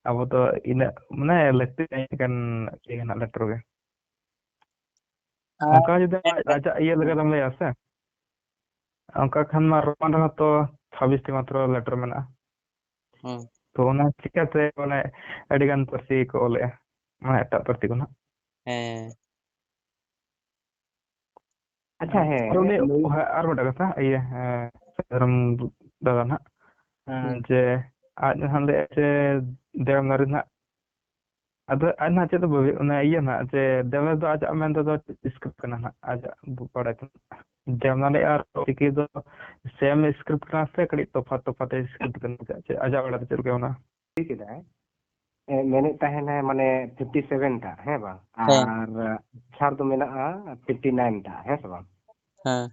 ᱟᱵᱚ ᱫᱚ ᱤᱱᱟᱹᱜ, ᱢᱟᱱᱮ, ᱞᱟᱹᱠᱛᱤ ᱛᱟᱦᱮᱸ ᱠᱟᱱ ᱤᱭᱟᱹ ᱠᱟᱱᱟ ᱞᱮᱴᱟᱨ ᱜᱮ᱾ ᱟᱨ ᱚᱱᱠᱟ ᱡᱩᱫᱤ ᱟᱡ, ᱟᱡᱟᱜ ᱤᱭᱟᱹ ᱞᱮᱠᱟ ᱛᱮᱢ ᱞᱟᱹᱭᱟ ᱥᱮ, ᱚᱱᱠᱟ ᱠᱷᱟᱱ ᱢᱟ ᱨᱳᱢᱟᱱ ᱨᱮᱦᱚᱸ ᱛᱚ ᱪᱷᱟᱵᱵᱤᱥ ᱴᱤ ᱢᱟᱛᱨᱚ ᱞᱮᱴᱟᱨ ᱢᱮᱱᱟᱜᱼᱟ᱾ ᱦᱩᱸ᱾ ᱛᱚ ᱚᱱᱟ ᱪᱤᱠᱟᱹᱛᱮ ᱢᱟᱱᱮ ᱟᱹᱰᱤ ᱜᱟᱱ ᱯᱟᱹᱨᱥᱤ ᱠᱚ ᱚᱞᱮᱜᱼᱟ, ᱢᱟᱱᱮ ᱮᱴᱟᱜ ᱯᱟᱹᱨᱥᱤ ᱠᱚ ᱱᱟᱜ᱾ ᱦᱮᱸ᱾ ᱟᱪᱪᱷᱟ, ᱦᱮᱸ, ᱟᱨ ᱩᱱᱤ, ᱞᱟᱹᱭ ᱦᱮᱸ, ᱟᱨ ᱢᱤᱫᱴᱟᱝ ᱠᱟᱛᱷᱟ, ᱤᱭᱟᱹ, ᱦᱮᱸ, ᱥᱟᱫᱷᱟᱨᱚᱱ ᱫᱟᱫᱟ ᱱᱟᱜ, ᱦᱮᱸ, ᱦᱩᱸ᱾ ᱡᱮ ᱟᱡ ᱱᱟᱦᱟᱜ ᱞᱟᱹᱭᱮᱫ ᱡᱮ ᱫᱮᱵᱽᱱᱟᱜᱽᱨᱤ ᱱᱟᱜ, ᱟᱫᱚ ᱟᱡ ᱱᱟᱦᱟᱜ ᱪᱮᱫ ᱫᱚ ᱵᱟᱹᱵᱤ-, ᱚᱱᱟ ᱤᱭᱟᱹ ᱱᱟᱜ, ᱡᱮ ᱫᱮᱵᱽᱱᱟᱜᱽᱨᱤ ᱫᱚ ᱟᱡᱟᱜ ᱢᱮᱱ ᱛᱮᱫᱚ ᱪᱮᱫ script ᱠᱟᱱᱟ ᱱᱟᱜ, ᱟᱡᱟᱜ ᱵᱟᱲᱟᱭ ᱛᱮ? ᱫᱮᱵᱽᱱᱟᱜᱚᱨᱤ ᱟᱨ ᱪᱤᱠᱤ ᱫᱚ ᱥᱮᱢ ᱥᱠᱨᱤᱯᱴ ᱠᱟᱱᱟ ᱥᱮ ᱠᱟᱹᱴᱤᱡ ᱛᱚᱯᱷᱟᱛ ᱛᱚᱯᱷᱟᱛ ᱥᱠᱨᱤᱯᱴ ᱠᱟᱱᱟ? ᱪᱮᱫ ᱟᱡᱟᱜ ᱵᱟᱲᱟᱭ ᱛᱮ ᱪᱮᱫ ᱞᱮᱠᱟ ᱚᱱᱟ? ᱞᱟᱹᱭ ᱠᱮᱫᱟᱭ, ᱮ, ᱢᱮᱱᱮᱫ ᱛᱟᱦᱮᱱᱟᱭ ᱢᱟᱱᱮ ᱯᱷᱤᱯᱴᱤ ᱥᱮᱵᱷᱮᱱ ᱴᱟᱜ, ᱦᱮᱸ ᱵᱟᱝ? ᱦᱮᱸ᱾ ᱟᱨ ᱟᱪᱪᱷᱟᱲ ᱫᱚ ᱢᱮᱱᱟᱜᱼᱟ ᱯᱷᱤᱯᱴᱤ ᱱᱟᱭᱤᱱ ᱴᱟᱜ, ᱦᱮᱸ ᱥᱮ ᱵᱟᱝ? ᱦᱮᱸ᱾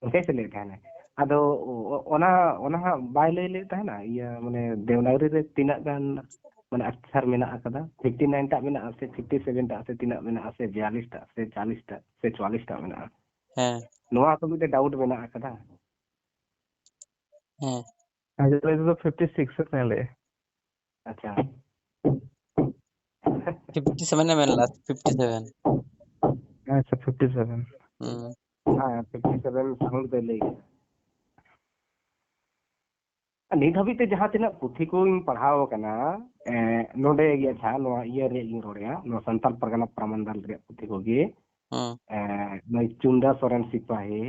ᱚᱱᱠᱟᱭ ᱥᱮ ᱞᱟᱹᱭᱮᱫ ᱛᱟᱦᱮᱱᱟᱭ᱾ ᱟᱫᱚ ᱚ-, ᱚᱱᱟ, ᱚᱱᱟ ᱦᱟᱸᱜ ᱵᱟᱭ ᱞᱟᱹᱭ ᱞᱮᱫ ᱛᱟᱦᱮᱱᱟ, ᱤᱭᱟᱹ, ᱢᱟᱱᱮ ᱫᱮᱵᱽᱱᱟᱜᱚᱨᱤ ᱨᱮ ᱛᱤᱱᱟᱹᱜ ᱜᱟᱱ ᱢᱟᱱᱮ ᱟᱠᱥᱟᱨ ᱢᱮᱱᱟᱜ ᱟᱠᱟᱫᱟ, ᱯᱷᱤᱯᱴᱤ ᱱᱟᱭᱤᱱ ᱴᱟᱜ ᱢᱮᱱᱟᱜᱼᱟ ᱥᱮ ᱯᱷᱤᱯᱴᱤ ᱥᱮᱵᱷᱮᱱ ᱴᱟᱜ ᱥᱮ ᱛᱤᱱᱟᱹᱜ ᱢᱮᱱᱟᱜᱼᱟ ᱥᱮ ᱵᱤᱭᱟᱞᱤᱥ ᱴᱟᱜ ᱥᱮ ᱪᱚᱞᱞᱤᱥ ᱴᱟᱜ ᱥᱮ ᱪᱩᱣᱟᱞᱞᱤᱥ ᱴᱟᱜ ᱢᱮᱱᱟᱜᱼᱟ? ᱦᱮᱸ᱾ ᱱᱚᱣᱟ ᱠᱚ ᱢᱤᱫᱴᱮᱱ ᱰᱟᱣᱩᱴ ᱢᱮᱱᱟᱜ ᱟᱠᱟᱫᱟ᱾ ᱦᱮᱸ᱾ ᱟᱡᱟᱜ ᱞᱟᱹᱭ ᱛᱮᱫᱚ ᱯᱷᱤᱯᱴᱤ ᱥᱤᱠᱥ ᱮ ᱞᱟᱹᱭᱮᱫᱼᱟ᱾ ᱟᱪᱪᱷᱟ᱾ ᱯᱷᱤᱯᱴᱤ ᱥᱮᱵᱷᱮᱱ ᱮ ᱢᱮᱱ ᱞᱮᱫᱼᱟ, ᱯᱷᱤᱯᱴᱤ ᱥᱮᱵᱷᱮᱱ᱾ ᱟᱪᱪᱷᱟ, ᱯᱷᱤᱯᱴᱤ ᱥᱮᱵᱷᱮᱱ᱾ ᱦᱩᱸ᱾ ᱦᱮᱸ, ᱯᱷᱤᱯᱴᱤ ᱥᱮᱵᱷᱮᱱ ᱥᱟᱣᱩᱱᱰ ᱫᱚᱭ ᱞᱟᱹᱭ ᱠᱮᱫᱟ᱾ ᱱᱤᱛ ᱦᱟᱹᱵᱤᱡ ᱛᱮ ᱡᱟᱦᱟᱸ ᱛᱤᱱᱟᱹᱜ ᱯᱩᱛᱷᱤ ᱠᱚᱧ ᱯᱟᱲᱦᱟᱣ ᱟᱠᱟᱱᱟ, ᱮᱸ, ᱱᱚᱰᱮ ᱜᱮ, ᱟᱪᱪᱷᱟ, ᱱᱚᱣᱟ ᱤᱭᱟᱹ ᱨᱮᱭᱟᱜ ᱜᱤᱧ ᱨᱚᱲᱮᱫᱼᱟ, ᱱᱚᱣᱟ ᱥᱟᱱᱛᱟᱞ ᱯᱟᱨᱜᱟᱱᱟ ᱯᱨᱟᱢᱟᱱᱰᱟᱞ ᱨᱮᱭᱟᱜ ᱯᱩᱛᱷᱤ ᱠᱚᱜᱮ᱾ ᱦᱩᱸ᱾ ᱮᱸ, ᱱᱩᱭ ᱪᱩᱱᱰᱟ ᱥᱚᱨᱮᱱ ᱥᱤᱯᱟᱦᱤ,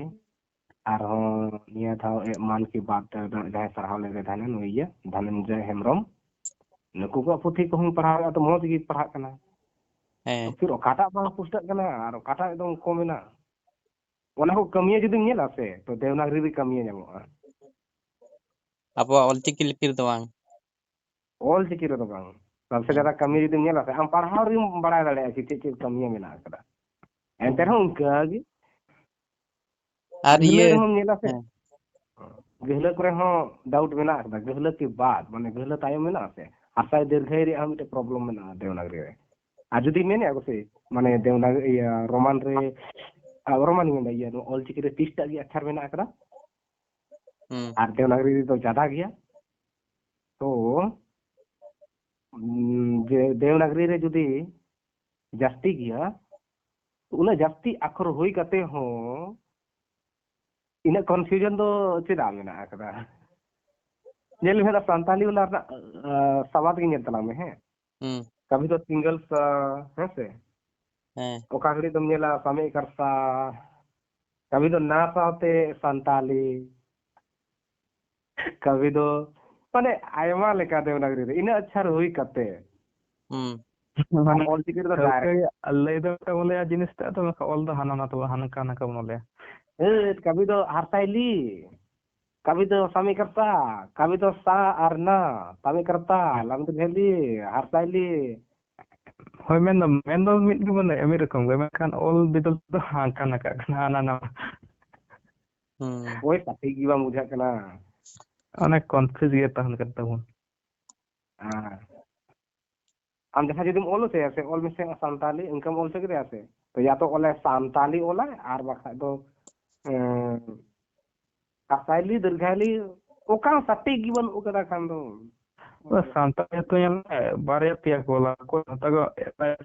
ᱟᱨᱦᱚᱸ ᱱᱤᱭᱟᱹ ᱫᱷᱟᱣ ᱮ ᱢᱟᱱ ᱠᱤ ᱵᱟᱛ ᱨᱮ ᱡᱟᱦᱟᱸᱭ ᱥᱟᱨᱦᱟᱣ ᱞᱮᱫᱮ ᱛᱟᱦᱮᱱᱟ, ᱱᱩᱭ ᱤᱭᱟᱹ ᱫᱷᱚᱱᱚᱱᱡᱚᱭ ᱦᱮᱢᱵᱨᱚᱢ, ᱱᱩᱠᱩ ᱠᱚᱣᱟᱜ ᱯᱩᱛᱷᱤ ᱠᱚᱦᱚᱸᱧ ᱯᱟᱲᱦᱟᱣ ᱮᱫᱼᱟ, ᱛᱚ ᱢᱚᱡᱽ ᱜᱮ ᱯᱟᱲᱦᱟᱜ ᱠᱟᱱᱟ᱾ ᱦᱮᱸ᱾ ᱯᱷᱤᱨ ᱚᱠᱟᱴᱟᱜ ᱵᱟᱝ ᱯᱩᱥᱴᱟᱹᱜ ᱠᱟᱱᱟ ᱟᱨ ᱚᱠᱟᱴᱟᱜ ᱮᱠᱫᱚᱢ ᱠᱚᱢ ᱮᱱᱟ, ᱚᱱᱟ ᱠᱚ ᱠᱟᱹᱢᱤᱭᱟᱹ ᱡᱩᱫᱤᱢ ᱧᱮᱞᱟ ᱥᱮ, ᱛᱚ ᱫᱮᱣᱱᱟᱜᱽᱨᱤ ᱨᱮ ᱠᱟᱹᱢᱤᱭᱟᱹ ᱧᱟᱢᱚᱜᱼᱟ᱾ ᱟᱵᱚᱣᱟᱜ ᱚᱞᱪᱤᱠᱤ ᱞᱤᱯᱤ ᱨᱮᱫᱚ ᱵᱟᱝ᱾ ᱚᱞᱪᱤᱠᱤ ᱨᱮᱫᱚ ᱵᱟᱝ᱾ ᱥᱚᱵᱥᱮ ᱦᱮᱸ᱾ ᱡᱟᱫᱟ ᱠᱟᱹᱢᱤ ᱡᱩᱫᱤᱢ ᱧᱮᱞᱟ ᱥᱮ, ᱟᱢ ᱯᱟᱲᱦᱟᱣ ᱨᱮᱜᱮᱢ ᱵᱟᱲᱟᱭ ᱫᱟᱲᱮᱭᱟᱜᱼᱟ ᱠᱤ ᱪᱮᱫ ᱪᱮᱫ ᱠᱟᱹᱢᱤᱭᱟᱹ ᱢᱮᱱᱟᱜ ᱟᱠᱟᱫᱟ᱾ ᱮᱱᱛᱮ ᱨᱮᱦᱚᱸ ᱚᱱᱠᱟ ᱜᱮ᱾ ᱟᱨ ᱜᱟᱹᱦᱞᱟᱹ ᱤᱭᱟᱹ, ᱨᱮᱦᱚᱸᱢ ᱧᱮᱞᱟ ᱥᱮ, ᱦᱮᱸ᱾ ᱜᱟᱹᱦᱞᱟᱹ ᱠᱚᱨᱮ ᱦᱚᱸ ᱰᱟᱣᱩᱴ ᱢᱮᱱᱟᱜ ᱟᱠᱟᱫᱟ, ᱜᱟᱹᱦᱞᱟᱹ ᱠᱤ ᱵᱟᱫ, ᱢᱟᱱᱮ ᱜᱟᱹᱦᱞᱟᱹ ᱛᱟᱭᱚᱢ ᱢᱮᱱᱟᱜᱼᱟ ᱥᱮ, ᱦᱟᱥᱟᱭ ᱫᱤᱨᱜᱷᱟᱹᱭ ᱨᱮᱭᱟᱜ ᱦᱚᱸ ᱢᱤᱫᱴᱮᱱ ᱯᱨᱚᱵᱞᱮᱢ ᱢᱮᱱᱟᱜᱼᱟ ᱫᱮᱣᱱᱟᱜᱽᱨᱤ ᱨᱮ᱾ ᱟᱨ ᱡᱩᱫᱤ ᱢᱮᱱᱮᱫᱼᱟ ᱠᱚ ᱥᱮ, ᱢᱟᱱᱮ ᱫᱮᱣᱱᱟᱜᱽᱨᱤ, ᱤᱭᱟᱹ, ᱨᱳᱢᱟᱱ ᱨᱮ, ᱟ, ᱨᱳᱢᱟᱱ ᱤᱧ ᱢᱮᱱᱫᱟ, ᱤᱭᱟᱹ, ᱱᱚᱣᱟ ᱚᱞᱪᱤᱠᱤ ᱨᱮ ᱛᱤᱥ ᱴᱟᱜ ᱜᱮ ᱟᱠᱷᱟᱨ ᱢᱮᱱᱟᱜ ᱟᱠᱟᱫᱟ, ᱦᱩᱸ᱾ ᱟᱨ ᱫᱮᱣᱱᱟᱜᱽᱨᱤ ᱨᱮᱫᱚ ᱡᱟᱫᱟ ᱜᱮᱭᱟ᱾ ᱛᱚ, ᱩᱸ, ᱡᱮ ᱫᱮᱣᱱᱟᱜᱽᱨᱤ ᱨᱮ ᱡᱩᱫᱤ ᱡᱟᱹᱥᱛᱤ ᱜᱮᱭᱟ, ᱩᱱᱟᱹᱜ ᱡᱟᱹᱥᱛᱤ ᱟᱠᱷᱚᱨ ᱦᱩᱭ ᱠᱟᱛᱮ ᱦᱚᱸ ᱤᱱᱟᱹᱜ ᱠᱚᱱᱯᱷᱤᱭᱩᱡᱚᱱ ᱫᱚ ᱪᱮᱫᱟᱜ ᱢᱮᱱᱟᱜ ᱟᱠᱟᱫᱟ? ᱧᱮᱞ ᱢᱮ ᱦᱟᱸᱜ, ᱥᱟᱱᱛᱟᱞᱤ ᱚᱱᱟ ᱨᱮᱱᱟᱜ, ᱟ, ᱥᱟᱵᱟᱫ ᱜᱮ ᱧᱮᱞ ᱛᱟᱞᱟᱝ ᱢᱮ, ᱦᱮᱸ? ᱦᱩᱸ᱾ ᱠᱟᱵᱷᱤ ᱫᱚ ᱥᱤᱝᱜᱮᱞ ᱥᱟ, ᱦᱮᱸ ᱥᱮ? ᱦᱮᱸ᱾ ᱚᱠᱟ ᱜᱷᱟᱹᱲᱤᱡ ᱫᱚᱢ ᱧᱮᱞᱟ ᱥᱟᱢᱮ ᱠᱟᱨᱥᱟ, ᱠᱟᱵᱷᱤ ᱫᱚ ᱱᱟ ᱥᱟᱶᱛᱮ ᱥᱟᱱᱛᱟᱞᱤ, ᱠᱟᱵᱷᱤ ᱫᱚ, ᱢᱟᱱᱮ, ᱟᱭᱢᱟ ᱞᱮᱠᱟ ᱫᱮᱣᱱᱟᱜᱽᱨᱤ ᱨᱮ, ᱤᱱᱟᱹᱜ ᱟᱪᱪᱷᱟ ᱦᱩᱭ ᱠᱟᱛᱮ᱾ ᱦᱩᱸ᱾ ᱢᱟᱱᱮ, ᱚᱞᱪᱤᱠᱤ ᱨᱮᱫᱚ ᱴᱷᱟᱹᱣᱠᱟᱹ direct᱾ ᱞᱟᱹᱭ ᱫᱚ ᱵᱚᱞᱮ ᱡᱤᱱᱤᱥ ᱴᱟᱜ ᱫᱚ ᱢᱮᱱᱠᱷᱟᱱ ᱚᱞ ᱫᱚ ᱦᱟᱱᱟ ᱱᱟ ᱛᱟᱵᱚ, ᱦᱟᱱᱠᱟ ᱱᱟᱝᱠᱟ ᱵᱚᱱ ᱚᱞᱮᱜᱼᱟ᱾ ᱦᱟᱹᱴ, ᱠᱟᱹᱵᱷᱤ ᱫᱚ ᱦᱟᱨᱥᱟᱭᱞᱤ, ᱠᱟᱹᱵᱷᱤ ᱫᱚ ᱥᱟᱢᱤ ᱠᱟᱨᱛᱟ, ᱠᱟᱹᱵᱷᱤ ᱫᱚ ᱥᱟ ᱟᱨ ᱱᱟ, ᱥᱟᱢᱤ ᱠᱟᱨᱛᱟ, ᱞᱟᱢᱤ ᱫᱚ ᱜᱷᱮᱞᱤ, ᱦᱟᱨᱥᱟᱭᱞᱤ᱾ ᱦᱳᱭ, ᱢᱮᱱᱫᱚ, ᱢᱮᱱᱫᱚ ᱢᱤᱫ ᱜᱮ, ᱢᱟᱱᱮ ᱢᱤᱫ ᱨᱚᱠᱚᱢ ᱜᱮ, ᱢᱮᱱᱠᱷᱟᱱ ᱚᱞ ᱵᱤᱫᱟᱹᱞ ᱫᱚ ᱦᱟᱱᱠᱟ ᱱᱟᱠᱟᱜ ᱠᱟᱱᱟ, ᱦᱟᱱᱟ ᱱᱟᱣᱟ᱾ ᱦᱩᱸ᱾ ᱳᱭ, ᱥᱚᱴᱷᱤᱠ ᱜᱮ ᱵᱟᱝ ᱵᱩᱡᱷᱟᱹᱜ ᱠᱟᱱᱟ᱾ ᱚᱱᱮ confuse ᱜᱮ ᱛᱟᱦᱮᱱ ᱠᱟᱱ ᱛᱟᱵᱚᱱ᱾ ᱦᱮᱸ᱾ ᱟᱢ ᱡᱟᱦᱟᱸ ᱡᱩᱫᱤᱢ ᱚᱞ ᱦᱚᱪᱚᱭᱟ ᱥᱮ, ᱚᱞ ᱢᱮᱥᱮ ᱥᱟᱱᱛᱟᱞᱤ, ᱤᱱᱠᱟᱢ ᱚᱞ ᱦᱚᱪᱚ ᱠᱮᱫᱮᱭᱟ ᱥᱮ, ᱛᱚ ᱭᱟ ᱛᱚ ᱚᱞᱟᱭ ᱥᱟᱱᱛᱟᱞᱤ ᱚᱞᱟᱭ, ᱟᱨ ᱵᱟᱠᱷᱟᱡ ᱫᱚ, ᱮᱸ, ᱟᱥᱟᱭᱞᱤ, ᱫᱤᱨᱜᱷᱟᱭᱞᱤ, ᱚᱠᱟ ᱦᱚᱸ ᱥᱚᱴᱷᱤᱠ ᱜᱮ ᱵᱟᱹᱱᱩᱜ ᱟᱠᱟᱫᱟ ᱠᱷᱟᱱ ᱫᱚ᱾ ᱥᱟᱱᱛᱟᱲᱤ ᱛᱚ ᱧᱮᱞ ᱢᱮ, ᱵᱟᱨᱭᱟ ᱯᱮᱭᱟ ᱠᱚ ᱚᱞᱟ, ᱚᱠᱚᱭ ᱦᱟᱛᱟᱣ ᱠᱚ,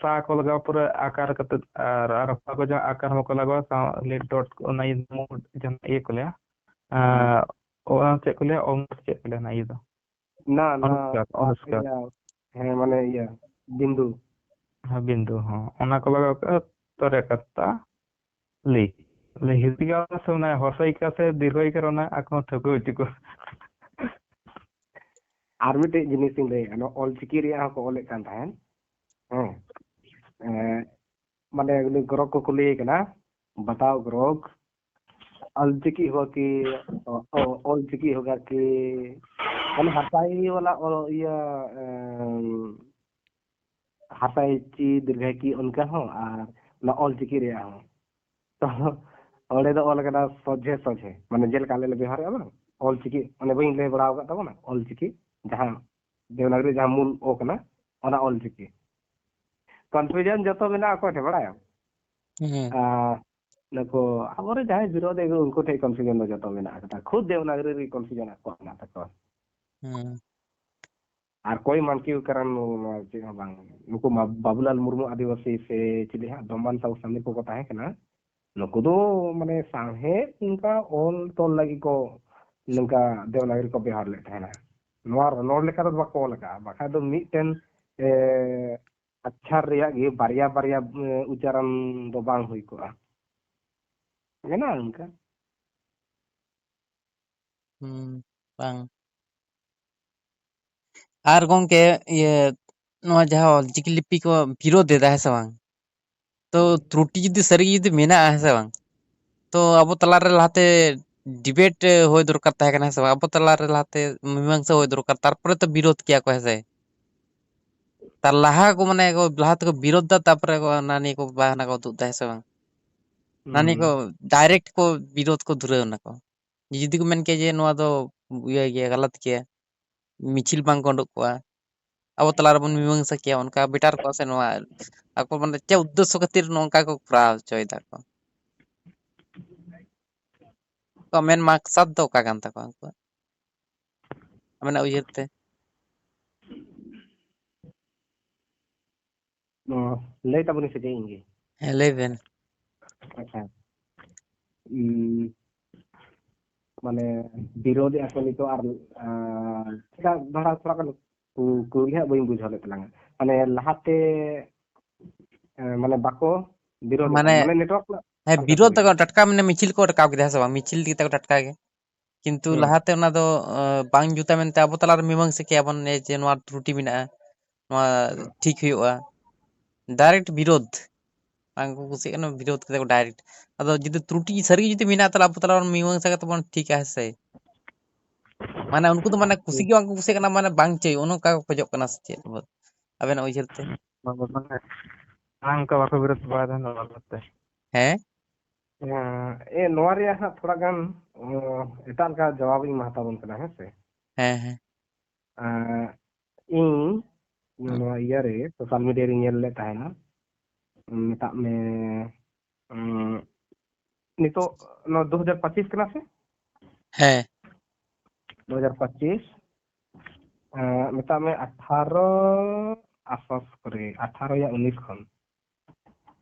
ᱥᱟ ᱠᱚ ᱞᱟᱜᱟᱣᱟ ᱯᱩᱨᱟᱹ ᱟᱠᱟᱨ ᱠᱟᱛᱮ, ᱟᱨ, ᱟᱨ ᱚᱠᱟ ᱠᱚ ᱡᱟᱦᱟᱸ ᱟᱠᱟᱨ ᱦᱚᱸ ᱵᱟᱠᱚ ᱞᱟᱜᱟᱣᱟ, ᱥᱟᱶ ᱞᱮ ᱰᱚᱴ ᱠᱚ, ᱚᱱᱟ ᱤᱭᱟᱹ ᱢᱩ-, ᱡᱟᱦᱟᱸ ᱤᱭᱟᱹ ᱠᱚ ᱞᱟᱹᱭᱟ, ᱦᱩᱸ᱾ ᱟᱨ, ᱚᱱᱟ ᱪᱮᱫ ᱠᱚ ᱞᱟᱹᱭᱟ, ᱚᱞ ᱪᱮᱫ ᱠᱚ ᱞᱟᱹᱭᱟ ᱚᱱᱟ ᱤᱭᱟᱹ ᱫᱚ? ᱱᱟ, ᱱᱟ, ᱚᱱᱩᱥᱠᱟᱨ, ᱚᱱᱩᱥᱠᱟᱨ᱾ ᱤᱭᱟᱹ, ᱦᱮᱸ, ᱢᱟᱱᱮ ᱤᱭᱟᱹ, ᱵᱤᱱᱫᱩ᱾ ᱦᱮᱸ, ᱵᱤᱱᱫᱩ, ᱦᱚᱸ᱾ ᱚᱱᱟ ᱠᱚ ᱞᱟᱜᱟᱣ ᱠᱟᱜᱼᱟ, ᱛᱚᱨᱮ ᱠᱟᱛᱟ, ᱞᱤ᱾ ᱞᱤ ᱦᱤᱨᱫᱤ ᱜᱟᱣ ᱥᱮ ᱚᱱᱟ ᱦᱚᱥᱚᱭ ᱠᱟ ᱥᱮ ᱫᱤᱨᱜᱷᱚᱭ ᱠᱟ ᱚᱱᱟ ᱟᱠᱚ ᱦᱚᱸ ᱴᱷᱟᱹᱣᱠᱟᱹ ᱦᱚᱪᱚ ᱠᱚ᱾ ᱟᱨ ᱢᱤᱫᱴᱮᱡ ᱡᱤᱱᱤᱥ ᱤᱧ ᱞᱟᱹᱭᱮᱫᱼᱟ, ᱱᱚᱣᱟ ᱚᱞᱪᱤᱠᱤ ᱨᱮᱭᱟᱜ ᱦᱚᱸᱠᱚ ᱚᱞᱮᱫ ᱠᱟᱱ ᱛᱟᱦᱮᱸᱱ᱾ ᱦᱮᱸ᱾ ᱮᱸ, ᱢᱟᱱᱮ ᱩᱱᱤ ᱜᱨᱚᱠ ᱠᱚ ᱠᱩᱞᱤᱭᱮ ᱠᱟᱱᱟ, ᱵᱟᱛᱟᱣ ᱜᱨᱚᱠ, ᱚᱞᱪᱤᱠᱤ ᱦᱳᱜᱟ ᱠᱤ, ᱚ, ᱚ, ᱚᱞᱪᱤᱠᱤ ᱦᱳᱜᱟ ᱠᱤ, ᱢᱟᱱᱮ ᱦᱟᱨᱥᱟᱭ ᱣᱟᱞᱟ, ᱚ, ᱤᱭᱟᱹ, ᱮᱸ, ᱦᱟᱨᱥᱟᱭ ᱪᱤ, ᱫᱤᱨᱜᱷᱟᱭ ᱠᱤ, ᱚᱱᱠᱟ ᱦᱚᱸ, ᱟᱨ ᱚᱱᱟ ᱚᱞᱪᱤᱠᱤ ᱨᱮᱭᱟᱜ ᱦᱚᱸ᱾ ᱛᱚ, ᱚᱸᱰᱮ ᱫᱚ ᱚᱞ ᱠᱟᱱᱟ ᱥᱚᱡᱷᱮ ᱥᱚᱡᱷᱮ, ᱢᱟᱱᱮ ᱡᱮᱞᱮᱠᱟ ᱟᱞᱮ ᱞᱮ ᱵᱮᱣᱦᱟᱨᱮᱜᱼᱟ ᱵᱟᱝ, ᱚᱞᱪᱤᱠᱤ, ᱚᱱᱮ ᱵᱟᱹᱧ ᱞᱟᱹᱭ ᱵᱟᱲᱟ ᱟᱠᱟᱫ ᱛᱟᱵᱚᱱᱟ, ᱚᱞᱪᱤᱠᱤ, ᱡᱟᱦᱟᱸ ᱫᱮᱵᱽᱱᱟᱜᱚᱨᱤ ᱡᱟᱦᱟᱸ ᱢᱩᱞ ᱚ ᱠᱟᱱᱟ, ᱚᱱᱟ ᱚᱞᱪᱤᱠᱤ᱾ Confusion ᱡᱚᱛᱚ ᱢᱮᱱᱟᱜᱼᱟ ᱚᱠᱚᱭ ᱴᱷᱮᱱ, ᱵᱟᱲᱟᱭᱟᱢ? ᱦᱮᱸ᱾ ᱟᱨ ᱱᱩᱠᱩ ᱟᱵᱚᱨᱮᱱ ᱡᱟᱦᱟᱸᱭ ᱵᱤᱨᱳᱫᱷᱤ, ᱩᱱᱠᱩ ᱴᱷᱮᱱ confusion ᱫᱚ ᱡᱚᱛᱚ ᱢᱮᱱᱟᱜ ᱟᱠᱟᱫᱟ᱾ ᱠᱷᱩᱫ ᱫᱮᱵᱽᱱᱟᱜᱚᱨᱤ ᱨᱮ confusion ᱟᱠᱚᱣᱟᱜ ᱢᱮᱱᱟᱜ ᱛᱟᱠᱚᱣᱟ᱾ ᱦᱮᱸ᱾ ᱟᱨ ᱠᱚᱭ ᱢᱟᱱᱠᱤ ᱠᱟᱨᱟᱱ ᱱᱚᱣᱟ ᱪᱮᱫ ᱦᱚᱸ ᱵᱟᱝ᱾ ᱱᱩᱠᱩ ᱢᱟ ᱵᱟᱵᱩᱞᱟᱞ ᱢᱩᱨᱢᱩ ᱟᱹᱫᱤᱵᱟᱹᱥᱤ ᱥᱮ ᱪᱤᱞᱤ ᱦᱟᱸᱜ ᱫᱚᱢᱟᱱ ᱥᱟᱦᱩ ᱥᱟᱢᱤᱨ ᱠᱚᱠᱚ ᱛᱟᱦᱮᱸ ᱠᱟᱱᱟ᱾ ᱱᱩᱠᱩ ᱫᱚ ᱢᱟᱱᱮ ᱥᱟᱶᱦᱮᱫ ᱱᱚᱝᱠᱟ ᱚᱞ ᱛᱚᱞ ᱞᱟᱹᱜᱤᱫ ᱠᱚ ᱱᱚᱝᱠᱟ ᱫᱮᱵᱽᱱᱟᱜᱚᱨᱤ ᱠᱚ ᱵᱮᱣᱦᱟᱨ ᱞᱮᱫ ᱛᱟᱦᱮᱱᱟ᱾ ᱱᱚᱣᱟ ᱨᱚᱱᱚᱲ ᱞᱮᱠᱟ ᱫᱚ ᱵᱟᱠᱚ ᱚᱞ ᱟᱠᱟᱫᱼᱟ, ᱵᱟᱠᱷᱟᱡ ᱫᱚ ᱢᱤᱫᱴᱮᱱ, ᱮ, ᱟᱠᱪᱷᱟᱨ ᱨᱮᱭᱟᱜ ᱜᱮ ᱵᱟᱨᱭᱟ ᱵᱟᱨᱭᱟ, ᱮ, ᱩᱪᱪᱟᱨᱚᱱ ᱫᱚ ᱵᱟᱝ ᱦᱩᱭ ᱠᱚᱜᱼᱟ᱾ ᱢᱮᱱᱟᱜᱼᱟ ᱚᱱᱠᱟ᱾ ᱦᱩᱸ, ᱵᱟᱝ᱾ ᱟᱨ ᱜᱚᱝᱠᱮ, ᱤᱭᱟᱹ, ᱱᱚᱣᱟ ᱡᱟᱦᱟᱸ ᱚᱞᱪᱤᱠᱤ ᱞᱤᱯᱤ ᱠᱚ ᱵᱤᱨᱳᱫ ᱮᱫᱟ, ᱦᱮᱸ ᱥᱮ ᱵᱟᱝ? ᱛᱚ, ᱦᱩᱸ᱾ ᱛᱨᱩᱴᱤ ᱡᱩᱫᱤ ᱥᱟᱹᱨᱤ ᱜᱮ ᱡᱩᱫᱤ ᱢᱮᱱᱟᱜᱼᱟ, ᱦᱮᱸ ᱥᱮ ᱵᱟᱝ? ᱛᱚ ᱟᱵᱚ ᱛᱟᱞᱟᱨᱮ ᱞᱟᱦᱟᱛᱮ ᱰᱤᱵᱮᱴ ᱦᱩᱭ ᱫᱚᱨᱠᱟᱨ ᱛᱟᱦᱮᱸ ᱠᱟᱱᱟ, ᱦᱮᱸ ᱥᱮ ᱵᱟᱝ? ᱟᱵᱚ ᱛᱟᱞᱟᱨᱮ ᱞᱟᱦᱟᱛᱮ ᱢᱤᱢᱟᱝᱥᱟ ᱦᱩᱭ ᱫᱚᱨᱠᱟᱨ, ᱛᱟᱨᱯᱚᱨᱮ ᱛᱚ ᱵᱤᱨᱳᱫᱷ ᱠᱮᱭᱟ ᱠᱚ, ᱦᱮᱸ ᱥᱮ? ᱛᱟᱨ ᱞᱟᱦᱟ ᱠᱚ, ᱢᱟᱱᱮ, ᱠᱚ ᱞᱟᱦᱟ ᱛᱮᱠᱚ ᱵᱤᱨᱳᱫᱷ ᱫᱟ, ᱛᱟᱨᱯᱚᱨᱮ ᱠᱚ ᱚᱱᱟ ᱱᱤᱭᱟᱹ ᱠᱚ ᱵᱟᱦᱟᱱᱟ ᱠᱚ ᱩᱫᱩᱜ ᱫᱟ, ᱦᱮᱸ ᱥᱮ ᱵᱟᱝ? ᱚᱱᱟ ᱱᱤᱭᱟᱹ ᱠᱚ ᱦᱩᱸ᱾ ᱰᱟᱭᱨᱮᱠᱴ ᱠᱚ ᱵᱤᱨᱳᱫᱷ ᱠᱚ ᱫᱷᱩᱨᱟᱹᱣ ᱱᱟᱠᱚ᱾ ᱡᱩᱫᱤ ᱠᱚ ᱢᱮᱱ ᱠᱮᱭᱟ ᱡᱮ ᱱᱚᱣᱟ ᱫᱚ ᱤᱭᱟᱹ ᱜᱮᱭᱟ, ᱜᱟᱞᱟᱛ ᱜᱮᱭᱟ, ᱢᱤᱪᱷᱤᱞ ᱵᱟᱝ ᱠᱚ ᱩᱰᱩᱠ ᱠᱚᱜᱼᱟ, ᱟᱵᱚ ᱛᱟᱞᱟ ᱨᱮᱵᱚᱱ ᱢᱤᱢᱟᱝᱥᱟ ᱠᱮᱭᱟ, ᱚᱱᱠᱟ ᱵᱮᱴᱟᱨ ᱠᱚᱜᱼᱟ ᱥᱮ? ᱱᱚᱣᱟ ᱟᱠᱚ, ᱢᱟᱱᱮ, ᱪᱮᱫ ᱩᱫᱽᱫᱮᱥᱥᱚ ᱠᱷᱟᱹᱛᱤᱨ ᱱᱚᱝᱠᱟ ᱠᱚ ᱠᱚᱨᱟᱣ ᱦᱚᱪᱚᱭ ᱫᱟᱠᱚ? ᱟᱠᱚᱣᱟᱜ ᱢᱮᱱ ᱢᱟᱠᱥᱟᱫ ᱫᱚ ᱚᱠᱟ ᱠᱟᱱ ᱛᱟᱠᱚᱣᱟ ᱩᱱᱠᱩᱣᱟᱜ, ᱟᱵᱮᱱᱟᱜ ᱩᱭᱦᱟᱹᱨ ᱛᱮ? ᱚ, ᱞᱟᱹᱭ ᱛᱟᱵᱚᱱᱤᱧ ᱥᱮ ᱪᱮᱫ ᱤᱧ ᱜᱮ? ᱦᱮᱸ, ᱞᱟᱹᱭ ᱵᱮᱱ᱾ ᱟᱪᱪᱷᱟ᱾ ᱩᱸ, ᱢᱟᱱᱮ, ᱵᱤᱨᱳᱫᱷ ᱮᱫᱟ ᱠᱚ ᱱᱤᱛᱚᱜ ᱟᱨ, ᱟᱸ, ᱪᱮᱫᱟᱜ ᱫᱷᱟᱨᱟ ᱛᱷᱚᱲᱟ ᱜᱟᱱ ᱠᱩ-, ᱠᱩᱞᱤ ᱦᱟᱸᱜ ᱵᱟᱹᱧ ᱵᱩᱡᱷᱟᱹᱣ ᱞᱮᱫ ᱛᱟᱞᱟᱝᱟ᱾ ᱢᱟᱱᱮ, ᱞᱟᱦᱟᱛᱮ, ᱮᱸ, ᱢᱟᱱᱮ, ᱵᱟᱠᱚ ᱵᱤᱨᱳᱫᱷ ᱮᱫ ᱢᱟᱱᱮ, ᱠᱟᱱᱟ᱾ ᱢᱟᱱᱮ, network ᱨᱮᱱᱟᱜ ᱦᱮᱸ, ᱦᱟᱞᱠᱟ ᱵᱤᱨᱳᱫᱷ ᱯᱨᱚᱵᱞᱮᱢ᱾ ᱫᱚ ᱴᱟᱴᱠᱟ, ᱢᱟᱱᱮ, ᱢᱤᱪᱷᱤᱞ ᱠᱚ ᱨᱟᱠᱟᱵ ᱠᱮᱫᱟ, ᱦᱮᱸ ᱥᱮ ᱵᱟᱝ? ᱢᱤᱪᱷᱤᱞ ᱤᱫᱤ ᱠᱟᱛᱮ ᱠᱚ ᱴᱟᱴᱠᱟ ᱜᱮ᱾ ᱠᱤᱱᱛᱩ ᱦᱩᱸ᱾ ᱞᱟᱦᱟᱛᱮ ᱚᱱᱟ ᱫᱚ, ᱟᱸ, ᱵᱟᱝ ᱡᱩᱛᱟ ᱢᱮᱱᱛᱮ ᱟᱵᱚ ᱛᱟᱞᱟᱨᱮ ᱢᱤᱢᱟᱝᱥᱟ ᱠᱮᱭᱟ ᱵᱚᱱ ᱡᱮ ᱱᱚᱣᱟ ᱛᱨᱩᱴᱤ ᱢᱮᱱᱟᱜᱼᱟ, ᱱᱚᱣᱟ ᱦᱩᱸ᱾ ᱴᱷᱤᱠ ᱦᱩᱭᱩᱜᱼᱟ, ᱰᱟᱭᱨᱮᱠᱴ ᱵᱤᱨᱳᱫᱷ᱾ ᱵᱟᱝ ᱠᱚ ᱠᱩᱥᱤᱭᱟᱜ ᱠᱟᱱᱟ, ᱵᱤᱨᱳᱫᱷ ᱠᱮᱫᱟ ᱠᱚ ᱰᱟᱭᱨᱮᱠᱴ᱾ ᱟᱫᱚ ᱡᱩᱫᱤ ᱛᱨᱩᱴᱤ ᱥᱟᱹᱨᱤ ᱜᱮ ᱡᱩᱫᱤ ᱢᱮᱱᱟᱜᱼᱟ, ᱛᱟᱦᱚᱞᱮ ᱟᱵᱚ ᱛᱟᱞᱟ ᱨᱮ ᱢᱤᱢᱟᱝᱥᱟ ᱠᱟᱛᱮ ᱵᱚᱱ ᱴᱷᱤᱠᱟ, ᱦᱮᱸ ᱥᱮ? ᱢᱟᱱᱮ ᱩᱱᱠᱩ ᱫᱚ, ᱢᱟᱱᱮ, ᱠᱩᱥᱤ ᱦᱩᱸ᱾ ᱜᱮ ᱵᱟᱝ ᱠᱚ ᱠᱩᱥᱤᱭᱟᱜ ᱠᱟᱱᱟ, ᱢᱟᱱᱮ ᱵᱟᱝ ᱪᱟᱹᱭ, ᱚᱱᱮ ᱚᱱᱠᱟ ᱠᱚ ᱠᱷᱚᱡᱚᱜ ᱠᱟᱱᱟ ᱥᱮ ᱪᱮᱫ? ᱟᱵᱮᱱᱟᱜ ᱩᱭᱦᱟᱹᱨ ᱛᱮ? ᱵᱟᱝ, ᱵᱟᱝ, ᱵᱟᱝ, ᱚᱱᱠᱟ ᱵᱟᱠᱚ ᱵᱤᱨᱳᱫᱷ ᱵᱟᱲᱟᱭ ᱛᱟᱦᱮᱱ ᱫᱚ ᱵᱟᱵᱚᱫ ᱛᱮ᱾ ᱦᱮᱸ? ᱦᱮᱸ, ᱮ, ᱱᱚᱣᱟ ᱨᱮᱭᱟᱜ ᱦᱟᱸᱜ ᱛᱷᱚᱲᱟ ᱜᱟᱱ, ᱚ, ᱮᱴᱟᱜ ᱞᱮᱠᱟ ᱡᱚᱵᱟᱵ ᱤᱧ ᱮᱢᱟ ᱛᱟᱵᱚᱱ ᱠᱟᱱᱟ, ᱦᱮᱸ ᱥᱮ? ᱦᱮᱸ, ᱦᱮᱸ᱾ ᱟᱸ, ᱤᱧ ᱦᱩᱸ᱾ ᱱᱚᱣᱟ ᱤᱭᱟᱹ ᱨᱮ, social media ᱨᱮᱧ ᱧᱮᱞ ᱞᱮᱫ ᱛᱟᱦᱮᱱᱟ᱾ ᱢᱮᱛᱟᱜ ᱢᱮ, ᱩᱸ, ᱱᱤᱛᱚᱜ ᱱᱚᱣᱟ ᱫᱩ ᱦᱟᱡᱟᱨ ᱯᱚᱸᱪᱤᱥ ᱠᱟᱱᱟ ᱥᱮ? ᱦᱮᱸ᱾ ᱫᱩ ᱦᱟᱡᱟᱨ ᱯᱚᱸᱪᱤᱥ, ᱮᱸ, ᱢᱮᱛᱟᱜ ᱢᱮ ᱟᱴᱷᱟᱨᱚ ᱟᱥᱯᱟᱥ ᱠᱚᱨᱮ, ᱟᱴᱷᱟᱨᱚ ᱭᱟ ᱩᱱᱤᱥ ᱠᱷᱚᱱ᱾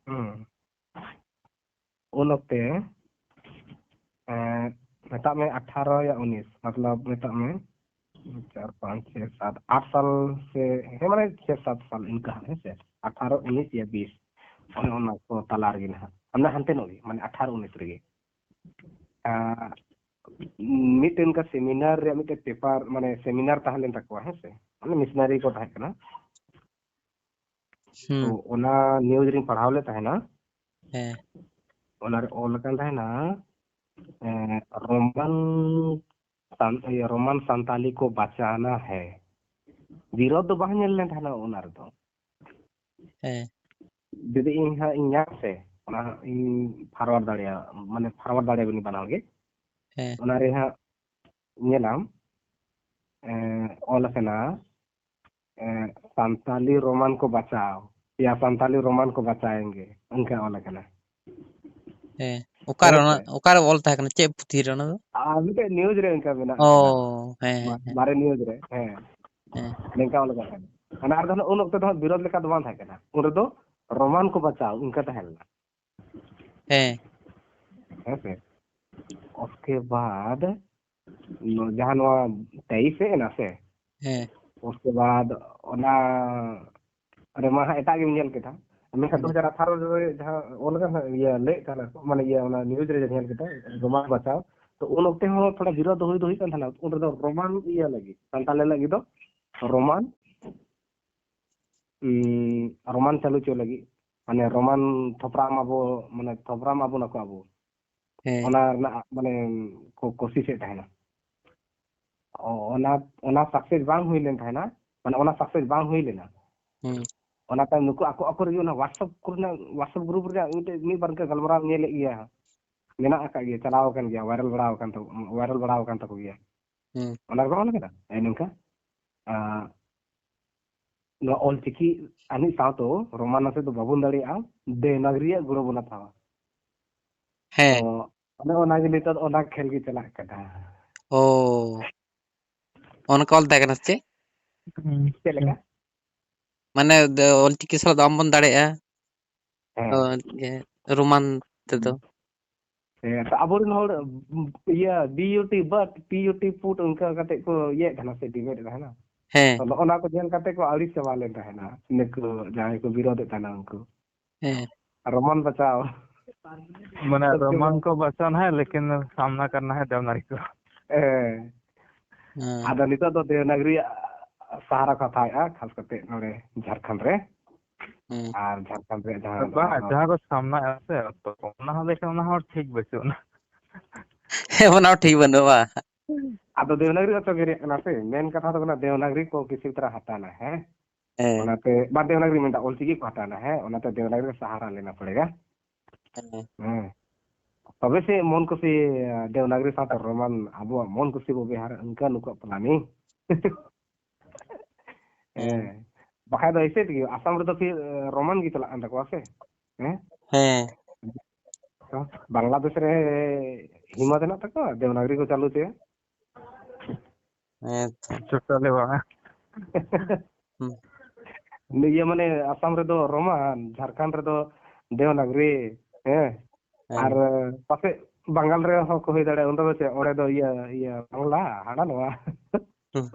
ᱦᱩᱸ᱾ ᱩᱱ ᱚᱠᱛᱮ, ᱮᱸ, ᱢᱮᱛᱟᱜ ᱢᱮ ᱟᱴᱷᱟᱨᱚ ᱭᱟ ᱩᱱᱤᱥ, ᱢᱚᱛᱞᱚᱵ ᱢᱮᱛᱟᱜ ᱢᱮ ᱪᱟᱨ, ᱯᱟᱸᱪ, ᱪᱷᱚᱭ, ᱥᱟᱛ, ᱟᱴ ᱥᱟᱞ ᱥᱮ, ᱦᱮᱸ, ᱢᱟᱱᱮ ᱪᱷᱚᱭ ᱥᱟᱛ ᱥᱟᱞ ᱤᱱᱠᱟ, ᱦᱮᱸ ᱥᱮ? ᱟᱴᱷᱟᱨᱚ, ᱩᱱᱤᱥ ᱭᱟ ᱵᱤᱥ, ᱚᱱᱮ ᱚᱱᱟ ᱠᱚ ᱛᱟᱞᱟ ᱨᱮᱜᱮ ᱱᱟᱦᱟᱜ, ᱢᱟᱱᱮ ᱦᱟᱱᱛᱮ ᱧᱚᱜ ᱜᱮ, ᱢᱟᱱᱮ ᱟᱴᱷᱟᱨᱚ, ᱩᱱᱤᱥ ᱨᱮᱜᱮ᱾ ᱟᱸ, ᱢᱤᱫᱴᱮᱱ ᱚᱱᱠᱟ seminar ᱨᱮᱭᱟᱜ ᱢᱤᱫᱴᱮᱱ paper, ᱢᱟᱱᱮ seminar ᱛᱟᱦᱮᱸ ᱞᱮᱱ ᱛᱟᱠᱚᱣᱟ, ᱦᱮᱸ ᱥᱮ? ᱢᱟᱱᱮ missionary ᱠᱚ ᱛᱟᱦᱮᱸ ᱠᱟᱱᱟ᱾ ᱦᱩᱸ᱾ ᱛᱚ, ᱚᱱᱟ news ᱨᱤᱧ ᱯᱟᱲᱦᱟᱣ ᱞᱮᱫ ᱛᱟᱦᱮᱱᱟ᱾ ᱦᱮᱸ᱾ ᱚᱱᱟᱨᱮ ᱚᱞ ᱟᱠᱟᱱ ᱛᱟᱦᱮᱱᱟ, ᱮᱸ, ᱨᱳᱢᱟᱱ ᱥᱟᱱ-, ᱤᱭᱟᱹ, ᱨᱳᱢᱟᱱ ᱥᱟᱱᱛᱟᱞᱤ ᱠᱚ ᱵᱟᱪᱟᱱᱟ ᱦᱮ᱾ ᱵᱤᱨᱳᱫᱷ ᱫᱚ ᱵᱟᱝ ᱧᱮᱞ ᱞᱮᱱ ᱛᱟᱦᱮᱱᱟ ᱚᱱᱟ ᱨᱮᱫᱚ᱾ ᱦᱮᱸ᱾ ᱡᱩᱫᱤ ᱤᱧ ᱦᱟᱸᱜ ᱤᱧ ᱧᱟᱢ ᱥᱮ, ᱚᱱᱟ ᱦᱟᱸᱜ ᱤᱧ forward ᱫᱟᱲᱮᱭᱟᱜᱼᱟ, ᱢᱟᱱᱮ forward ᱫᱟᱲᱮᱭᱟᱵᱚᱱ ᱵᱟᱱᱟ ᱦᱚᱲ ᱜᱮ᱾ ᱦᱮᱸ᱾ ᱚᱱᱟ ᱨᱮ ᱦᱟᱸᱜ ᱧᱮᱞᱟᱢ, ᱮᱸ, ᱚᱞ ᱟᱠᱟᱱᱟ, ᱮᱸ, ᱥᱟᱱᱛᱟᱞᱤ ᱨᱳᱢᱟᱱ ᱠᱚ ᱵᱟᱪᱟᱣ, ᱭᱟ ᱥᱟᱱᱛᱟᱞᱤ ᱨᱳᱢᱟᱱ ᱠᱚ ᱵᱟᱪᱟᱣᱮᱱ ᱜᱮ, ᱚᱱᱠᱟ ᱚᱞ ᱟᱠᱟᱱᱟ᱾ ᱦᱮᱸ᱾ ᱚᱠᱟᱨᱮ ᱦᱮᱸ ᱚᱱᱟ, ᱥᱮ? ᱚᱠᱟᱨᱮ ᱚᱞ ᱛᱟᱦᱮᱸ ᱠᱟᱱᱟ? ᱪᱮᱫ ᱯᱩᱛᱷᱤ ᱨᱮ ᱚᱱᱟ ᱫᱚ? ᱟᱨ ᱢᱤᱫᱴᱮᱡ news ᱨᱮ ᱚᱱᱠᱟ ᱢᱮᱱᱟᱜ ᱚ, ᱟᱠᱟᱫᱟ᱾ ᱦᱮᱸ, ᱦᱮᱸ, ᱢᱟ-, ᱦᱮᱸ᱾ ᱢᱟᱨᱮ news ᱨᱮ, ᱦᱮᱸ᱾ ᱦᱮᱸ᱾ ᱱᱤᱝᱠᱟ ᱚᱞ ᱟᱠᱟᱱ ᱛᱟᱦᱮᱸᱱᱟ᱾ ᱚᱱᱟ ᱨᱮᱫᱚ ᱩᱱ ᱚᱠᱛᱚ ᱫᱚ ᱦᱟᱸᱜ ᱵᱤᱨᱳᱫᱷ ᱞᱮᱠᱟ ᱫᱚ ᱵᱟᱝ ᱛᱟᱦᱮᱸ ᱠᱟᱱᱟ᱾ ᱩᱱ ᱨᱮᱫᱚ ᱨᱳᱢᱟᱱ ᱠᱚ ᱵᱟᱪᱟᱣ, ᱚᱱᱠᱟ ᱛᱟᱦᱮᱸ ᱞᱮᱱᱟ᱾ ᱦᱮᱸ᱾ ᱦᱮᱸ ᱥᱮ? ᱩᱥᱠᱮ ᱵᱟᱫ, ᱱᱚ-, ᱡᱟᱦᱟᱸ ᱱᱚᱣᱟ ᱛᱮᱭᱤᱥ ᱦᱮᱡ ᱮᱱᱟ ᱥᱮ? ᱦᱮᱸ᱾ ᱩᱥᱠᱮ ᱵᱟᱫ ᱚᱱᱟ ᱨᱮᱢᱟ ᱦᱟᱸᱜ ᱮᱴᱟᱜ ᱜᱮᱢ ᱧᱮᱞ ᱠᱮᱫᱟ᱾ ᱢᱮᱱᱠᱷᱟᱱ ᱦᱮᱸ᱾ ᱫᱩ ᱦᱟᱡᱟᱨ ᱟᱴᱷᱟᱨᱚ ᱨᱮ ᱡᱟᱦᱟᱸ ᱚᱞ ᱟᱠᱟᱱ ᱦᱟᱸᱜ, ᱤᱭᱟᱹ, ᱞᱟᱹᱭᱮᱫ ᱛᱟᱦᱮᱱᱟ ᱠᱚ, ᱢᱟᱱᱮ, ᱤᱭᱟᱹ, ᱚᱱᱟ news ᱨᱮ ᱧᱮᱞ ᱠᱮᱫᱟ, ᱨᱳᱢᱟᱱ ᱵᱟᱪᱟᱣ᱾ ᱛᱚ, ᱩᱱ ᱚᱠᱛᱮ ᱦᱚᱸ ᱛᱷᱚᱲᱟ ᱵᱤᱨᱳᱫᱷ ᱫᱚ ᱦᱩᱭ ᱫᱚ ᱦᱩᱭᱩᱜ ᱠᱟᱱ ᱛᱟᱦᱮᱱᱟ᱾ ᱩᱱ ᱨᱮᱫᱚ ᱨᱳᱢᱟᱱ ᱤᱭᱟᱹ ᱞᱟᱹᱜᱤᱫ, ᱥᱟᱱᱛᱟᱞᱤ ᱞᱟᱹᱜᱤᱫ ᱫᱚ ᱨᱳᱢᱟᱱ, ᱩᱸ, ᱨᱳᱢᱟᱱ ᱪᱟᱹᱞᱩ ᱦᱚᱪᱚ ᱞᱟᱹᱜᱤᱫ, ᱢᱟᱱᱮ, ᱨᱳᱢᱟᱱ ᱛᱷᱚᱯᱨᱟᱢ ᱟᱵᱚ, ᱢᱟᱱᱮ, ᱛᱷᱚᱯᱨᱟᱢ ᱟᱵᱚᱱ ᱟᱠᱚ ᱟᱵᱚ᱾ ᱦᱮᱸ᱾ ᱚᱱᱟ ᱨᱮᱱᱟᱜ, ᱢᱟᱱᱮ, ᱠᱚ ᱠᱳᱥᱤᱥᱮᱫ ᱛᱟᱦᱮᱱᱟ᱾ ᱚ-, ᱚᱱᱟ, ᱚᱱᱟ success ᱵᱟᱝ ᱦᱩᱭ ᱞᱮᱱ ᱛᱟᱦᱮᱱᱟ, ᱢᱟᱱᱮ, ᱚᱱᱟ success ᱵᱟᱝ ᱦᱩᱭ ᱞᱮᱱᱟ᱾ ᱦᱩᱸ᱾ ᱚᱱᱟ ᱛᱟᱭᱚᱢ ᱱᱩᱠᱩ ᱟᱠᱚ, ᱟᱠᱚ ᱨᱮᱜᱮ ᱚᱱᱟ WhatsApp ᱠᱚᱨᱮᱱᱟᱜ, WhatsApp group ᱨᱮᱭᱟᱜ ᱢᱤᱫᱴᱮᱡ, ᱢᱤᱫ ᱵᱟᱨ ᱚᱱᱠᱟ ᱜᱟᱞᱢᱟᱨᱟᱣ ᱧᱮᱞᱮᱫ ᱜᱮᱭᱟ, ᱢᱮᱱᱟᱜ ᱟᱠᱟᱫ ᱜᱮᱭᱟ, ᱪᱟᱞᱟᱣ ᱟᱠᱟᱱ ᱜᱮᱭᱟ, viral ᱵᱟᱲᱟᱣ ᱟᱠᱟᱱ ᱛᱟᱠᱚ, viral ᱵᱟᱲᱟᱣ ᱟᱠᱟᱱ ᱛᱟᱠᱚ ᱜᱮᱭᱟ᱾ ᱦᱩᱸ᱾ ᱚᱱᱟ ᱨᱮ ᱵᱟᱝ ᱚᱞ ᱠᱟᱱᱟ? ᱦᱮᱸ, ᱱᱚᱝᱠᱟ, ᱟᱸ, ᱱᱚᱣᱟ ᱚᱞᱪᱤᱠᱤ ᱟᱹᱱᱤᱡ ᱥᱟᱶ ᱫᱚ ᱨᱳᱢᱟᱱ ᱱᱟᱥᱮ ᱫᱚ ᱵᱟᱵᱚᱱ ᱫᱟᱲᱮᱭᱟᱜᱼᱟ, ᱫᱮᱵᱽᱱᱟᱜᱽᱨᱤᱭᱟᱜ ᱜᱩᱨᱩ ᱵᱚᱱ ᱦᱟᱛᱟᱣᱟ᱾ ᱦᱮᱸ᱾ ᱛᱚ, ᱚᱱᱮ ᱚᱱᱟ ᱜᱮ ᱱᱤᱛᱚᱜ ᱚᱱᱟ ᱠᱷᱮᱞ ᱜᱮ ᱪᱟᱞᱟᱜ ᱠᱟᱱᱟ᱾ ᱚ, ᱚᱱᱠᱟ ᱚᱞ ᱛᱟᱦᱮᱸ ᱠᱟᱱᱟ ᱥᱮ ᱪᱮᱫ? ᱪᱮᱫ ᱞᱮᱠᱟ? ᱢᱟᱱᱮ, ᱫᱚ ᱚᱞᱪᱤᱠᱤ ᱥᱟᱞᱟᱜ ᱫᱚ ᱟᱢ ᱵᱚᱱ ᱫᱟᱲᱮᱭᱟᱜᱼᱟ᱾ ᱦᱮᱸ᱾ ᱛᱚ, ᱤᱭᱟᱹ, ᱨᱳᱢᱟᱱ ᱛᱮᱫᱚ᱾ ᱦᱮᱸ, ᱛᱚ ᱟᱵᱚᱨᱮᱱ ᱦᱚᱲ, ᱤᱭᱟᱹ, B U T but, P U T put ᱚᱱᱠᱟ ᱠᱟᱛᱮ ᱠᱚ ᱤᱭᱟᱹᱭᱮᱫ ᱛᱟᱦᱮᱱᱟ ᱥᱮ, debate ᱮᱫ ᱛᱟᱦᱮᱱᱟ᱾ ᱦᱮᱸ᱾ ᱛᱚ ᱱᱚᱜᱼᱚ ᱱᱚᱣᱟ ᱠᱚ ᱧᱮᱞ ᱠᱟᱛᱮ ᱠᱚ ᱟᱹᱲᱤᱥ ᱪᱟᱵᱟ ᱞᱮᱱ ᱛᱟᱦᱮᱱᱟ, ᱱᱩᱠᱩ ᱡᱟᱦᱟᱸᱭ ᱠᱚ ᱵᱤᱨᱳᱫᱮᱫ ᱛᱟᱦᱮᱱᱟ ᱩᱱᱠᱩ᱾ ᱦᱮᱸ᱾ ᱨᱳᱢᱟᱱ ᱵᱟᱪᱟᱣ᱾ ᱢᱟᱱᱮ ᱛᱚ ᱨᱳᱢᱟᱱ ᱠᱚ ᱵᱟᱪᱟᱣ ᱱᱟᱦᱟᱜ, ᱞᱮᱠᱤᱱ ᱥᱟᱢᱱᱟ ᱠᱟᱨᱱᱟ ᱦᱟᱭ ᱫᱮᱵᱽᱱᱟᱜᱽᱨᱤ ᱠᱚ᱾ ᱦᱮᱸ᱾ ᱦᱮᱸ᱾ ᱟᱫᱚ ᱱᱤᱛᱚᱜ ᱫᱚ ᱫᱮᱵᱽᱱᱟᱜᱽᱨᱤᱭᱟᱜ ᱥᱟᱦᱟᱨᱟ ᱠᱚ ᱦᱟᱛᱟᱣᱮᱫᱼᱟ, ᱠᱷᱟᱥ ᱠᱟᱛᱮ ᱱᱚᱰᱮ ᱡᱷᱟᱲᱠᱷᱚᱸᱰ ᱨᱮ᱾ ᱦᱩᱸ᱾ ᱟᱨ ᱡᱷᱟᱲᱠᱷᱚᱸᱰ ᱨᱮᱭᱟᱜ ᱡᱟᱦᱟᱸ ᱵᱟᱝ, ᱚᱱᱟ ᱦᱚᱸ ᱡᱟᱦᱟᱸ ᱠᱚ ᱥᱟᱢᱱᱟ ᱮᱱᱟ ᱥᱮ, ᱚᱱᱟ ᱦᱚᱸ ᱞᱟᱹᱭ ᱠᱷᱟᱱ ᱚᱱᱟ ᱦᱚᱸ ᱴᱷᱤᱠ ᱵᱟᱹᱪᱩᱜ ᱟᱱᱟ᱾ ᱦᱮᱸ, ᱚᱱᱟ ᱦᱚᱸ ᱴᱷᱤᱠ ᱵᱟᱹᱱᱩᱜᱼᱟ᱾ ᱟᱫᱚ ᱫᱮᱣᱱᱟᱜᱽᱨᱤ ᱚᱪᱚᱜ ᱜᱮ ᱨᱮᱭᱟᱜ ᱠᱟᱱᱟ ᱥᱮ, ᱢᱮᱱ ᱠᱟᱛᱷᱟ ᱫᱚ ᱠᱟᱱᱟ ᱫᱮᱣᱱᱟᱜᱽᱨᱤ ᱠᱚ ᱠᱤᱥᱤ ᱛᱟᱨᱟ ᱦᱟᱴᱟᱱᱟ, ᱦᱮᱸ? ᱦᱮᱸ᱾ ᱚᱱᱟᱛᱮ ᱵᱟ ᱫᱮᱣᱱᱟᱜᱽᱨᱤ ᱢᱮᱱᱫᱟ, ᱚᱞᱪᱤᱠᱤ ᱠᱚ ᱦᱟᱴᱟᱱᱟ, ᱦᱮᱸ? ᱚᱱᱟᱛᱮ ᱫᱮᱣᱱᱟᱜᱽᱨᱤ ᱥᱟᱦᱟᱨᱟ ᱞᱮᱱᱟ ᱯᱚᱲᱮᱜᱟ᱾ ᱦᱮᱸ᱾ ᱦᱮᱸ᱾ ᱛᱚᱵᱮ ᱥᱮ ᱢᱚᱱ ᱠᱩᱥᱤ ᱫᱮᱣᱱᱟᱜᱽᱨᱤ ᱥᱟᱶᱛᱮ ᱨᱳᱢᱟᱱ ᱟᱵᱚᱣᱟᱜ ᱢᱚᱱ ᱠᱩᱥᱤ ᱵᱚ ᱵᱮᱣᱦᱟᱨᱟ, ᱚᱱᱠᱟ ᱱᱩᱠᱩᱣᱟᱜ planning᱾ ᱦᱮᱸ᱾ ᱦᱮᱸ᱾ ᱵᱟᱠᱷᱟᱡ ᱫᱚ ᱮᱭᱥᱮ ᱛᱮᱜᱮ ᱟᱥᱟᱢ ᱨᱮᱫᱚ ᱯᱷᱤᱨ ᱨᱳᱢᱟᱱ ᱜᱮ ᱪᱟᱞᱟᱜ ᱠᱟᱱ ᱛᱟᱠᱚᱣᱟ ᱥᱮ? ᱦᱮᱸ? ᱦᱮᱸ᱾ ᱛᱚ ᱵᱟᱝᱞᱟᱫᱮᱥ ᱨᱮ ᱦᱤᱢᱟᱛ ᱦᱮᱱᱟᱜ ᱛᱟᱠᱚᱣᱟ ᱫᱮᱣᱱᱟᱜᱽᱨᱤ ᱠᱚ ᱪᱟᱹᱞᱩ ᱦᱚᱪᱚᱭᱟ? ᱦᱮᱸ ᱛᱚ᱾ ᱪᱚᱴᱟᱞᱮ ᱵᱟᱝ᱾ ᱦᱩᱸ᱾ ᱤᱭᱟᱹ ᱢᱟᱱᱮ ᱟᱥᱟᱢ ᱨᱮᱫᱚ ᱨᱳᱢᱟᱱ, ᱡᱷᱟᱲᱠᱷᱚᱸᱰ ᱨᱮᱫᱚ ᱫᱮᱣᱱᱟᱜᱽᱨᱤ, ᱦᱮᱸ? ᱦᱮᱸ᱾ ᱟᱨ ᱯᱟᱥᱮᱡ ᱵᱟᱝᱜᱟᱞ ᱨᱮᱦᱚᱸ ᱠᱚ ᱦᱩᱭ ᱫᱟᱲᱮᱭᱟᱜᱼᱟ, ᱚᱸᱰᱮ ᱫᱚ ᱪᱮᱫ, ᱚᱸᱰᱮ ᱫᱚ ᱤᱭᱟᱹ, ᱤᱭᱟᱹ ᱵᱟᱝᱞᱟ, ᱦᱟᱱᱟ ᱱᱚᱣᱟ᱾ ᱦᱩᱸ᱾